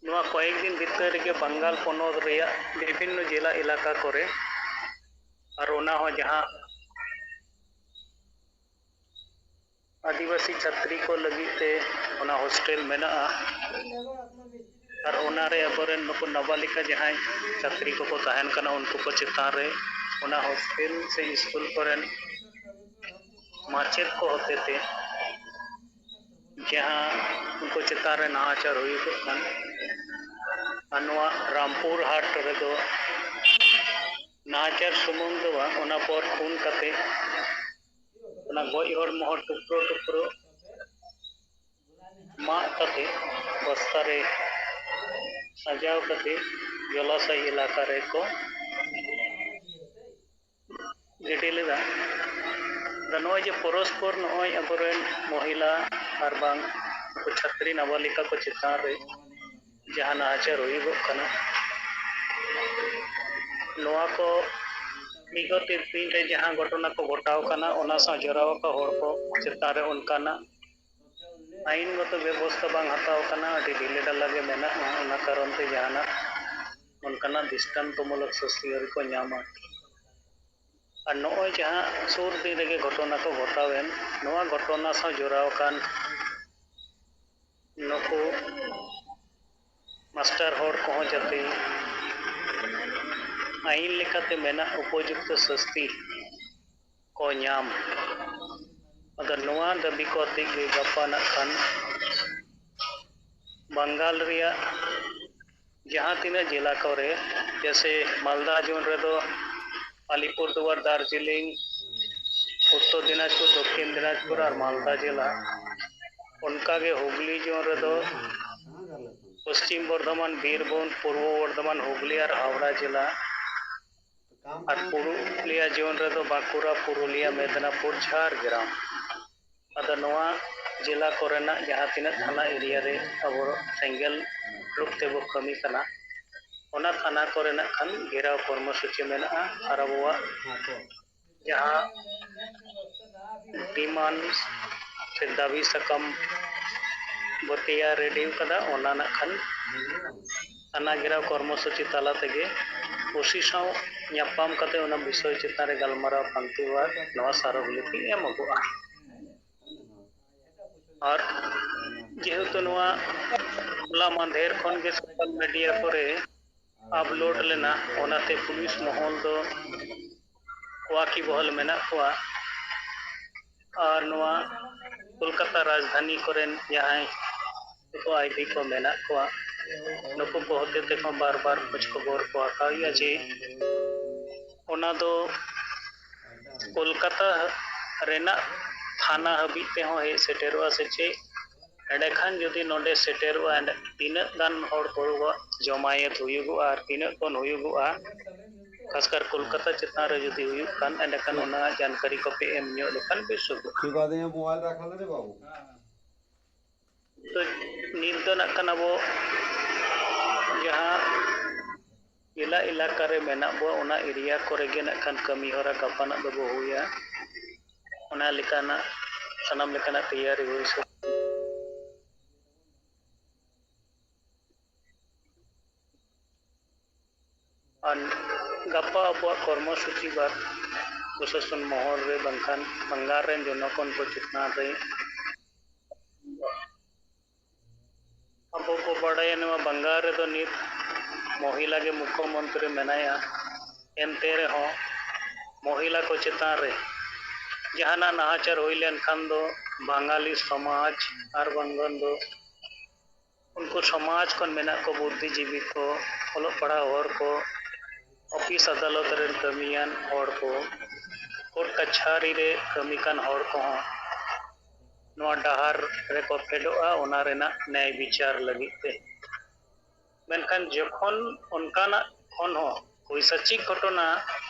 ᱱᱚᱣᱟ ᱠᱚᱭᱮᱠ ᱫᱤᱱ ᱵᱷᱤᱛᱟᱹᱨ ᱨᱮᱜᱮ ᱵᱟᱝᱜᱟᱞ ᱯᱚᱱᱚᱛ ᱨᱮᱭᱟᱜ ᱵᱤᱵᱷᱤᱱᱱᱚ ᱡᱮᱞᱟ ᱮᱞᱟᱠᱟ ᱠᱚᱨᱮ, ᱟᱨ ᱚᱱᱟ ᱦᱚᱸ ᱡᱟᱦᱟᱸ ᱟᱹᱫᱤᱵᱟᱹᱥᱤ ᱪᱷᱟᱛᱨᱤ ᱠᱚ ᱞᱟᱹᱜᱤᱫ ᱛᱮ ᱚᱱᱟ ᱦᱳᱥᱴᱮᱞ ᱢᱮᱱᱟᱜᱼᱟ, ᱟᱨ ᱚᱱᱟᱨᱮ ᱟᱵᱚᱨᱮᱱ ᱱᱩᱠᱩ ᱱᱟᱵᱟᱞᱤᱠᱟ ᱡᱟᱦᱟᱸᱭ ᱪᱷᱟᱛᱨᱤ ᱠᱚᱠᱚ ᱛᱟᱦᱮᱱ ᱠᱟᱱᱟ, ᱩᱱᱠᱩ ᱠᱚ ᱪᱮᱛᱟᱱ ᱨᱮ ᱚᱱᱟ ᱦᱳᱥᱴᱮᱞ ᱥᱮ ᱥᱠᱩᱞ ᱠᱚᱨᱮᱱ ᱢᱟᱪᱮᱫ ᱠᱚ ᱦᱚᱛᱮᱛᱮ ᱡᱟᱦᱟᱸ ᱩᱱᱠᱩ ᱪᱮᱛᱟᱱ ᱨᱮ ᱱᱟᱦᱟᱪᱟᱨ ᱦᱩᱭᱩᱜᱚᱜ ᱠᱟᱱ᱾ ᱟᱨ ᱱᱚᱣᱟ ᱨᱟᱢᱯᱩᱨ ᱦᱟᱴ ᱨᱮᱫᱚ ᱱᱟᱦᱟᱪᱟᱨ ᱥᱩᱢᱩᱝ ᱫᱚ ᱵᱟᱝ, ᱚᱱᱟ ᱯᱚᱨ ᱠᱷᱩᱱ ᱠᱟᱛᱮ ᱚᱱᱟ ᱜᱚᱡ ᱦᱚᱲᱢᱚ ᱦᱚᱸ ᱴᱩᱠᱨᱳ ᱴᱩᱠᱨᱳ ᱢᱟᱜ ᱠᱟᱛᱮ ᱵᱚᱥᱛᱟ ᱨᱮ ᱥᱟᱡᱟᱣ ᱠᱟᱛᱮ ᱡᱚᱞᱟᱥᱚᱭ ᱮᱞᱟᱠᱟ ᱨᱮᱠᱚ ᱜᱤᱰᱤ ᱞᱮᱫᱟ᱾ ᱟᱫᱚ ᱱᱚᱜᱼᱚᱭ ᱡᱮ ᱯᱚᱨᱚᱥᱯᱚᱨ ᱱᱚᱜᱼᱚᱭ ᱟᱵᱚᱨᱮᱱ ᱢᱚᱦᱤᱞᱟ ᱟᱨ ᱵᱟᱝ ᱩᱱᱠᱩ ᱪᱷᱟᱹᱛᱨᱤ ᱱᱟᱵᱟᱞᱤᱠᱟ ᱠᱚ ᱪᱮᱛᱟᱱ ᱨᱮ ᱡᱟᱦᱟᱸ ᱱᱟᱦᱟᱪᱟᱨ ᱦᱩᱭᱩᱜᱚᱜ ᱠᱟᱱᱟ, ᱱᱚᱣᱟ ᱠᱚ ᱵᱤᱜᱚᱛ ᱫᱤᱱ ᱨᱮ ᱡᱟᱦᱟᱸ ᱜᱷᱚᱴᱚᱱᱟ ᱠᱚ ᱜᱷᱚᱴᱟᱣ ᱠᱟᱱᱟ, ᱚᱱᱟ ᱥᱟᱶ ᱡᱚᱲᱟᱣ ᱟᱠᱟᱱ ᱦᱚᱲ ᱠᱚ ᱪᱮᱛᱟᱱ ᱨᱮ ᱚᱱᱠᱟᱱᱟᱜ ᱟᱹᱭᱤᱱ ᱜᱚᱛᱚ ᱵᱮᱵᱚᱥᱛᱷᱟ ᱵᱟᱝ ᱦᱟᱛᱟᱣ ᱠᱟᱱᱟ, ᱟᱹᱰᱤ ᱰᱷᱤᱞᱟᱹ ᱰᱷᱟᱞᱟ ᱜᱮ ᱢᱮᱱᱟᱜᱼᱟ᱾ ᱚᱱᱟ ᱠᱟᱨᱚᱱ ᱛᱮ ᱡᱟᱦᱟᱱᱟᱜ ᱚᱱᱠᱟᱱᱟᱜ ᱫᱨᱤᱥᱴᱟᱱᱛᱚᱢᱩᱞᱚᱠ ᱥᱟᱹᱥᱛᱤ ᱟᱹᱣᱨᱤ ᱠᱚ ᱧᱟᱢᱟ᱾ ᱟᱨ ᱱᱚᱜᱼᱚᱭ ᱡᱟᱦᱟᱸ ᱥᱩᱨ ᱫᱤᱱ ᱨᱮᱜᱮ ᱜᱷᱚᱴᱚᱱᱟ ᱠᱚ ᱜᱷᱚᱴᱟᱣᱮᱱ, ᱱᱚᱣᱟ ᱜᱷᱚᱴᱚᱱᱟ ᱥᱟᱶ ᱡᱚᱲᱟᱣ ᱟᱠᱟᱱ ᱱᱩᱠᱩ ᱢᱟᱥᱴᱟᱨ ᱦᱚᱲ ᱠᱚᱦᱚᱸ ᱡᱟᱛᱮ ᱟᱹᱭᱤᱱ ᱞᱮᱠᱟᱛᱮ ᱢᱮᱱᱟᱜ ᱩᱯᱚᱡᱩᱠᱛᱚ ᱥᱟᱹᱥᱛᱤ ᱠᱚ ᱧᱟᱢ᱾ ᱟᱫᱚ ᱱᱚᱣᱟ ᱫᱟᱹᱵᱤ ᱠᱚ ᱟᱛᱮ ᱜᱮ ᱜᱟᱯᱟ ᱱᱟᱜ ᱠᱷᱟᱱ ᱵᱟᱝᱜᱟᱞ ᱨᱮᱭᱟᱜ ᱡᱟᱦᱟᱸ ᱛᱤᱱᱟᱹᱜ ᱡᱮᱞᱟ ᱠᱚᱨᱮ, ᱡᱮᱭᱥᱮ ᱢᱟᱞᱫᱟ ᱡᱳᱱ ᱨᱮᱫᱚ ᱟᱞᱤᱯᱩᱨᱫᱩᱣᱟᱨ, ᱫᱟᱨᱡᱤᱞᱤᱝ, ᱩᱛᱛᱚᱨ ᱫᱤᱱᱟᱡᱽᱯᱩᱨ, ᱫᱚᱠᱠᱷᱤᱱ ᱫᱤᱱᱟᱡᱽᱯᱩᱨ ᱟᱨ ᱢᱟᱞᱫᱟ ᱡᱮᱞᱟ, ᱚᱱᱠᱟᱜᱮ ᱦᱩᱜᱽᱞᱤ ᱡᱳᱱ ᱨᱮᱫᱚ ᱯᱚᱥᱪᱤᱢ ᱵᱚᱨᱫᱷᱚᱢᱟᱱ, ᱵᱤᱨᱵᱷᱩᱢ, ᱯᱩᱨᱵᱚ ᱵᱚᱨᱫᱷᱚᱢᱟᱱ, ᱦᱩᱜᱽᱞᱤ ᱟᱨ ᱦᱟᱣᱲᱟ ᱡᱮᱞᱟ, ᱟᱨ ᱯᱩᱨᱩᱞᱤᱭᱟ ᱡᱳᱱ ᱨᱮᱫᱚ ᱵᱟᱸᱠᱩᱲᱟ, ᱯᱩᱨᱩᱞᱤᱭᱟ, ᱢᱮᱫᱽᱱᱟᱯᱩᱨ, ᱡᱷᱟᱲᱜᱨᱟᱢ᱾ ᱟᱫᱚ ᱱᱚᱣᱟ ᱡᱮᱞᱟ ᱠᱚᱨᱮᱱᱟᱜ ᱡᱟᱦᱟᱸ ᱛᱤᱱᱟᱹᱜ ᱛᱷᱟᱱᱟ ᱮᱨᱤᱭᱟ ᱨᱮ ᱟᱵᱚ ᱥᱮᱸᱜᱮᱞ ᱨᱩᱯ ᱛᱮᱵᱚ ᱠᱟᱹᱢᱤ ᱠᱟᱱᱟ, ᱚᱱᱟ ᱛᱷᱟᱱᱟ ᱠᱚᱨᱮᱱᱟᱜ ᱠᱷᱟᱱ ᱜᱷᱮᱨᱟᱣ ᱠᱚᱨᱢᱚᱥᱩᱪᱤ ᱢᱮᱱᱟᱜᱼᱟ᱾ ᱟᱨ ᱟᱵᱚᱣᱟᱜ ᱡᱟᱦᱟᱸ ᱰᱤᱢᱟᱱᱰ ᱥᱮ ᱫᱟᱹᱵᱤ ᱥᱟᱠᱟᱢ ᱵᱚ ᱛᱮᱭᱟᱨ ᱨᱮᱰᱤ ᱠᱟᱫᱟ, ᱚᱱᱟ ᱱᱟᱜ ᱠᱷᱟᱱ ᱛᱷᱟᱱᱟ ᱜᱷᱮᱨᱟᱣ ᱠᱚᱨᱢᱚᱥᱩᱪᱤ ᱛᱟᱞᱟ ᱛᱮᱜᱮ ᱳᱥᱤ ᱥᱟᱶ ᱧᱟᱯᱟᱢ ᱠᱟᱛᱮ ᱚᱱᱟ ᱵᱤᱥᱚᱭ ᱪᱮᱛᱟᱱ ᱨᱮ ᱜᱟᱞᱢᱟᱨᱟᱣ ᱯᱟᱱᱛᱮ ᱟᱨ ᱱᱚᱣᱟ ᱥᱟᱨᱚᱜᱩᱞᱤ ᱛᱮ ᱮᱢᱚᱜᱚᱜᱼᱟ᱾ ᱟᱨ ᱡᱮᱦᱮᱛᱩ ᱱᱚᱣᱟ ᱦᱚᱞᱟ ᱢᱟᱫᱷᱮᱨ ᱠᱷᱚᱱ ᱜᱮ ᱥᱳᱥᱟᱞ ᱢᱤᱰᱤᱭᱟ ᱠᱚᱨᱮ ᱟᱯᱞᱳᱰ ᱞᱮᱱᱟ, ᱚᱱᱟᱛᱮ ᱯᱩᱞᱤᱥ ᱢᱚᱦᱚᱞ ᱫᱚ ᱣᱟᱠᱤᱵᱚᱦᱚᱞ ᱢᱮᱱᱟᱜ ᱠᱚᱣᱟ᱾ ᱟᱨ ᱱᱚᱣᱟ ᱠᱳᱞᱠᱟᱛᱟ ᱨᱟᱡᱽᱫᱷᱟᱱᱤ ᱠᱚᱨᱮᱱ ᱡᱟᱦᱟᱸᱭ ᱱᱩᱠᱩ ᱟᱭᱵᱤ ᱠᱚ ᱢᱮᱱᱟᱜ ᱠᱚᱣᱟ, ᱱᱩᱠᱩ ᱠᱚ ᱦᱚᱛᱮ ᱛᱮᱦᱚᱸ ᱵᱟᱨ ᱵᱟᱨ ᱠᱷᱳᱡᱽ ᱠᱷᱚᱵᱚᱨ ᱠᱚ ᱦᱟᱛᱟᱣᱮᱜᱼᱟ ᱡᱮ ᱚᱱᱟ ᱫᱚ ᱠᱳᱞᱠᱟᱛᱟ ᱨᱮᱱᱟᱜ ᱛᱷᱟᱱᱟ ᱦᱟᱹᱵᱤᱡ ᱛᱮᱦᱚᱸ ᱦᱮᱡ ᱥᱮᱴᱮᱨᱚᱜᱼᱟ ᱥᱮ ᱪᱮᱫ? ᱮᱸᱰᱮᱠᱷᱟᱱ ᱡᱩᱫᱤ ᱱᱚᱰᱮ ᱥᱮᱴᱮᱨᱚᱜᱼᱟ, ᱮᱸᱰᱮ ᱛᱤᱱᱟᱹᱜ ᱜᱟᱱ ᱦᱚᱲ ᱠᱚ ᱡᱚᱢᱟᱭᱮᱛ ᱦᱩᱭᱩᱜᱚᱜᱼᱟ ᱟᱨ ᱛᱤᱱᱟᱹᱜ ᱠᱷᱚᱱ ᱦᱩᱭᱩᱜᱚᱜᱼᱟ, ᱠᱷᱟᱥᱠᱟᱨ ᱠᱳᱞᱠᱟᱛᱟ ᱪᱮᱛᱟᱱ ᱨᱮ ᱡᱩᱫᱤ ᱦᱩᱭᱩᱜ ᱠᱷᱟᱱ, ᱮᱸᱰᱮᱠᱷᱟᱱ ᱚᱱᱟ ᱡᱟᱱᱠᱟᱨᱤ ᱠᱚᱯᱮ ᱮᱢ ᱧᱚᱜ ᱞᱮᱠᱷᱟᱱ ᱵᱮᱥᱚᱜᱚᱜᱼᱟ᱾ ᱛᱚ, ᱱᱤᱛ ᱫᱚ ᱱᱟᱜ ᱠᱷᱟᱱ ᱟᱵᱚ ᱡᱟᱦᱟᱸ ᱡᱮᱞᱟ ᱮᱞᱟᱠᱟ ᱨᱮ ᱢᱮᱱᱟᱜ ᱵᱚ, ᱚᱱᱟ ᱮᱨᱤᱭᱟ ᱠᱚᱨᱮ ᱜᱮ ᱱᱟᱜ ᱠᱷᱟᱱ ᱠᱟᱹᱢᱤ ᱦᱚᱨᱟ ᱜᱟᱯᱟᱱᱟᱜ ᱫᱚᱵᱚ ᱦᱩᱭᱟ᱾ ᱚᱱᱟ ᱞᱮᱠᱟᱱᱟᱜ, ᱥᱟᱱᱟᱢ ᱞᱮᱠᱟᱱᱟᱜ ᱛᱮᱭᱟᱨᱤ ᱦᱩᱭ ᱥᱟᱹᱛ᱾ ᱟᱨ ᱜᱟᱯᱟ ᱟᱵᱚᱣᱟᱜ ᱠᱚᱨᱢᱚ ᱥᱩᱪᱤ ᱵᱟᱨ ᱯᱨᱚᱥᱟᱥᱚᱱ ᱢᱚᱦᱚᱞ ᱨᱮ ᱵᱟᱝᱠᱷᱟᱱ ᱵᱟᱝᱜᱟᱞ ᱨᱮᱱ ᱡᱚᱱᱚᱜᱚᱱ ᱠᱚ ᱪᱮᱛᱟᱱ ᱨᱮ᱾ ᱟᱵᱚ ᱠᱚ ᱵᱟᱰᱟᱭᱟ, ᱱᱚᱣᱟ ᱵᱟᱝᱜᱟᱞ ᱨᱮᱫᱚ ᱱᱤᱛ ᱢᱚᱦᱤᱞᱟ ᱜᱮ ᱢᱩᱠᱷᱭᱚᱢᱚᱱᱛᱨᱤ ᱢᱮᱱᱟᱭᱟ᱾ ᱮᱱᱛᱮ ᱨᱮᱦᱚᱸ ᱢᱚᱦᱤᱞᱟ ᱠᱚ ᱪᱮᱛᱟᱱ ᱨᱮ ᱡᱟᱦᱟᱱᱟᱜ ᱱᱟᱦᱟᱪᱟᱨ ᱦᱩᱭ ᱞᱮᱱᱠᱷᱟᱱ ᱫᱚ ᱵᱟᱝᱜᱟᱞᱤ ᱥᱚᱢᱟᱡᱽ ᱟᱨ ᱵᱟᱝᱠᱷᱟᱱ ᱫᱚ ᱩᱱᱠᱩ ᱥᱚᱢᱟᱡᱽ ᱠᱷᱚᱱ ᱢᱮᱱᱟᱜ ᱠᱚ ᱵᱩᱫᱽᱫᱷᱤᱡᱤᱵᱤ ᱠᱚ, ᱚᱞᱚᱜ ᱯᱟᱲᱦᱟᱣ ᱦᱚᱲ ᱠᱚ, ᱚᱯᱷᱤᱥ ᱟᱫᱟᱞᱚᱛ ᱨᱮᱱ ᱠᱟᱹᱢᱤᱭᱟᱱ ᱦᱚᱲ ᱠᱚ, ᱠᱳᱨᱴ ᱠᱟᱪᱷᱟᱨᱤ ᱨᱮ ᱠᱟᱹᱢᱤ ᱠᱟᱱ ᱦᱚᱲ ᱠᱚᱦᱚᱸ ᱱᱚᱣᱟ ᱰᱟᱦᱟᱨ ᱨᱮᱠᱚ ᱯᱷᱮᱰᱚᱜᱼᱟ, ᱚᱱᱟ ᱨᱮᱱᱟᱜ ᱱᱮᱭᱟᱭ ᱵᱤᱪᱟᱨ ᱞᱟᱹᱜᱤᱫ ᱛᱮ᱾ ᱢᱮᱱᱠᱷᱟᱱ ᱡᱚᱠᱷᱚᱱ ᱚᱱᱠᱟᱱᱟᱜ ᱠᱷᱚᱱ ᱦᱚᱸ ᱯᱳᱭᱥᱟᱪᱤᱠ ᱜᱷᱚᱴᱚᱱᱟ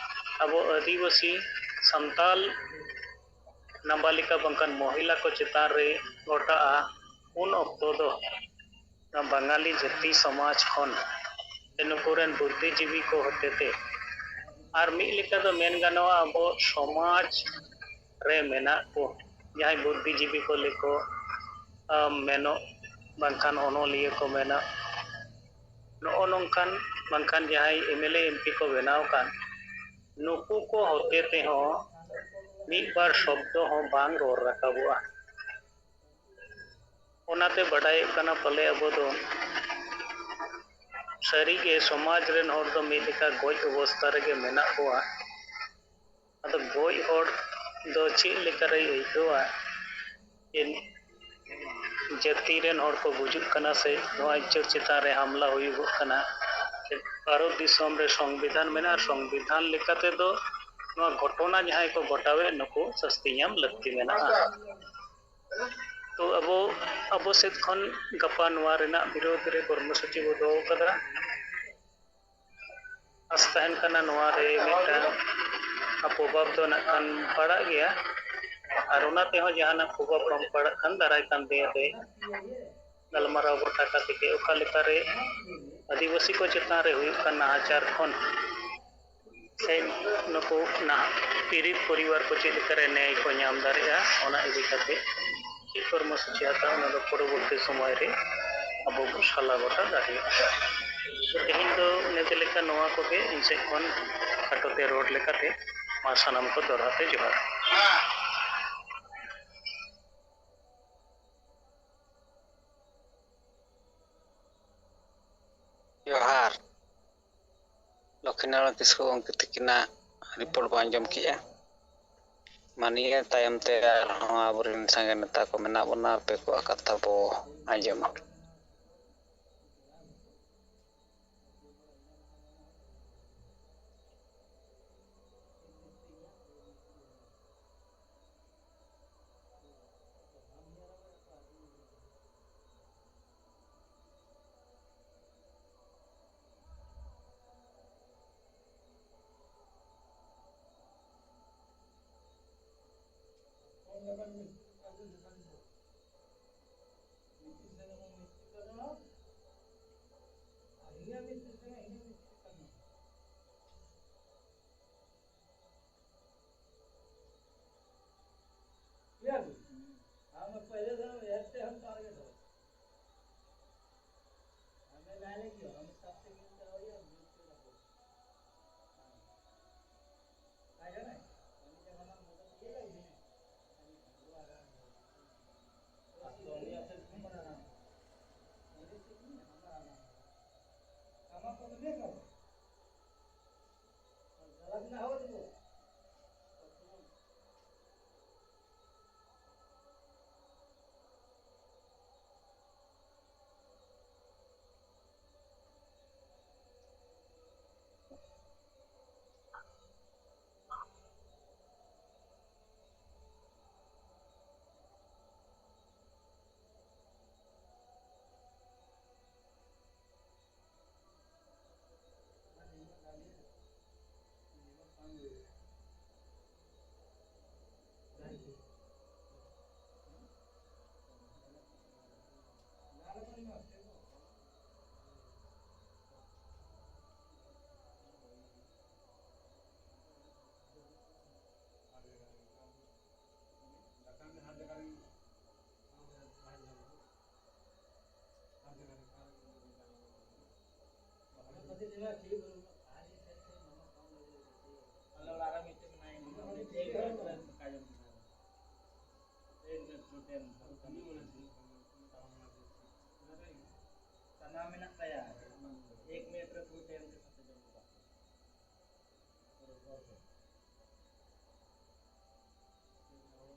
ᱟᱵᱚ ᱟᱹᱫᱤᱵᱟᱹᱥᱤ ᱥᱟᱱᱛᱟᱞ ᱱᱟᱵᱟᱞᱤᱠᱟ ᱵᱟᱝᱠᱷᱟᱱ ᱢᱚᱦᱤᱞᱟ ᱠᱚ ᱪᱮᱛᱟᱱ ᱨᱮ ᱜᱷᱚᱴᱟᱜᱼᱟ, ᱩᱱ ᱚᱠᱛᱚ ᱫᱚ ᱱᱚᱣᱟ ᱵᱟᱝᱟᱞᱤ ᱡᱟᱹᱛᱤ ᱥᱚᱢᱟᱡᱽ ᱠᱷᱚᱱ ᱥᱮ ᱱᱩᱠᱩ ᱨᱮᱱ ᱵᱩᱫᱽᱫᱷᱤᱡᱤᱵᱤ ᱠᱚ ᱦᱚᱛᱮᱛᱮ, ᱟᱨ ᱢᱤᱫ ᱞᱮᱠᱟ ᱫᱚ ᱢᱮᱱ ᱜᱟᱱᱚᱜᱼᱟ, ᱟᱵᱚ ᱥᱚᱢᱟᱡᱽ ᱨᱮ ᱢᱮᱱᱟᱜ ᱠᱚ ᱡᱟᱦᱟᱸᱭ ᱵᱩᱫᱽᱫᱷᱤᱡᱤᱵᱤ ᱠᱚ ᱞᱮᱠᱚ, ᱟᱢ, ᱢᱮᱱᱚᱜ ᱵᱟᱝᱠᱷᱟᱱ ᱚᱱᱚᱞᱤᱭᱟᱹ ᱠᱚ ᱢᱮᱱᱚᱜ, ᱱᱚᱜᱼᱚ ᱱᱚᱝᱠᱟᱱ ᱵᱟᱝᱠᱷᱟᱱ ᱡᱟᱦᱟᱸᱭ M L A, M P ᱠᱚ ᱵᱮᱱᱟᱣ ᱟᱠᱟᱱ, ᱱᱩᱠᱩ ᱠᱚ ᱦᱚᱛᱮ ᱛᱮᱦᱚᱸ ᱢᱤᱫ ᱵᱟᱨ ᱥᱚᱵᱫᱚ ᱦᱚᱸ ᱵᱟᱝ ᱨᱚᱲ ᱨᱟᱠᱟᱵᱚᱜᱼᱟ᱾ ᱚᱱᱟᱛᱮ ᱵᱟᱰᱟᱭᱚᱜ ᱠᱟᱱᱟ ᱯᱟᱞᱮ ᱟᱵᱚ ᱫᱚ ᱥᱟᱹᱨᱤᱜᱮ ᱥᱚᱢᱟᱡᱽ ᱨᱮᱱ ᱦᱚᱲ ᱫᱚ ᱢᱤᱫ ᱞᱮᱠᱟ ᱜᱚᱡ ᱚᱵᱚᱥᱛᱟ ᱨᱮᱜᱮ ᱢᱮᱱᱟᱜ ᱠᱚᱣᱟ᱾ ᱟᱫᱚ ᱜᱚᱡ ᱦᱚᱲ ᱫᱚ ᱪᱮᱫ ᱞᱮᱠᱟᱨᱮᱭ ᱟᱹᱭᱠᱟᱹᱣᱟ? ᱡᱟᱹᱛᱤ ᱨᱮᱱ ᱦᱚᱲ ᱠᱚ ᱜᱩᱡᱩᱜ ᱠᱟᱱᱟ ᱥᱮ ᱱᱚᱣᱟ ᱤᱡᱽᱡᱚᱛ ᱪᱮᱛᱟᱱ ᱨᱮ ᱦᱟᱢᱞᱟ ᱦᱩᱭᱩᱜᱚᱜ ᱠᱟᱱᱟ᱾ ᱵᱷᱟᱨᱚᱛ ᱫᱤᱥᱚᱢ ᱨᱮ ᱥᱚᱝᱵᱤᱫᱷᱟᱱ ᱢᱮᱱᱟᱜᱼᱟ, ᱥᱚᱝᱵᱤᱫᱷᱟᱱ ᱞᱮᱠᱟ ᱛᱮᱫᱚ ᱱᱚᱣᱟ ᱜᱷᱚᱴᱚᱱᱟ ᱡᱟᱦᱟᱸᱭ ᱠᱚ ᱜᱷᱚᱴᱟᱣᱮᱫ, ᱱᱩᱠᱩ ᱥᱟᱹᱥᱛᱤ ᱧᱟᱢ ᱞᱟᱹᱠᱛᱤ ᱢᱮᱱᱟᱜᱼᱟ᱾ ᱛᱚ ᱟᱵᱚ, ᱟᱵᱚ ᱥᱮᱫ ᱠᱷᱚᱱ ᱜᱟᱯᱟ ᱱᱚᱣᱟ ᱨᱮᱱᱟᱜ ᱵᱤᱨᱳᱫᱷ ᱨᱮ ᱠᱚᱨᱢᱚᱥᱩᱪᱤ ᱵᱚ ᱫᱚᱦᱚ ᱠᱟᱫᱟ᱾ ᱟᱥ ᱛᱟᱦᱮᱱ ᱠᱟᱱᱟ ᱱᱚᱣᱟ ᱨᱮ ᱢᱤᱫᱴᱟᱝ ᱯᱨᱚᱵᱷᱟᱵᱽ ᱫᱚ ᱱᱟᱜ ᱠᱷᱟᱱ ᱯᱟᱲᱟᱜ ᱜᱮᱭᱟ, ᱟᱨ ᱚᱱᱟ ᱛᱮᱦᱚᱸ ᱡᱟᱦᱟᱱᱟᱜ ᱯᱨᱚᱵᱷᱟᱵᱽ ᱵᱟᱝ ᱯᱟᱲᱟᱜ ᱠᱷᱟᱱ ᱫᱟᱨᱟᱭ ᱠᱟᱱ ᱫᱤᱱ ᱨᱮ ᱜᱟᱞᱢᱟᱨᱟᱣ ᱜᱚᱴᱟ ᱠᱟᱛᱮ ᱜᱮ ᱚᱠᱟ ᱞᱮᱠᱟᱨᱮ ᱟᱹᱫᱤᱵᱟᱹᱥᱤ ᱠᱚ ᱪᱮᱛᱟᱱ ᱨᱮ ᱦᱩᱭᱩᱜ ᱠᱟᱱ ᱱᱟᱦᱟᱪᱟᱨ ᱠᱷᱚᱱ ᱥᱮ ᱱᱩᱠᱩ ᱱᱟᱦᱟᱜ ᱯᱤᱲᱤᱛ ᱯᱚᱨᱤᱵᱟᱨ ᱠᱚ ᱪᱮᱫ ᱞᱮᱠᱟᱨᱮ ᱱᱮᱭ ᱠᱚ ᱧᱟᱢ ᱫᱟᱲᱮᱭᱟᱜᱼᱟ, ᱚᱱᱟ ᱤᱫᱤ ᱠᱟᱛᱮ ᱪᱮᱫ ᱠᱚᱨᱢᱚᱥᱩᱪᱤ ᱦᱟᱛᱟᱣ, ᱚᱱᱟ ᱫᱚ ᱯᱚᱨᱚᱵᱚᱨᱛᱤ ᱥᱚᱢᱚᱭ ᱨᱮ ᱟᱵᱚ ᱵᱚ ᱥᱟᱞᱟ ᱜᱚᱴᱟ ᱫᱟᱲᱮᱭᱟᱜᱼᱟ᱾ ᱛᱮᱦᱮᱧ ᱫᱚ ᱤᱱᱟᱹ ᱞᱮᱠᱟ ᱱᱚᱣᱟ ᱠᱚᱜᱮ ᱤᱧ ᱥᱮᱫ ᱠᱷᱚᱱ ᱠᱷᱟᱴᱚ ᱛᱮ ᱨᱚᱲ ᱞᱮᱠᱟᱛᱮ᱾ ᱢᱟ ᱥᱟᱱᱟᱢ ᱠᱚ ᱫᱚᱦᱲᱟ ᱛᱮ ᱡᱚᱦᱟᱨ᱾ ᱡᱚᱦᱟᱨ᱾ ᱞᱚᱠᱠᱷᱤᱱᱟᱨᱟᱭᱚᱬ ᱠᱤᱥᱠᱩ ᱜᱚᱢᱠᱮ ᱛᱟᱹᱠᱤᱱᱟᱜ ᱨᱤᱯᱳᱨᱴ ᱵᱚ ᱟᱸᱡᱚᱢ ᱠᱮᱜᱼᱟ᱾ ᱢᱟ ᱱᱤᱭᱟᱹ ᱛᱟᱭᱚᱢ ᱛᱮ ᱟᱨᱦᱚᱸ ᱟᱵᱚᱨᱮᱱ ᱥᱟᱸᱜᱮ ᱱᱮᱛᱟ ᱠᱚ ᱢᱮᱱᱟᱜ ᱵᱚᱱᱟ, ᱟᱯᱮ ᱠᱚᱣᱟᱜ ᱠᱟᱛᱷᱟ ᱵᱚ ᱟᱸᱡᱚᱢᱟ᱾ ᱟᱞᱮ ᱚᱲᱟᱜ ᱨᱮ ᱢᱤᱫᱴᱮᱱ ᱢᱮᱱᱟᱭᱟ, ᱩᱱᱤ ᱫᱚ ᱮᱠ ᱢᱮᱴᱨᱚ ᱨᱮ ᱫᱟᱠᱟ ᱡᱚᱢ ᱠᱮᱫᱟ᱾ ᱮᱠ ᱢᱮᱴᱨᱚ ᱴᱮᱱ᱾ ᱥᱟᱱᱟ ᱢᱮᱱᱟᱜ ᱛᱟᱭᱟ᱾ ᱮᱠ ᱢᱮᱴᱨᱚ ᱯᱩᱨᱟᱹ ᱴᱮᱱ ᱛᱮ ᱥᱟᱛᱮ ᱡᱚᱢ ᱠᱮᱫᱟ᱾ ᱮᱠᱫᱚᱢ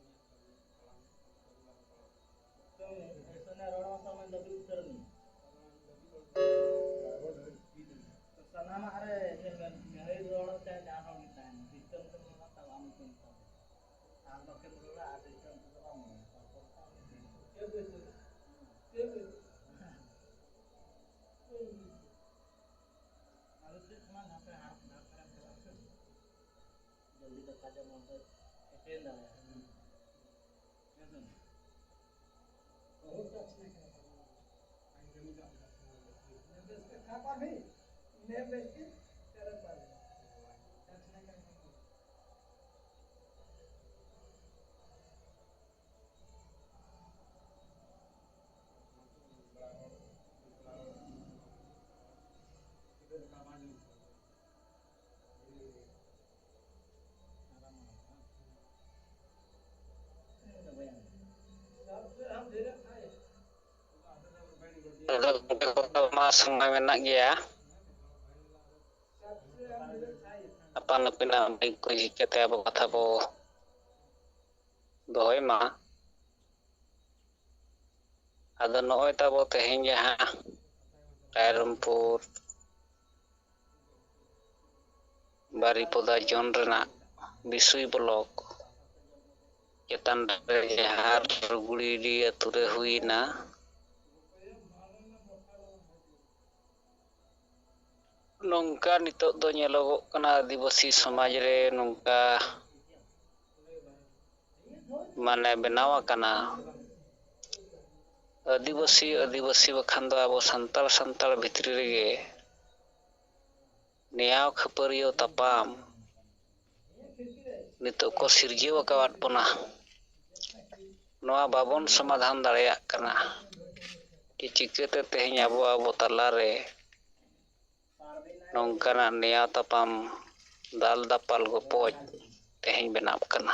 ᱮᱥᱮᱱᱮ ᱨᱚᱲ ᱢᱟᱛᱚ ᱟᱢᱮ ᱞᱟᱹᱵᱤᱫ ᱩᱛᱟᱹᱨ ᱢᱮ᱾ ᱛᱚ ᱥᱟᱱᱟᱢᱟᱜ ᱨᱮ ᱧᱮᱞ ᱢᱮ, ᱦᱟᱹᱭ ᱨᱚᱲ ᱪᱟᱦᱮ ᱡᱟᱦᱟᱸ ᱨᱚᱲ ᱜᱮ ᱛᱟᱦᱮᱱ, system ᱛᱮᱢ ᱨᱚᱲᱟ ᱛᱟᱣ ᱟᱢ ᱜᱮᱢ ᱢᱮᱛᱟᱢᱟ᱾ ᱟᱨ ᱵᱟᱠᱷᱟᱱ ᱨᱚᱲᱟ ᱟᱨ system ᱛᱮᱫᱚ ᱵᱟᱢ ᱨᱚᱲᱟ, ᱛᱟᱨᱯᱚᱨ ᱛᱚ ᱟᱢ ᱜᱮᱢ ᱢᱮᱱᱟ᱾ ᱟᱫᱚ ᱪᱮᱫ ᱠᱷᱚᱱᱟᱜ ᱱᱟᱥᱮ ᱦᱟᱨ-, ᱦᱟᱨ ᱯᱷᱮᱨᱮᱢ ᱪᱟᱞᱟᱜᱼᱟ ᱥᱮ? ᱡᱚᱞᱫᱤ ᱫᱟᱠᱟ ᱡᱚᱢ ᱦᱚᱲ ᱫᱚ ᱮᱴᱮᱱ ᱫᱟᱲᱮᱭᱟᱜᱼᱟ᱾ ᱦᱮᱸ ᱥᱮ ᱵᱟᱝ? ᱵᱮᱥ ᱛᱮ ᱥᱟᱵ ᱟᱨ ᱢᱤᱫ, ᱤᱱᱟᱹ ᱵᱮᱥ ᱜᱮ ᱪᱟᱞᱟᱜ ᱵᱟᱝ᱾ ᱟᱫᱚ ᱜᱚᱢᱠᱮ ᱠᱚ ᱢᱟ ᱥᱚᱢᱚᱭ ᱢᱮᱱᱟᱜ ᱜᱮᱭᱟ᱾ ᱟᱯᱟᱱ ᱟᱹᱯᱤᱱᱟᱜ ᱢᱟᱹᱭᱤᱠ ᱠᱚ ᱡᱷᱤᱡ ᱠᱟᱛᱮ ᱟᱵᱚ ᱠᱟᱛᱷᱟ ᱵᱚ ᱫᱚᱦᱚᱭ ᱢᱟ᱾ ᱟᱫᱚ ᱱᱚᱜᱼᱚᱭ ᱛᱟᱵᱚ ᱛᱮᱦᱮᱧ ᱡᱟᱦᱟᱸ ᱨᱟᱭᱨᱚᱝᱯᱩᱨ ᱵᱟᱨᱤᱯᱚᱫᱟ ᱡᱳᱱ ᱨᱮᱱᱟᱜ ᱵᱤᱥᱩᱭ ᱵᱞᱚᱠ ᱪᱮᱛᱟᱱ ᱨᱮ ᱡᱟᱦᱟᱸ ᱨᱩᱜᱽᱲᱤᱰᱤ ᱟᱹᱛᱩ ᱨᱮ ᱦᱩᱭᱮᱱᱟ, ᱱᱚᱝᱠᱟ ᱱᱤᱛᱚᱜ ᱫᱚ ᱧᱮᱞᱚᱜᱚᱜ ᱠᱟᱱᱟ, ᱟᱹᱫᱤᱵᱟᱹᱥᱤ ᱥᱚᱢᱟᱡᱽ ᱨᱮ ᱱᱚᱝᱠᱟ ᱢᱟᱱᱮ ᱵᱮᱱᱟᱣ ᱟᱠᱟᱱᱟ᱾ ᱟᱹᱫᱤᱵᱟᱹᱥᱤ ᱟᱹᱫᱤᱵᱟᱹᱥᱤ ᱵᱟᱠᱷᱟᱱ ᱫᱚ ᱟᱵᱚ ᱥᱟᱱᱛᱟᱲ ᱥᱟᱱᱛᱟᱲ ᱵᱷᱤᱛᱨᱤ ᱨᱮᱜᱮ ᱱᱮᱭᱟᱣ ᱠᱷᱟᱹᱯᱟᱹᱨᱤᱭᱟᱹᱣ ᱛᱟᱯᱟᱢ ᱱᱤᱛᱚᱜ ᱠᱚ ᱥᱤᱨᱡᱟᱹᱣ ᱟᱠᱟᱣᱟᱫ ᱵᱚᱱᱟ᱾ ᱱᱚᱣᱟ ᱵᱟᱵᱚᱱ ᱥᱚᱢᱟᱫᱷᱟᱱ ᱫᱟᱲᱮᱭᱟᱜ ᱠᱟᱱᱟ ᱡᱮ ᱪᱤᱠᱟᱹᱛᱮ ᱛᱮᱦᱮᱧ ᱟᱵᱚ ᱟᱵᱚ ᱛᱟᱞᱟᱨᱮ ᱱᱚᱝᱠᱟᱱᱟᱜ ᱱᱮᱭᱟᱣ ᱛᱟᱯᱟᱢ, ᱫᱟᱞ ᱫᱟᱯᱟᱞ ᱜᱚᱯᱚᱡ ᱛᱮᱦᱮᱧ ᱵᱮᱱᱟᱜ ᱠᱟᱱᱟ᱾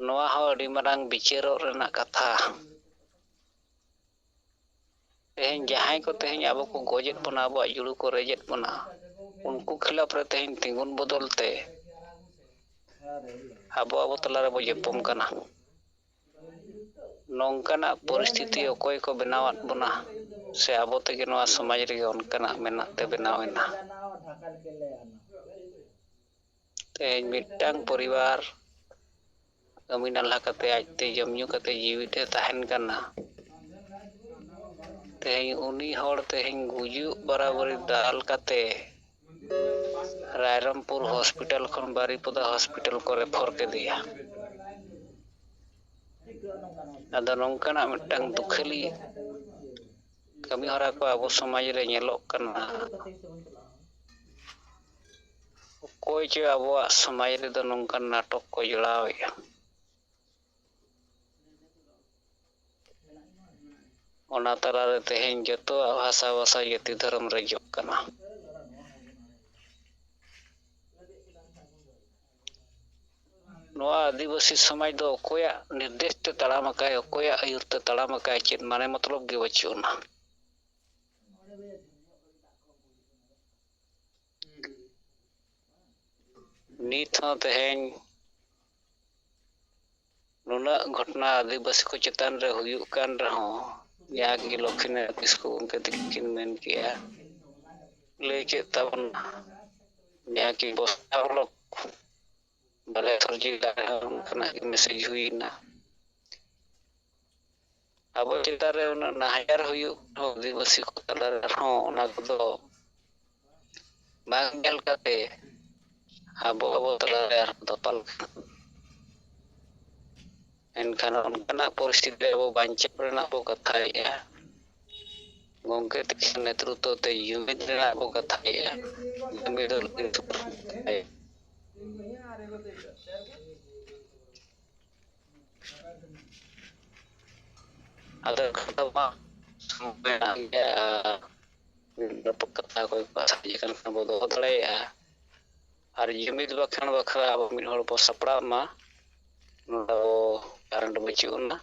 ᱱᱚᱣᱟ ᱦᱚᱸ ᱟᱹᱰᱤ ᱢᱟᱨᱟᱝ ᱵᱤᱪᱟᱹᱨᱚᱜ ᱨᱮᱱᱟᱜ ᱠᱟᱛᱷᱟ᱾ ᱛᱮᱦᱮᱧ ᱡᱟᱦᱟᱸᱭ ᱠᱚ ᱛᱮᱦᱮᱧ ᱟᱵᱚ ᱠᱚ ᱜᱚᱡᱮᱫ ᱵᱚᱱᱟ, ᱟᱵᱚᱣᱟᱜ ᱡᱩᱲᱩ ᱠᱚ ᱨᱮᱡᱮᱫ ᱵᱚᱱᱟ, ᱩᱱᱠᱩ ᱠᱷᱤᱞᱟᱯ ᱨᱮ ᱛᱮᱦᱮᱧ ᱛᱤᱸᱜᱩᱱ ᱵᱚᱫᱚᱞ ᱛᱮ ᱟᱵᱚ ᱟᱵᱚ ᱛᱟᱞᱟ ᱨᱮᱵᱚ ᱡᱚᱯᱚᱢ ᱠᱟᱱᱟ᱾ ᱱᱚᱝᱠᱟᱱᱟᱜ ᱯᱚᱨᱤᱥᱛᱷᱤᱛᱤ ᱚᱠᱚᱭ ᱠᱚ ᱵᱮᱱᱟᱣᱟᱫ ᱵᱚᱱᱟ, ᱥᱮ ᱟᱵᱚ ᱛᱮᱜᱮ ᱱᱚᱣᱟ ᱥᱚᱢᱟᱡᱽ ᱨᱮᱜᱮ ᱚᱱᱠᱟᱱᱟᱜ ᱢᱮᱱᱟᱜ ᱛᱮ ᱵᱮᱱᱟᱣ ᱮᱱᱟ? ᱛᱮᱦᱮᱧ ᱢᱤᱫᱴᱟᱝ ᱯᱚᱨᱤᱵᱟᱨ ᱠᱟᱹᱢᱤ ᱱᱟᱞᱦᱟ ᱠᱟᱛᱮ, ᱟᱡᱛᱮ ᱡᱚᱢ ᱧᱩ ᱠᱟᱛᱮ ᱡᱤᱣᱤᱫ ᱮ ᱛᱟᱦᱮᱱ ᱠᱟᱱᱟ᱾ ᱛᱮᱦᱮᱧ ᱩᱱᱤ ᱦᱚᱲ ᱛᱮᱦᱮᱧ ᱜᱩᱡᱩᱜ ᱵᱟᱨᱟᱵᱟᱹᱨᱤ ᱫᱟᱞ ᱠᱟᱛᱮ ᱨᱟᱭᱨᱚᱝᱯᱩᱨ ᱦᱚᱥᱯᱤᱴᱟᱞ ᱠᱷᱚᱱ ᱵᱟᱨᱤᱯᱚᱫᱟ ᱦᱚᱥᱯᱤᱴᱟᱞ ᱠᱚ ᱨᱮᱯᱷᱚᱨ ᱠᱮᱫᱮᱭᱟ᱾ ᱟᱫᱚ ᱱᱚᱝᱠᱟᱱᱟᱜ ᱢᱤᱫᱴᱟᱝ ᱫᱩᱠᱷᱟᱹᱞᱤ ᱠᱟᱹᱢᱤ ᱦᱚᱨᱟ ᱠᱚ ᱟᱵᱚ ᱥᱚᱢᱟᱡᱽ ᱨᱮ ᱧᱮᱞᱚᱜ ᱠᱟᱱᱟ᱾ ᱚᱠᱚᱭ ᱪᱚ ᱟᱵᱚᱣᱟᱜ ᱥᱚᱢᱟᱡᱽ ᱨᱮᱫᱚ ᱱᱚᱝᱠᱟᱱ ᱱᱟᱴᱚᱠ ᱠᱚ ᱡᱚᱲᱟᱣᱮᱫᱼᱟ᱾ ᱚᱱᱟ ᱛᱟᱞᱟᱨᱮ ᱛᱮᱦᱮᱧ ᱡᱚᱛᱚᱣᱟᱜ ᱵᱷᱟᱥᱟ ᱵᱷᱟᱥᱟ ᱡᱟᱹᱛᱤ ᱫᱷᱚᱨᱚᱢ ᱨᱮᱡᱚᱜ ᱠᱟᱱᱟ᱾ ᱱᱚᱣᱟ ᱟᱹᱫᱤᱵᱟᱹᱥᱤ ᱥᱚᱢᱟᱡᱽ ᱫᱚ ᱚᱠᱚᱭᱟᱜ ᱱᱤᱨᱫᱮᱥ ᱛᱮ ᱛᱟᱲᱟᱢ ᱟᱠᱟᱭ, ᱚᱠᱚᱭᱟᱜ ᱟᱹᱭᱩᱨ ᱛᱮ ᱛᱟᱲᱟᱢ ᱟᱠᱟᱭ, ᱪᱮᱫ ᱢᱟᱱᱮ ᱢᱚᱛᱞᱚᱵ ᱜᱮ ᱵᱟᱹᱪᱩᱜ ᱟᱱᱟ᱾ ᱱᱤᱛ ᱦᱚᱸ ᱛᱮᱦᱮᱧ ᱱᱩᱱᱟᱹᱜ ᱜᱷᱚᱴᱚᱱᱟ ᱟᱹᱫᱤᱵᱟᱹᱥᱤ ᱠᱚ ᱪᱮᱛᱟᱱ ᱨᱮ ᱦᱩᱭᱩᱜ ᱠᱟᱱ ᱨᱮᱦᱚᱸ, ᱡᱟᱦᱟᱸ ᱠᱤ ᱞᱚᱠᱠᱷᱤᱱᱟᱨᱟᱭᱚᱬ ᱠᱤᱥᱠᱩ ᱜᱚᱢᱠᱮ ᱛᱟᱹᱠᱤᱱ ᱠᱤᱱ ᱢᱮᱱ ᱠᱮᱜᱼᱟ, ᱞᱟᱹᱭ ᱠᱮᱫ ᱛᱟᱵᱚᱱᱟ, ᱡᱟᱦᱟᱸ ᱠᱤ ᱵᱚᱥᱛᱟ ᱵᱞᱚᱠ ᱵᱟᱞᱮ ᱥᱚᱨᱡᱤ ᱞᱮᱫᱟ ᱨᱮᱦᱚᱸ ᱚᱱᱠᱟᱱᱟᱜ ᱜᱮ ᱢᱮᱥᱮᱡᱽ ᱦᱩᱭᱱᱟ᱾ ᱟᱵᱚ ᱪᱮᱛᱟᱱ ᱨᱮ ᱩᱱᱟᱹᱜ ᱱᱟᱦᱟᱪᱟᱨ ᱦᱩᱭᱩᱜ ᱨᱮᱦᱚᱸ, ᱟᱹᱫᱤᱵᱟᱹᱥᱤ ᱠᱚ ᱛᱟᱞᱟ ᱨᱮ ᱟᱨᱦᱚᱸ ᱚᱱᱟ ᱠᱚᱫᱚ ᱵᱟᱝ ᱧᱮᱞ ᱠᱟᱛᱮ ᱟᱵᱚ ᱟᱵᱚ ᱛᱟᱞᱟ ᱨᱮ ᱟᱨᱦᱚᱸ ᱫᱟᱯᱟᱞ ᱠᱟᱱᱟ᱾ ᱮᱱᱠᱷᱟᱱ ᱚᱱᱠᱟᱱᱟᱜ ᱯᱚᱨᱤᱥᱛᱷᱤᱛᱤ ᱨᱮ ᱟᱵᱚ ᱵᱟᱧᱪᱟᱣ ᱨᱮᱱᱟᱜ ᱵᱚ ᱠᱟᱛᱷᱟᱭᱮᱫᱼᱟ᱾ ᱜᱚᱢᱠᱮ ᱛᱟᱹᱠᱤᱱ ᱱᱮᱛᱨᱤᱛᱵ ᱛᱮ ᱡᱩᱢᱤᱫ ᱨᱮᱱᱟᱜ ᱵᱚ ᱠᱟᱛᱷᱟᱭᱮᱫᱼᱟ᱾ ᱡᱩᱢᱤᱫ ᱫᱚ ᱞᱟᱹᱜᱤᱫ ᱠᱟᱛᱷᱟᱭᱮᱫᱼᱟ᱾ ᱟᱫᱚ ᱠᱟᱛᱷᱟ ᱢᱟ ᱥᱚᱢᱚᱭ ᱢᱮᱱᱟᱜ ᱜᱮᱭᱟ᱾ ᱢᱤᱫ ᱵᱟᱨ ᱠᱟᱛᱷᱟ ᱚᱠᱚᱭ ᱠᱚᱣᱟᱜ ᱥᱟᱹᱨᱤ ᱟᱠᱟᱱ ᱠᱷᱟᱱ ᱵᱚ ᱫᱚᱦᱚ ᱫᱟᱲᱮᱭᱟᱜᱼᱟ᱾ ᱟᱨ ᱡᱩᱢᱤᱫ ᱵᱟᱠᱷᱟᱱ ᱵᱟᱠᱷᱨᱟ ᱟᱵᱚ ᱢᱤᱫ ᱦᱚᱲ ᱵᱚ ᱥᱟᱯᱲᱟᱜ ᱢᱟ᱾ ᱱᱚᱰᱮ ᱟᱵᱚ ᱠᱟᱨᱮᱱᱴ ᱵᱟᱹᱪᱩᱜ ᱟᱱᱟ᱾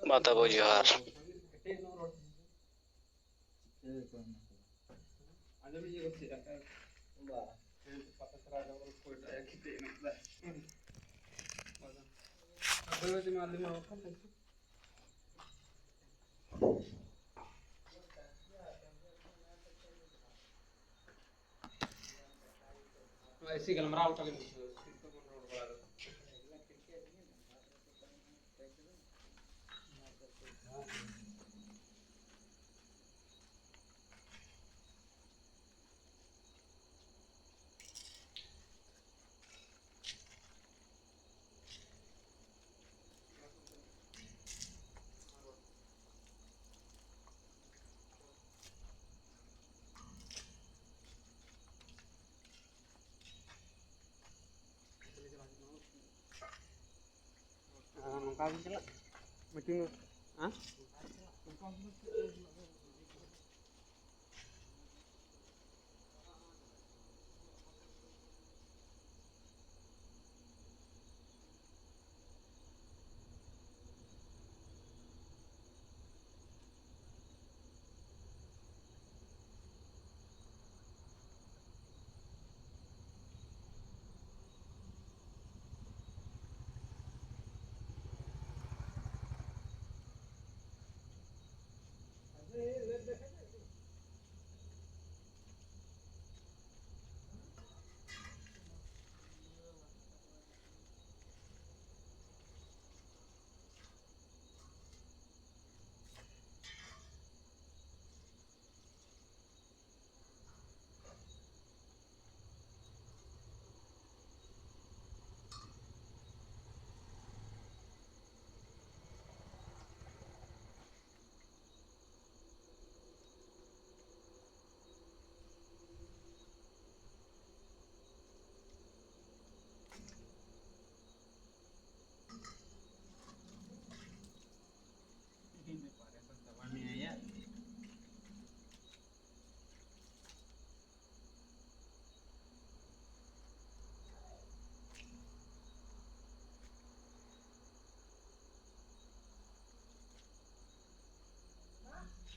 ᱢᱟ ᱛᱟᱵᱚ ᱡᱚᱦᱟᱨ᱾ ᱮᱥᱤ ᱜᱟᱞᱢᱟᱨᱟᱣ ᱜᱚᱴᱟ ᱞᱤᱧ ᱵᱩᱡᱷᱟᱹᱣ᱾ ᱱᱚᱝᱠᱟ ᱜᱮ ᱪᱟᱞᱟᱜ ᱢᱤᱴᱤᱝ, ᱦᱮᱸ?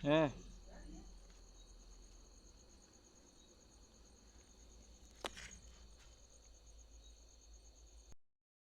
ᱦᱮᱸ᱾